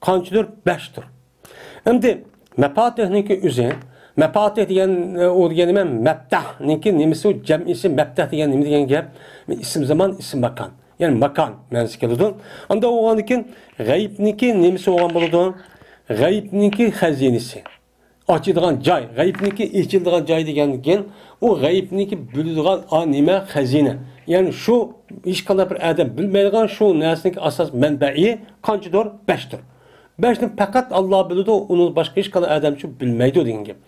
قانچىدۇر؟ بەشتۇر. ئەمدى مەپاتىھنىڭكى ئۆزى، مەپاتىھ دېگەن، ئۇ دېگەن نېمە؟ مەپتەھنىڭكى نېمىسى؟ ئۇ جەمئىسى مەپتەھ دېگەن نېمە دېگەن گەپ؟ ئىسىم زامان، ئىسىم ماكان. يەنى ماكان مەنىسى كېلىدۇ. ئاندىن بولغاندىن كېيىن غەيبنىڭكى نېمىسى بولغان بولىدۇ؟ غەيبنىڭكى خەزىنىسى. ئاچىدىغان جاي، غەيبنىڭكى ئېچىلىدىغان جاي دېگەندىن كېيىن، ئۇ غەيبنىڭكى بىلىدىغان ئا نېمە؟ خەزىنە. يەنى شۇ ھېچقانداق بىر ئادەم بىلمەيدىغان شۇ نەرسىنىڭكى ئاساس مەنبەئى قانچىدۇر؟ بەشتۇر. بەشنى پەقەت ئاللا بىلىدۇ، ئۇنى باشقا ھېچقانداق ئادەمچۇ بىلمەيدۇ دېگەن گەپ.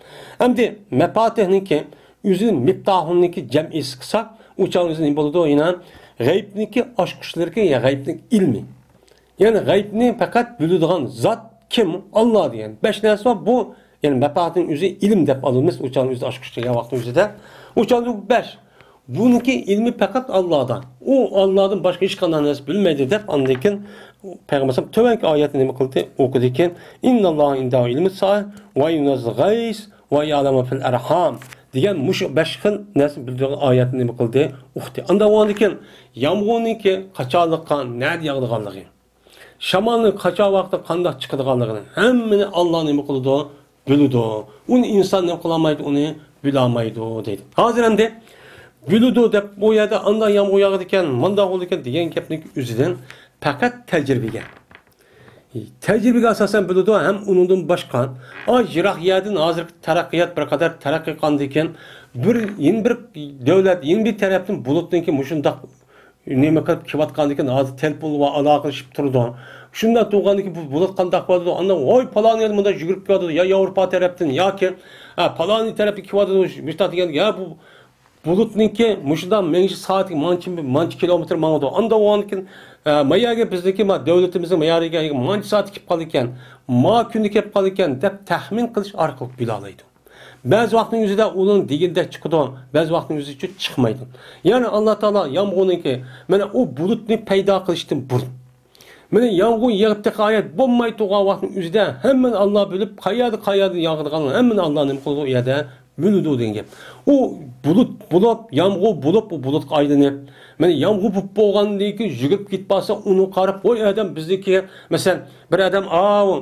ئەمدى مەپاتىھنىڭكى ئۆزىنى مىپتاھۇنىڭكى جەمئىسى قىلساق، ئۇ چاغ ئۆزى نېمە بولىدۇ؟ يەنە غەيبنىڭكى ئاچقۇچلىرىكى يا غەيبنىڭ ئىلمى. يەنى غەيبنى پەقەت بىلىدىغان زات كىم؟ ئاللا دېگەن. بەش نەرسە بار، بۇ، يەنى مەپاتىنىڭ ئۆزى ئىلىم دەپ ئالىمىز، ئۇ چاغنىڭ ئۆزىدە ئاچقۇچ دېگەن ۋاقىتنىڭ ئۆزىدە. ئۇ چاغدا بۇ بەش. بۇنىڭكى ئىلمى پەقەت ئاللادا. ئۇ ئاللادىن باشقا ھېچقانداق نەرسە بىلمەيدۇ دەپ، ئاندىن كېيىن پەيغەمبەر تۆۋەنكى ئايەتنى نېمە قىلدى؟ ئوقۇدىكەن، ئىنناللاھە ئىندەھۇ ئىلمۇس سائە ۋە يۇنەززىلۇل غەيس ۋە يەئلەمۇ مە فىل ئەرھام دېگەن مۇشۇ بەش خىل نەرسە بىلدۈرگەن ئايەتنى نېمە قىلدى؟ ئۇقتى. ئاندا ئۇنىڭدىن كېيىن يامغۇرنىڭكى قاچانلىققا، نەدە ياغىدىغانلىقى، شامالنىڭ قاچان ۋاقىتتا قانداق چىقىدىغانلىقىنى ھەممىنى ئاللا نېمە قىلىدۇ؟ بىلىدۇ. ئۇنى ئىنسان نېمە قىلالمايدۇ؟ ئۇنى بىلالمايدۇ دەيدۇ. ھازىر ئەمدى بىلىدۇ دەپ، بۇ يەردە ئانداق يامغۇر ياغىدىكەن، مانداق بولىدىكەن دېگەن گەپنىڭ ئۆزىدىن پەقەت تەجرىبىگە، تەجرىبىگە ئاساسەن بىلىدۇ ھەم ئۇنىڭدىن باشقا، ئاز يىراق يەردىن ھازىرقى تەرەققىيات بىر قەدەر تەرەققىي قىلغاندىن كېيىن، بىر، يەنە بىر دۆلەت، يەنە بىر تەرەپتىن بۇلۇتنىڭكى مۇشۇنداق نېمە قىلىپ كېلىۋاتقاندىكىن، ھازىر تېلېفون ۋە ئالاقىلىشىپ تۇرىدۇ. شۇنداق تۇرغاندىكىن بۇ بۇلۇت قانداق بولىدۇ؟ ئاندىن ۋاي پالان يەردە مۇنداق يۈگۈرۈپ كېلىۋاتىدۇ، يا ياۋروپا تەرەپتىن ياكى، ھە، پالان تەرەپتىن كېلىۋاتىدۇ، مۇشۇنداق دېگەن، يا بۇ بۇلۇتنىڭكى مۇشۇنداق مېڭىشى سائەتكە مانچە، مانچە كىلومېتىر ماڭىدۇ. ئاندىن بولغاندىكىن، ھە، ما يەرگە بىزنىڭكى، ما دۆلىتىمىزنىڭ ما يەرگە مانچە سائەتتە كېلىپ قالىدىكەن، ما كۈندە كېلىپ قالىدىكەن دەپ تەخمىن قىلىش ئارقىلىق بىلالايدۇ. بەزى ۋاقىتنىڭ ئۆزىدە ئۇنىڭ دېگىنىدەك چىقىدۇ، بەزى ۋاقىتنىڭ ئۆزىچۇ چىقمايدۇ. يەنى ئاللا تائالا يامغۇرنىڭكى، مانا ئۇ بۇلۇتنى پەيدا قىلىشتىن بۇرۇن، مانا يامغۇر يېغىپ تېخى ئايەت بولماي تۇرغان ۋاقىتنىڭ ئۆزىدە ھەممىنى ئاللا بىلىپ، قەيەردە، قەيەردىن ياغىدىغانلىقىنى ھەممىنى ئاللا نېمە قىلىدۇ؟ ئۇ يەردە بىلىدۇ دېگەن گەپ. ئۇ بۇلۇت بولۇپ، يامغۇر بولۇپ، ئۇ بۇلۇتقا ئايلىنىپ، مانا يامغۇر بولۇپ بولغاندىن كېيىن يۈگۈرۈپ كېتىپ بارسا، ئۇنىڭغا قاراپ، ۋاي ئادەم بىزنىڭكى، مەسىلەن، بىر ئادەم، ئاۋۇ،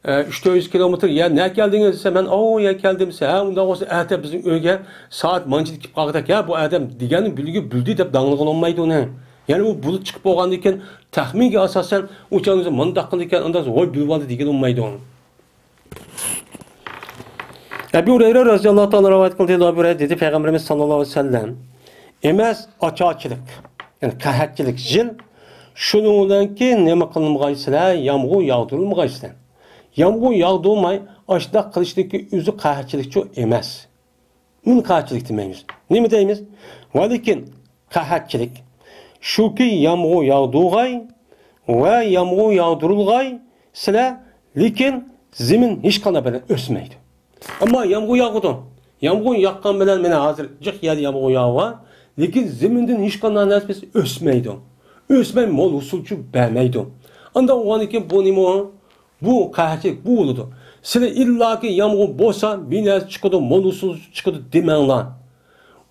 ئە، ئۈچ تۆت يۈز كىلومېتىر، يا نە كەلدىڭىز دېسە، مەن، ئاۋۇ يا كەلدىم دېسە، ھە، ئۇنداق بولسا ئەتە بىزنىڭ ئۆيگە سائەت مانچىدا كېلىپ قالغۇدەك، يا بۇ ئادەم دېگەننى بىلگۈ بىلدى دەپ داڭلىغىلى بولمايدۇ ئۇنى. يەنى ئۇ بۇلۇت چىقىپ بولغاندىن كېيىن تەخمىنگە ئاساسەن ئۇ چاغ ئۆزى مۇنداق قىلىدىكەن، ئانداق ۋاي بىلىۋالدى دېگىلى بولمايدۇ. ئەبۇ ھۇرەيرە رەزىياللاھۇ تائالا رىۋايەت قىلدى، ئەبۇ ھۇرەيرە دېدى، پەيغەمبىرىمىز ساللاللاھۇ ئەلەيھى ۋەسەللەم، ئەمەس ئاچارچىلىق، يەنى قەھەتچىلىك يىل، شۇنىڭ بىلەنكى نېمە قىلمىغايسىلەر، يامغۇر ياغدۇرمىغايسىلەر. يامغۇر ياغدۇرماي ئاشۇنداق قىلىشنىڭكى ئۆزى قەھەتچىلىكچۇ ئەمەس. ئۇنى قەھەتچىلىك دېمەيمىز. نېمە دەيمىز؟ ۋە لېكىن قەھەتچىلىك شۇكى، يامغۇر ياغدۇرغاي ۋە يامغۇر ياغدۇرۇلغاي سىلەر، لېكىن زېمىن ھېچقانداق بىلەن ئۆسمەيدۇ. ئەمما يامغۇر ياغىدۇ. يامغۇر ياغقان بىلەن، مانا ھازىر جىق يەردە يامغۇر ياغىۋا، لېكىن زېمىندىن ھېچقانداق نەرسە ئۆسمەيدۇ. ئۆسمەي، مول ھوسۇلچۇ بەرمەيدۇ. ئانداق بولغاندىن كېيىن بۇ نېمە؟ بۇ قەھەتچىلىك بۇ بولىدۇ. سىلەر ئىللاكى يامغۇر بولسا، بىر نەرسە چىقىدۇ، مول ھوسۇل چىقىدۇ دېمەڭلار.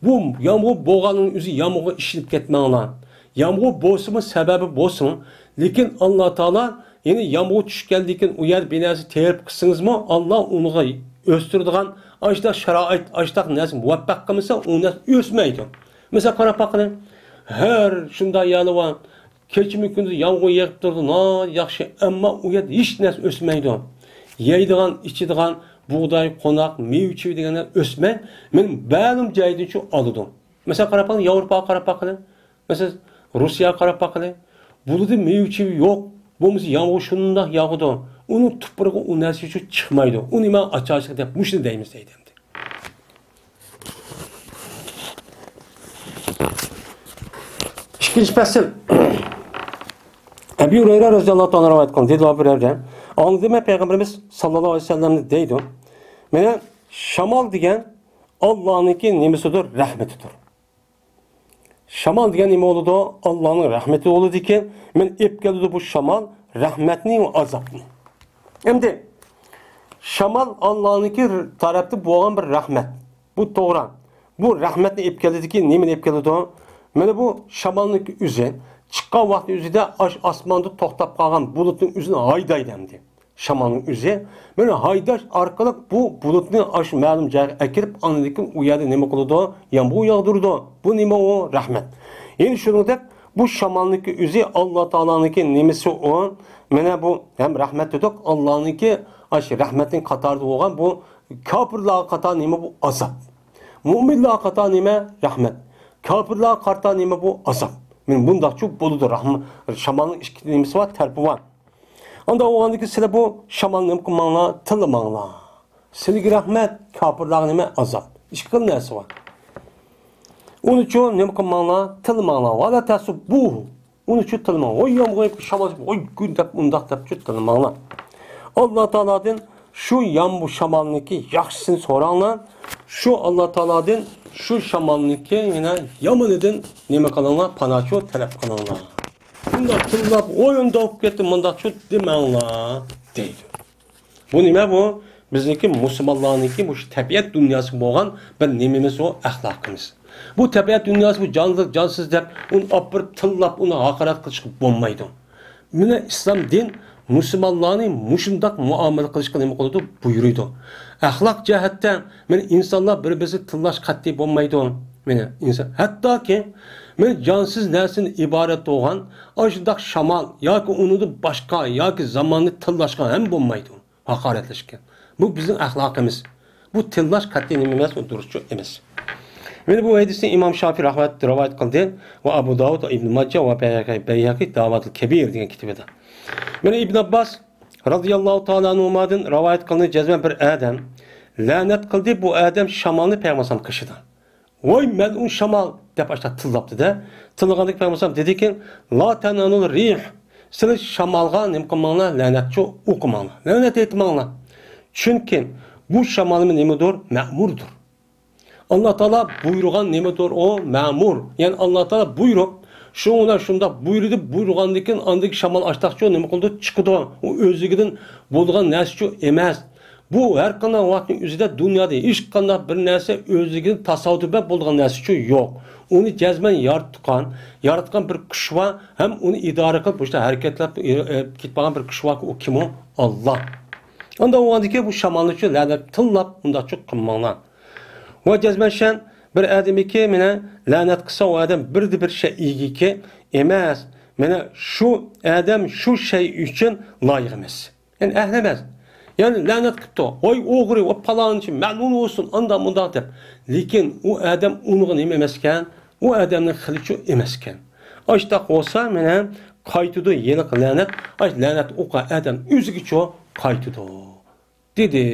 بۇ يامغۇر بولغاننىڭ ئۆزى يامغۇرغا ئىشىنىپ كەتمەڭلار. يامغۇر بولسىمۇ سەۋەبى بولسۇن، لېكىن ئاللا تائالا، يەنى يامغۇر چۈشكەندىن كېيىن ئۇ يەردە بىر نەرسە تېرىپ قىلسىڭىزمۇ، ئاللا ئۇنىڭغا ئۆستۈرىدىغان ئاشۇنداق شارائىت، ئاشۇنداق نەرسە مۇۋەپپەق قىلمىسا، ئۇ نەرسە ئۆسمەيدۇ. مىسال قاراپ باققىلى، ھەر شۇنداق يەرلەر بار، كېچىمۇ كۈندۈز يامغۇر يېغىپ تۇرىدۇ، ناھايىتى ياخشى، ئەمما ئۇ يەردە ھېچ نەرسە ئۆسمەيدۇ. يەيدىغان، ئىچىدىغان، بۇغداي، قوناق، مېۋە-چېۋە دېگەنلەر ئۆسمەي، مەن مەلۇم جايدىنچۇ ئالىدۇ. مىسال قاراپ باققىلى، ياۋروپاغا قاراپ باققىلى. مىسال، روسىيەگە قاراپ باققىلى. بۇ يەردە مېۋە-چېۋە يوق. بولمىسا يامغۇر شۇنداق ياغىدۇ. ئۇنىڭ تۇپرىقى ئۇ نەرسە ئۈچۈن چىقمايدۇ. ئۇنى مەن ئاچارچىلىق دەپ مۇشۇنى دەيمىز دەيدۇ ئەمدى. ئىككىنچى پەسىل. ئەبۇ ھۇرەيرە رەزىياللاھۇ تائالا رىۋايەت قىلدى، دېدى بىر يەردە. ئاڭلىدىم مەن پەيغەمبىرىمىز ساللاللاھۇ ئەلەيھى ۋەسەللەمنى دەيدۇ. مانا شامال دېگەن ئاللانىڭكى نېمىسىدۇر؟ رەھمىتىدۇر. شامال دېگەن نېمە بولىدۇ؟ ئاللانىڭ رەھمىتى بولىدىكەن. مانا ئېلىپ كېلىدۇ بۇ شامال رەھمەتنى ۋە ئازابنى. ئەمدى شامال ئاللانىڭكى تەرەپتە بولغان بىر رەھمەت. بۇ توغرا. بۇ رەھمەتنى ئېلىپ كېلىدىكى نېمىنى ئېلىپ كېلىدۇ؟ مانا بۇ شامالنىڭ ئۆزى چىققان ۋاقتى ئۆزىدە ئاش-، ئاسماندا توختاپ قالغان بۇلۇتنىڭ ئۆزىنى ھايدايدۇ ئەمدى. شامالنىڭ ئۆزى مانا ھايداش ئارقىلىق بۇ بۇلۇتنى ئاشۇ مەلۇم جايغا ئەكىرىپ، ئاندىن كېيىن ئۇ يەردە نېمە قىلىدۇ؟ يامغۇر ياغدۇرىدۇ. بۇ نېمە ئۇ؟ رەھمەت. يەنە شۇنىڭدەك بۇ شامالنىڭكى ئۆزى ئاللا تائالانىڭكى نېمىسى ئۇ؟ مانا بۇ ھەم رەھمەت دېدۇق، ئاللانىڭكى ئاشۇ رەھمەتنىڭ قاتارىدا بولغان بۇ كاپىرلارغا قارىتا نېمە بۇ؟ ئازاب. مۇئمىنلارغا قارىتا نېمە؟ رەھمەت. كاپىرلارغا قارىتا نېمە بۇ؟ ئازاب. مانا بۇنداقچۇ بولىدۇ رەھمە-، شامالنىڭ ئىككى نېمىسى بار، تەرىپى بار. ئانداق بولغاندىكىن سىلەر بۇ شامالنى نېمە قىلماڭلار؟ تىللىماڭلار. سىلىگە رەھمەت، كاپىرلارغا نېمە؟ ئازاب. ئىككى خىل نەرسە بار. ئۇنىچۇ نېمە قىلماڭلار؟ تىللىماڭلار. ۋەلا تەسۇببۇھۇ. ئۇنىچۇ تىللىماڭ. ۋاي يامغۇر، شامال، ۋاي كۈن دەپ، ئۇنداق دەپچۇ تىللىماڭلار. ئاللا تائالادىن شۇ يامغۇر شامالنىڭكى ياخشىسىنى سوراڭلار. شۇ ئاللا تائالادىن شۇ شامالنىڭكى يەنە يامىنىدىن نېمە قىلىڭلار؟ پاناچۇ تەلەپ قىلىڭلار. بۇنداق تىللاپ، ئويۇن دوپ كەتتى، مۇنداقچۇ دېمەڭلار، دەيدۇ. بۇ نېمە بۇ؟ بىزنىڭكى مۇسۇلمانلارنىڭكى مۇشۇ تەبىئەت دۇنياسىغا بولغان بىر نېمىمىز، ئۇ ئەخلاقىمىز. بۇ تەبىئەت دۇنياسى، بۇ جانلىق، جانسىز دەپ، ئۇنى ئاپىرىپ تىللاپ، ئۇنى ھاقارەت قىلىشقا بولمايدۇ. مانا ئىسلام دىن مۇسۇلمانلارنى مۇشۇنداق مۇئامىلە قىلىشقا نېمە قىلىدۇ؟ بۇيرۇيدۇ. ئەخلاق جەھەتتە مانا ئىنسانلار بىر-بىرسىنى تىللاش قەتئىي بولمايدۇ. مانا ئىنسان، ھەتتاكى مانا جانسىز نەرسىدىن ئىبارەت بولغان ئاشۇنداق شامال ياكى ئۇنىڭدىن باشقا ياكى زاماننى تىللاشقا ھەم بولمايدۇ. ھاقارەتلەشكەن. بۇ بىزنىڭ ئەخلاقىمىز. بۇ تىللاش قەتئىي نېمە ئەمەس، ئۇ دۇرۇسچۇ ئەمەس. مانا بۇ ھەدىسنى ئىمام شافىي رەھمەت، رىۋايەت قىلدى ۋە ئەبۇ داۋۇد ۋە ئىبن ماجە ۋە بەيھەقى، بەيھەقى داۋاتىل كەبىر دېگەن كىتابىدا. مانا ئىبن ئابباس رازىياللاھۇ تائالا ئەنھۇمادىن رىۋايەت قىلىنىدۇ، جەزمەن بىر ئادەم لەنەت قىلدى، بۇ ئادەم شامالنى پەيغەمبەر ئەلەيھىسسالام قېشىدا. ۋاي مەلئۇن شامال دەپ ئاشۇنداق تىللاپتۇ-دە. تىللىغاندىكىن پەيغەمبەر ئەلەيھىسسالام دېدىكى، لا تەنئەنۇل رىھ، سىلەر شامالغا نېمە قىلماڭلار، لەنەتچۇ ئوقۇماڭلار، لەنەت ئېيتماڭلار. چۈنكى بۇ شامالمۇ نېمىدۇر؟ مەمۇردۇر. ئاللا تائالا بۇيرۇغان نېمىدۇر ئۇ؟ مەمۇر. يەنى ئاللا تائالا بۇيرۇپ، شۇڭا شۇنداق بۇيرۇدى، بۇيرۇغاندىكىن ئاندىكى شامال ئاشتاقچۇ نېمە قىلىدۇ؟ چىقىدۇ. ئۇ ئۆزلۈكىدىن بولىدىغان نەرسىچۇ ئەمەس. بۇ ھەر قانداق ۋاقىتنىڭ ئۆزىدە دۇنيادا ھېچقانداق بىر نەرسە ئۆزلۈكىدىن تاسادىپەن بولىدىغان نەرسىچۇ يوق. ئۇنى جەزمەن ياراتقان، ياراتقان بىر كۈچ بار ھەم ئۇنى ئىدارە قىلىپ، مۇشۇنداق ھەرىكەتلەپ، ئېلىپ كېتىپ بارغان بىر كۈچ باركى، ئۇ كىم ئۇ؟ ئاللا. ئانداق بولغاندىكىن بۇ شامالنىچۇ لەنەت تىللاپ، ئۇنداقچۇ قىلماڭلار. ۋە جەزمەن شەن بىر ئادەمكى مېنى لەنەت قىلسا، ئۇ ئادەم بىردە بىر شەيئىگىكى ئەمەس. مانا شۇ ئادەم شۇ شەي ئۈچۈن لايىق ئەمەس. يەنى ئەھلى ئەمەس. يەنى لەنەت قىپتۇ. ۋاي ئوغرى، ۋاي پالانچى، مەلئۇن بولسۇن، ئانداق مۇنداق دەپ. لېكىن ئۇ ئادەم ئۇنىڭغا نېمە ئەمەسكەن؟ ئۇ ئادەمنىڭ خىلىچۇ ئەمەسكەن. ئاشتاق بولسا، مانا قايتىدۇ ھېلىقى لەنەت. ئاش لەنەت ئوقى ئادەم ئۆزىگىچۇ قايتىدۇ. دېدى،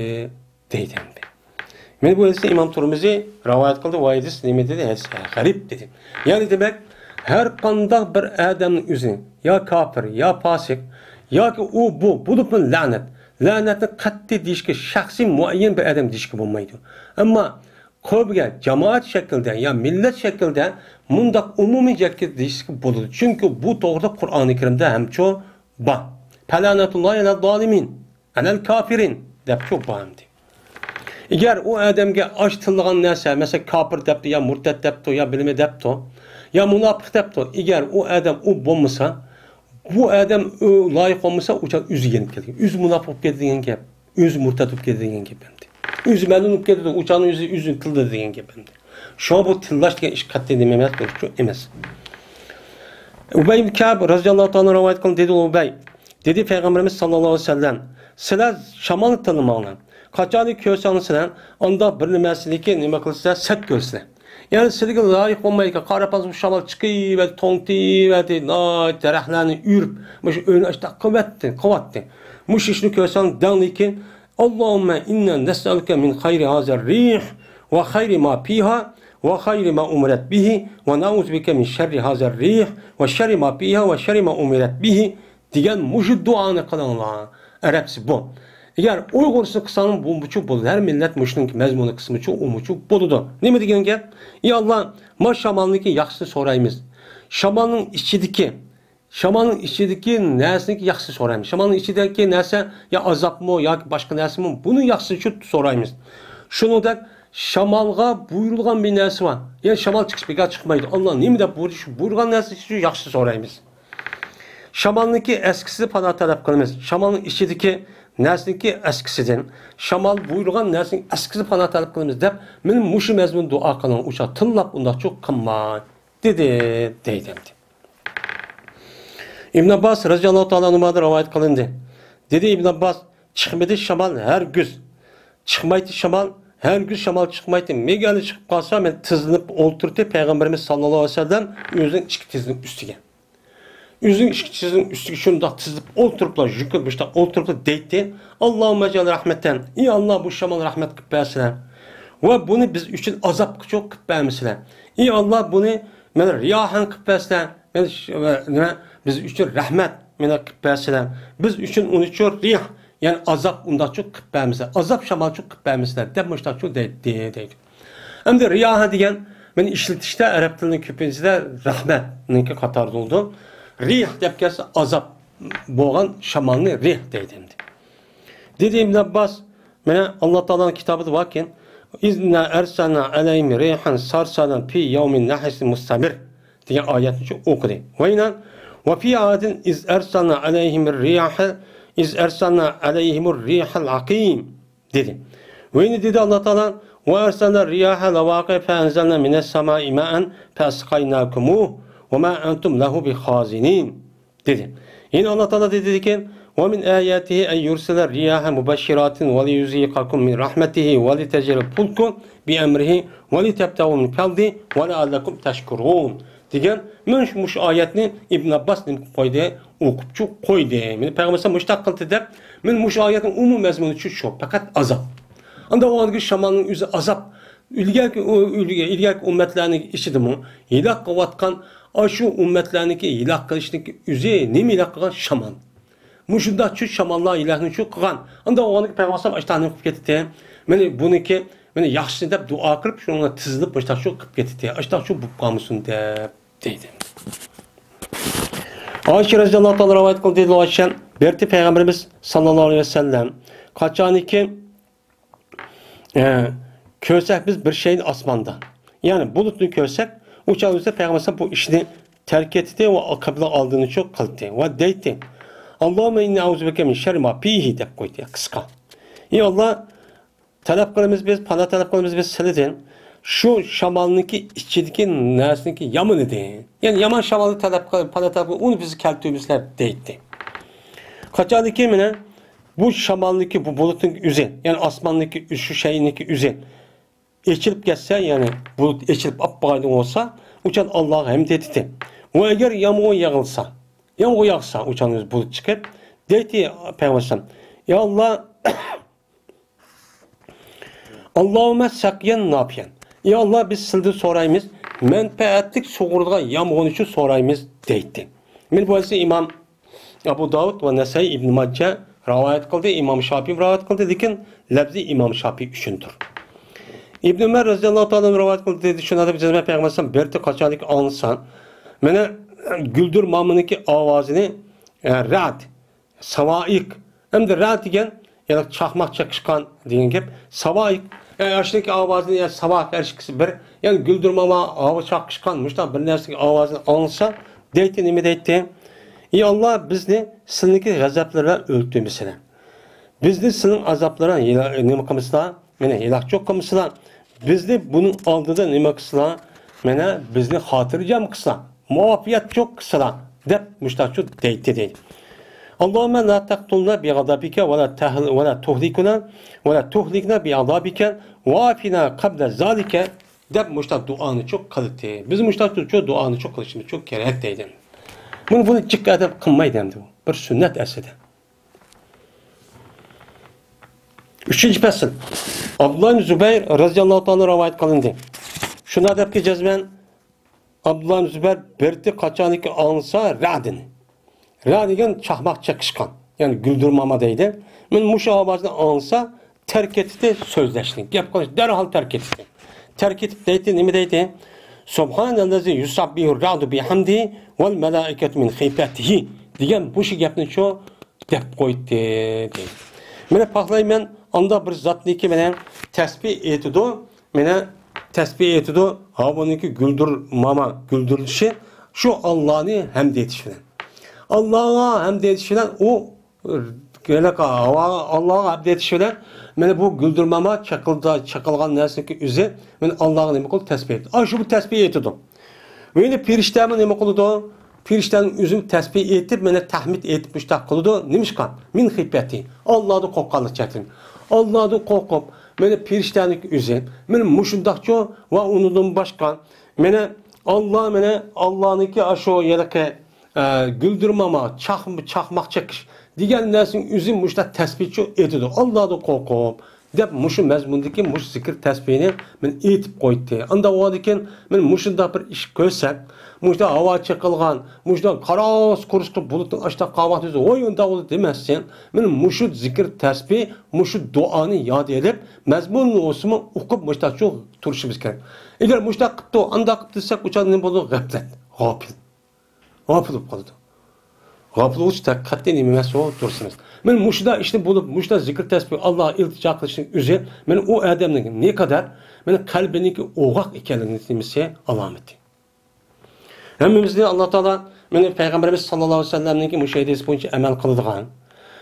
دەيدۇ ئەمدى. مانا بۇ ھەدىسنى ئىمام تۇرمۇزى رىۋايەت قىلدى. ۋە ھەدىس نېمە دېدى؟ ھەدىس غەرىب دېدى. يەنى دېمەك، ھەر قانداق بىر ئادەمنىڭ ئۆزىنى يا كاپىر، يا پاسىق، ياكى ئۇ، بۇ، بولۇپمۇ لەنەت. لەنەتنى قەتئىي دېيىشكە، شەخسىي مۇئەييەن بىر ئادەم دېيىشكە بولمايدۇ. ئەمما قەۋمگە، جامائەت شەكلىدە يا مىللەت شەكلىدە مۇنداق ئومۇمىي گەپكە دېيىشكە بولىدۇ. چۈنكى بۇ توغرىدا قۇرئانى كەرىمدە ھەمچۇ بار. فەلەنەتۇللاھى ئەلەز زالىمىن. ئەلەل كافىرىن دەپچۇ بار ئەمدى. ئەگەر ئۇ ئادەمگە ئاش تىللىغان نەرسە، مەسىلەن، كاپىر دەپتۇ، يا مۇرتەت دەپتۇ، يا بىلمە دەپتۇ، يا مۇناپىق دەپتۇ، ئەگەر ئۇ ئادەم ئۇ بولمىسا، بۇ ئادەم ئۇ لايىق بولمىسا، ئۇ چاغ ئۆزى يېنىپ كەتكەن، ئۆزى مۇناپىق بولۇپ كەتتى دېگەن گەپ، ئۆزى مۇرتەت بولۇپ كەتتى دېگەن گەپ ئەمدى. ئۆزى مەلۇن بولۇپ كەتتى، ئۇ چاغنىڭ ئۆزى ئۆزىنى تىللىدى دېگەن گەپ ئەمدى. شۇڭا بۇ تىللاش دېگەن ئىش قەتئىي نېمە ئەمەس، بولۇشى ئەمەس. ئۇبەي ئىبن كەئب رەزىياللاھۇ تائالا رىۋايەت قىلدى، دېدى ئۇبەي، دېدى پەيغەمبىرىمىز ساللاللاھۇ ئەلەيھى ۋەسەللەم، سىلەر شامالنى تىللىماڭلار. قاچانكى كۆرسەڭلار سىلەر، ئانداق بىر نېمىسىنىكى نېمە قىلىسىلەر، سەت كۆرىسىلەر. يەنى سىلىگە لايىق بولمايدىكەن، قارا پانسىز شامال چىقىۋەردى، توڭتىۋەردى، ناھايىتى دەرەخلەرنى ئۆرۈپ، مۇشۇ ئۆينى ئاشتاق قىلىۋەتتى، قىلىۋەتتى. مۇشۇ ئىشنى كۆرسەڭ دەڭلىكىن، اللهم إنا نسألك من خير هذا الريح وخير ما فيها وخير ما أمرت به ونعوذ بك من شر هذا الريح وشر ما فيها وشر ما أمرت به دېگەن مۇشۇ دۇئانى قىلىڭلار. ئەرەبچىسى بۇ. ئەگەر ئۇيغۇرچىسىنى قىلساڭ بۇمۇچۇ بولىدۇ. ھەر مىللەت مۇشۇنىڭ مەزمۇنى قىسمىچۇ، ئۇمۇچۇ بولىدۇ. نېمە دېگەن گەپ؟ ئى ئاللا، ما شامالنىڭكى ياخشىسىنى سورايمىز. شامالنىڭ ئىچىدىكى، شامالنىڭ ئىچىدىكى نەرسىنىڭكى ياخشىسىنى سورايمىز. شامالنىڭ ئىچىدىكى نەرسە يا ئازابمۇ ياكى باشقا نەرسىمۇ، بۇنىڭ ياخشىسىنى سورايمىز. شۇنىڭدەك شامالغا بۇيرۇلغان بىر نەرسە بار. يەنى شامال چىقىش بىكار چىقمايدۇ. ئاللا نېمە دەپ بۇيرۇدى، شۇ بۇيرۇغان نەرسە ئۈچۈن ياخشىسىنى سورايمىز. شامالنىڭكى ئەسكىسىدىن پاناھ تەلەپ قىلىمىز. شامالنىڭ ئىچىدىكى نەرسىنىڭكى ئەسكىسىدىن. شامال بۇيرۇغان نەرسىنىڭ ئەسكىسىدىن پاناھ تەلەپ قىلىمىز دەپ، مېنى مۇشۇ مەزمۇندا دۇئا قىلىڭ، ئۇ چاغ تىللاپ ئۇنداقچۇ قىلماڭ، دېدى، دەيدۇ ئەمدى. ئىبن ئابباس رەزىياللاھۇ تائالا ئەنھۇمادىن رىۋايەت قىلىندى. دېدى ئىبن ئابباس، چىقمىدى شامال ھەرگىز. چىقمايتتى شامال، ھەرگىز شامال چىقمايتتى. مەگەر چىقىپ قالسا، مەن تىزلىنىپ ئولتۇرتتى پەيغەمبىرىمىز ساللاللاھۇ ئەلەيھى ۋەسەللەم ئۆزىنىڭ ئىككى تىزىنىڭ ئۈستىگە. ئۆزىنىڭ ئىككى تىزىنىڭ ئۈستىگە شۇنداق تىزىلىپ ئولتۇرۇپلا، ژۈكۈپ مۇشۇنداق ئولتۇرۇپلا دەيتتى، اللهم اجعل رحمة، ئى ئاللا، بۇ شامال رەھمەت قىلىپ بەرسىلە. ۋە بۇنى بىز ئۈچۈن ئازابقىچۇ قىلىپ بەرمىسىلە. ئى ئاللا، بۇنى مانا رىياھەن قىلىپ بەرسىلە. مانا ش-، ۋە نېمە، بىز ئۈچۈن رەھمەت مانا قىلىپ بەرسىلە. بىز ئۈچۈن ئۇنىچۇ رىياھ، يەنى ئازاب ئۇنداقچۇ قىلىپ بەرمىسىلە. ئازاب شامالچۇ قىلىپ بەرمىسىلە، دەپ مۇشۇنداقچۇ دەيتتى، دەيدۇ. ئەمدى رىياھە دېگەن مېنى ئىشلىتىشتە ئەرەب تىلىنىڭ كۆپىنچىسىدە رەھمەتنىڭكى قاتارىدا بولىدۇ. رىھ دەپ كەلسە ئازاب بولغان شامالنى رىھ دەيدۇ ئەمدى. دېدى ئىبن ئابباس، مانا ئاللا تائالانىڭ كىتابىدا باركەن، إنا أرسلنا عليهم ريحا صرصرا في يوم نحس مستمر دېگەن ئايەتنى ئوقۇدى. ۋە يەنە، وفي عاد إذ أرسلنا عليهم الرياح، إذ أرسلنا عليهم الريح العقيم دېدى. ۋە يەنە دېدى ئاللا تائالا، وأرسلنا الرياح لواقح فأنزلنا من السماء ماء فأسقيناكموه وما أنتم له بخازنين دېدى. يەنە ئاللا تائالا دېدىكەن، ومن آياته أن يرسل الرياح مبشرات وليذيقكم من رحمته ولتجري الفلك بأمره ولتبتغوا من فضله ولعلكم تشكرون دېگەن مانا شۇ، مۇشۇ ئايەتنى ئىبن ئابباس نېمە قىلىپ قويدى؟ ئوقۇپچۇ قويدى. مانا پەيغەمبەر مۇشۇنداق قىلدى دەپ، مانا مۇشۇ ئايەتنىڭ ئومۇمىي مەزمۇنى شۇ، شۇ، پەقەت ئازاب. ئاندا ئۇ شامالنىڭ ئۆزى ئازاب. ئىلگەركى، ئۇ، ئىلگە-، ئىلگەركى ئۈممەتلەرنىڭ ئىچىدىمۇ ھېلاك قىلىۋاتقان، ئاشۇ ئۈممەتلەرنىڭكى ھېلاك قىلىشنىڭكى ئۆزى نېمە ھېلاك قىلغان؟ شامال. مۇشۇنداق چۇ شاماللار ھېلاكنى چۇ قىلغان. ئاندا ئۇ پەيغەمبەر ئاشتاق نېمە قىلىپ كېتىتتى؟ مانا بۇنىڭكى، مانا ياخشىسى دەپ دۇئا قىلىپ، شۇنىڭغا تىزىلىپ، ئاشتاق چۇ قىلىپ كېتىتتى. ئاشتاق چۇ بولۇپ قالمىسۇن دەپ دەيدۇ. ئائىشە رەزىياللاھۇ تائالا رىۋايەت قىلدى، دېدى ئائىشە، بىر پەيغەمبىرىمىز ساللاللاھۇ ئەلەيھى ۋەسەللەم قاچانكى ئە، كۆرسەك بىز بىر شەينى ئاسماندا، يەنى بۇلۇتنى كۆرسەك، ئۇ چاغدا پەيغەمبەر بۇ ئىشنى تەرك ئېتىتتى ۋە قىبلە ئالدىنى چۇ قىلدى ۋە دەيتتى، اللهم إني أعوذ بك من شر ما فيه دەپ قويدى، قىسقا. ئى ئاللا، تەلەپ قىلىمىز بىز، پانا تەلەپ قىلىمىز بىز سىلىدىن، شۇ شامالنىڭكى ئىچىدىكى نەرسىنىڭكى يامىنىدىن. يەنى يامان شامالنى تەلەپ قىلىپ، پانا تەلەپ قىلىپ، ئۇنى بىزگە كەلتۈرمىسىلەر دەيتتى. قاچانكى مانا بۇ شامالنىڭكى، بۇ بۇلۇتنىڭ ئۆزى، يەنى ئاسماننىڭكى، شۇ شەينىڭكى ئۆزى ئېچىلىپ كەتسە، يەنى بۇلۇت ئېچىلىپ ئاپپاقايدىن بولسا، ئۇچان ئاللاغا ھەمد ئېيتتى. ۋە ئەگەر يامغۇر يېغىلسا، يامغۇر ياغسا، ئۇچان بۇلۇت چىقىپ، دەيتتى پەيغەمبەر، يا ئاللا، اللهم سقيا نافعا. يا ئاللا، بىز سىلدىن سورايمىز، مەنپەئەتلىك سۇغۇرىدىغان يامغۇرنى شۇ سورايمىز، دەيتتى. مانا بۇ ھەدىسنى ئىمام ئەبۇ داۋۇد ۋە نەسەئى، ئىبن ماجە رىۋايەت قىلدى، ئىمام شاپىي رىۋايەت قىلدى، لېكىن لەپزى ئىمام شاپىي ئۈچۈندۇر. ئىبن ئۆمەر رەزىياللاھۇ تائالا ئەنھۇ رىۋايەت قىلدى، دېدى، شۇنىڭدەك جەزمەن پەيغەمبەر بىر قاچانكى ئاڭلىسا، مانا گۈلدۈر مامىنىڭكى ئاۋازىنى، ئە، رەئد، ساۋائىق، ئەمدى رەئد دېگەن يەنى چاقماق چېقىشقان دېگەن گەپ. ساۋا، ئاشۇنىڭكى ئاۋازىنى، يا ساۋا، ھەر ئىككىسى بىر. يەنى گۈلدۈرماما، ھاۋا چاقىشقان، مۇشۇنداق بىر نەرسىنىڭ ئاۋازىنى ئاڭلىسا، دەيتتى، نېمە دەيتتى؟ ئى ئاللا، بىزنى سىلىنىڭكى غەزەپلىرى بىلەن ئۆلتۈرمىسىلە. بىزنى سىلىنىڭ ئازابلىرى بىلەن ھىلا-، نېمە قىلمىسىلا، مانا ھالاك چوق قىلمىسىلا. بىزنى بۇنىڭ ئالدىدا نېمە قىلسىلا، مانا بىزنى خاتىرجەم قىلسىلا، مۇئاپىيەت چوق قىلسىلا، دەپ مۇشتاقچۇ دەيتتى دەيدۇ. اللهم لا تقتلنا بغضبك ولا تهل-، ولا تهلكنا، ولا تهلكنا بعذابك وعافنا قبل ذلك، دەپ مۇشتاق دۇئانى چوق قىلدى. بىز مۇشتاقچۇ دۇئانى چوق قىلىشىمىز چوق كېرەك دەيدۇ. مانا بۇنى جىق ئادەم قىلمايدۇ ئەمدى بۇ. بىر سۈننەت ئەسلىدە. ئۈچىنچى پەسىل. ئابدۇللا ئىبن زۇبەير رەزىياللاھۇ تائالا رىۋايەت قىلىندى. شۇنداق دەپكى جەزمەن ئابدۇللا ئىبن زۇبەير بىرتى قاچانكى ئاڭلىسا رەدىنى. رە دېگەن چاقماق چېقىشقان، يەنى گۈلدۈرماما دەيدۇ. مانا مۇشۇ ئاۋازنى ئاڭلىسا تەرك ئېتىتتى سۆزلەشنى، گەپ قىلىش، دەرھال تەرك ئېتىتتى. تەرك ئېتىپ دەيتتى، نېمە دەيتتى؟ سبحان الذي يسبح الرعد بحمده والملائكة من خيفته دېگەن مۇشۇ گەپنى شۇ دەپ قويدى، دەيدۇ. مانا پاخلايمەن، ئاندا بىر زاتنىكى مانا تەسبىھ ئېيتىدۇ، مانا تەسبىھ ئېيتىدۇ، ھاۋانىڭكى گۈلدۈرماما، گۈلدۈرلىشى، شۇ ئاللانى ھەمد ئېيتىش بىلەن. ئاللاغا ھەمد ئېيتىش بىلەن ئۇ ھېلىقى ھاۋا، ئاللاغا ھەمد ئېيتىش بىلەن، مانا بۇ گۈلدۈرماما چېقىلدا-، چېقىلغان نەرسىنىڭكى ئۆزى، مانا ئاللاغا نېمە قىلىدۇ؟ تەسبىھ ئېيتىدۇ. ئاشۇ بۇ تەسبىھ ئېيتىدۇ. ۋە يەنە پېرىشتەمۇ نېمە قىلىدۇ؟ پېرىشتەنىڭ ئۆزى تەسبىھ ئېيتىپ، مانا تەھمىد ئېيتىپ مۇشتاق قىلىدۇ. نېمىشقا؟ من خىيفەتى. ئاللادىن قورققانلىق جەھەتتىن. ئاللادىن قورقۇپ، مانا پېرىشتەنىڭ ئۆزى. مانا مۇشۇنداقچۇ ۋە ئۇنىڭدىن باشقا. مانا ئاللا، مانا ئاللانىڭكى ئاشۇ ھېلىقى، ئە، گۈلدۈرماما، چاق-، چاقماق چېقىش دېگەن نەرسىنىڭ ئۆزى مۇشۇنداق تەسبىھچۇ ئېيتىدۇ. ئاللادىن قورقۇپ. دەپ مۇشۇ مەزمۇندىكى مۇشۇ زىكىر تەسبىھنى مانا ئېيتىپ قويدى. ئانداق بولغاندىكىن مانا مۇشۇنداق بىر ئىش كۆرسەك، مۇشۇنداق ھاۋا چېقىلغان، مۇشۇنداق قاراس قۇرۇسقا بۇلۇتنىڭ ئاشتاق قاۋاقتىسى ھوي ئۇنداق بولدى دېمەستىن، مانا مۇشۇ زىكىر تەسبىھ، مۇشۇ دۇئانى ياد ئېلىپ، مەزمۇنىنى بولسىمۇ ئوقۇپ مۇشۇنداق شۇ تۇرۇشىمىز كېرەك. ئەگەر مۇشۇنداق قىپتۇ، ئانداق قىپتۇ دېسەك، ئۇ چاغدا نېمە بولىدۇ؟ غەپلەت، غاپىل. غاپىل بولغۇچى تا-، قەتئىي نېمە ئەمەس، ئۇ دۇرۇس ئەمەس. مانا مۇشۇنداق ئىشنى بولۇپ، مۇشۇنداق زىكىر تەسبىھ، ئاللاغا ئىلتىجا قىلىشنىڭ ئۆزى، مانا ئۇ ئادەمنىڭ نەقەدەر، مانا قەلبىنىڭكى ئوغاق ئىكەنلىكىنىڭ نېمىسى، ئالامىتى. ھەممىمىزنى ئاللا تائالا، مانا پەيغەمبىرىمىز ساللاللاھۇ ئەلەيھى ۋەسەللەمنىڭكى مۇشۇ ھەدىسى بويىچە ئەمەل قىلىدىغان،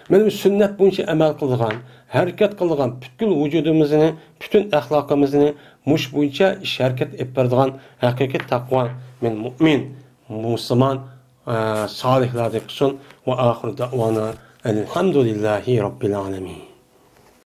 مانا مۇشۇ سۈننەت بويىچە ئەمەل قىلىدىغان، ھەرىكەت قىلىدىغان پۈتكۈل ۋۇجۇدىمىزنى، پۈتۈن ئەخلاقىمىزنى مۇشۇ بويىچە ئىش ھەرىكەت ئېلىپ بېرىدىغان ھەقىقىي تەقۋا، مانا مۇئمىن، مۇسۇلمان، ئە، سالىھلاردىن قىلسۇن. ۋە ئاخىر دەئۋانا ئەلھەمدۇلىللاھى رەببىل ئالەمىن.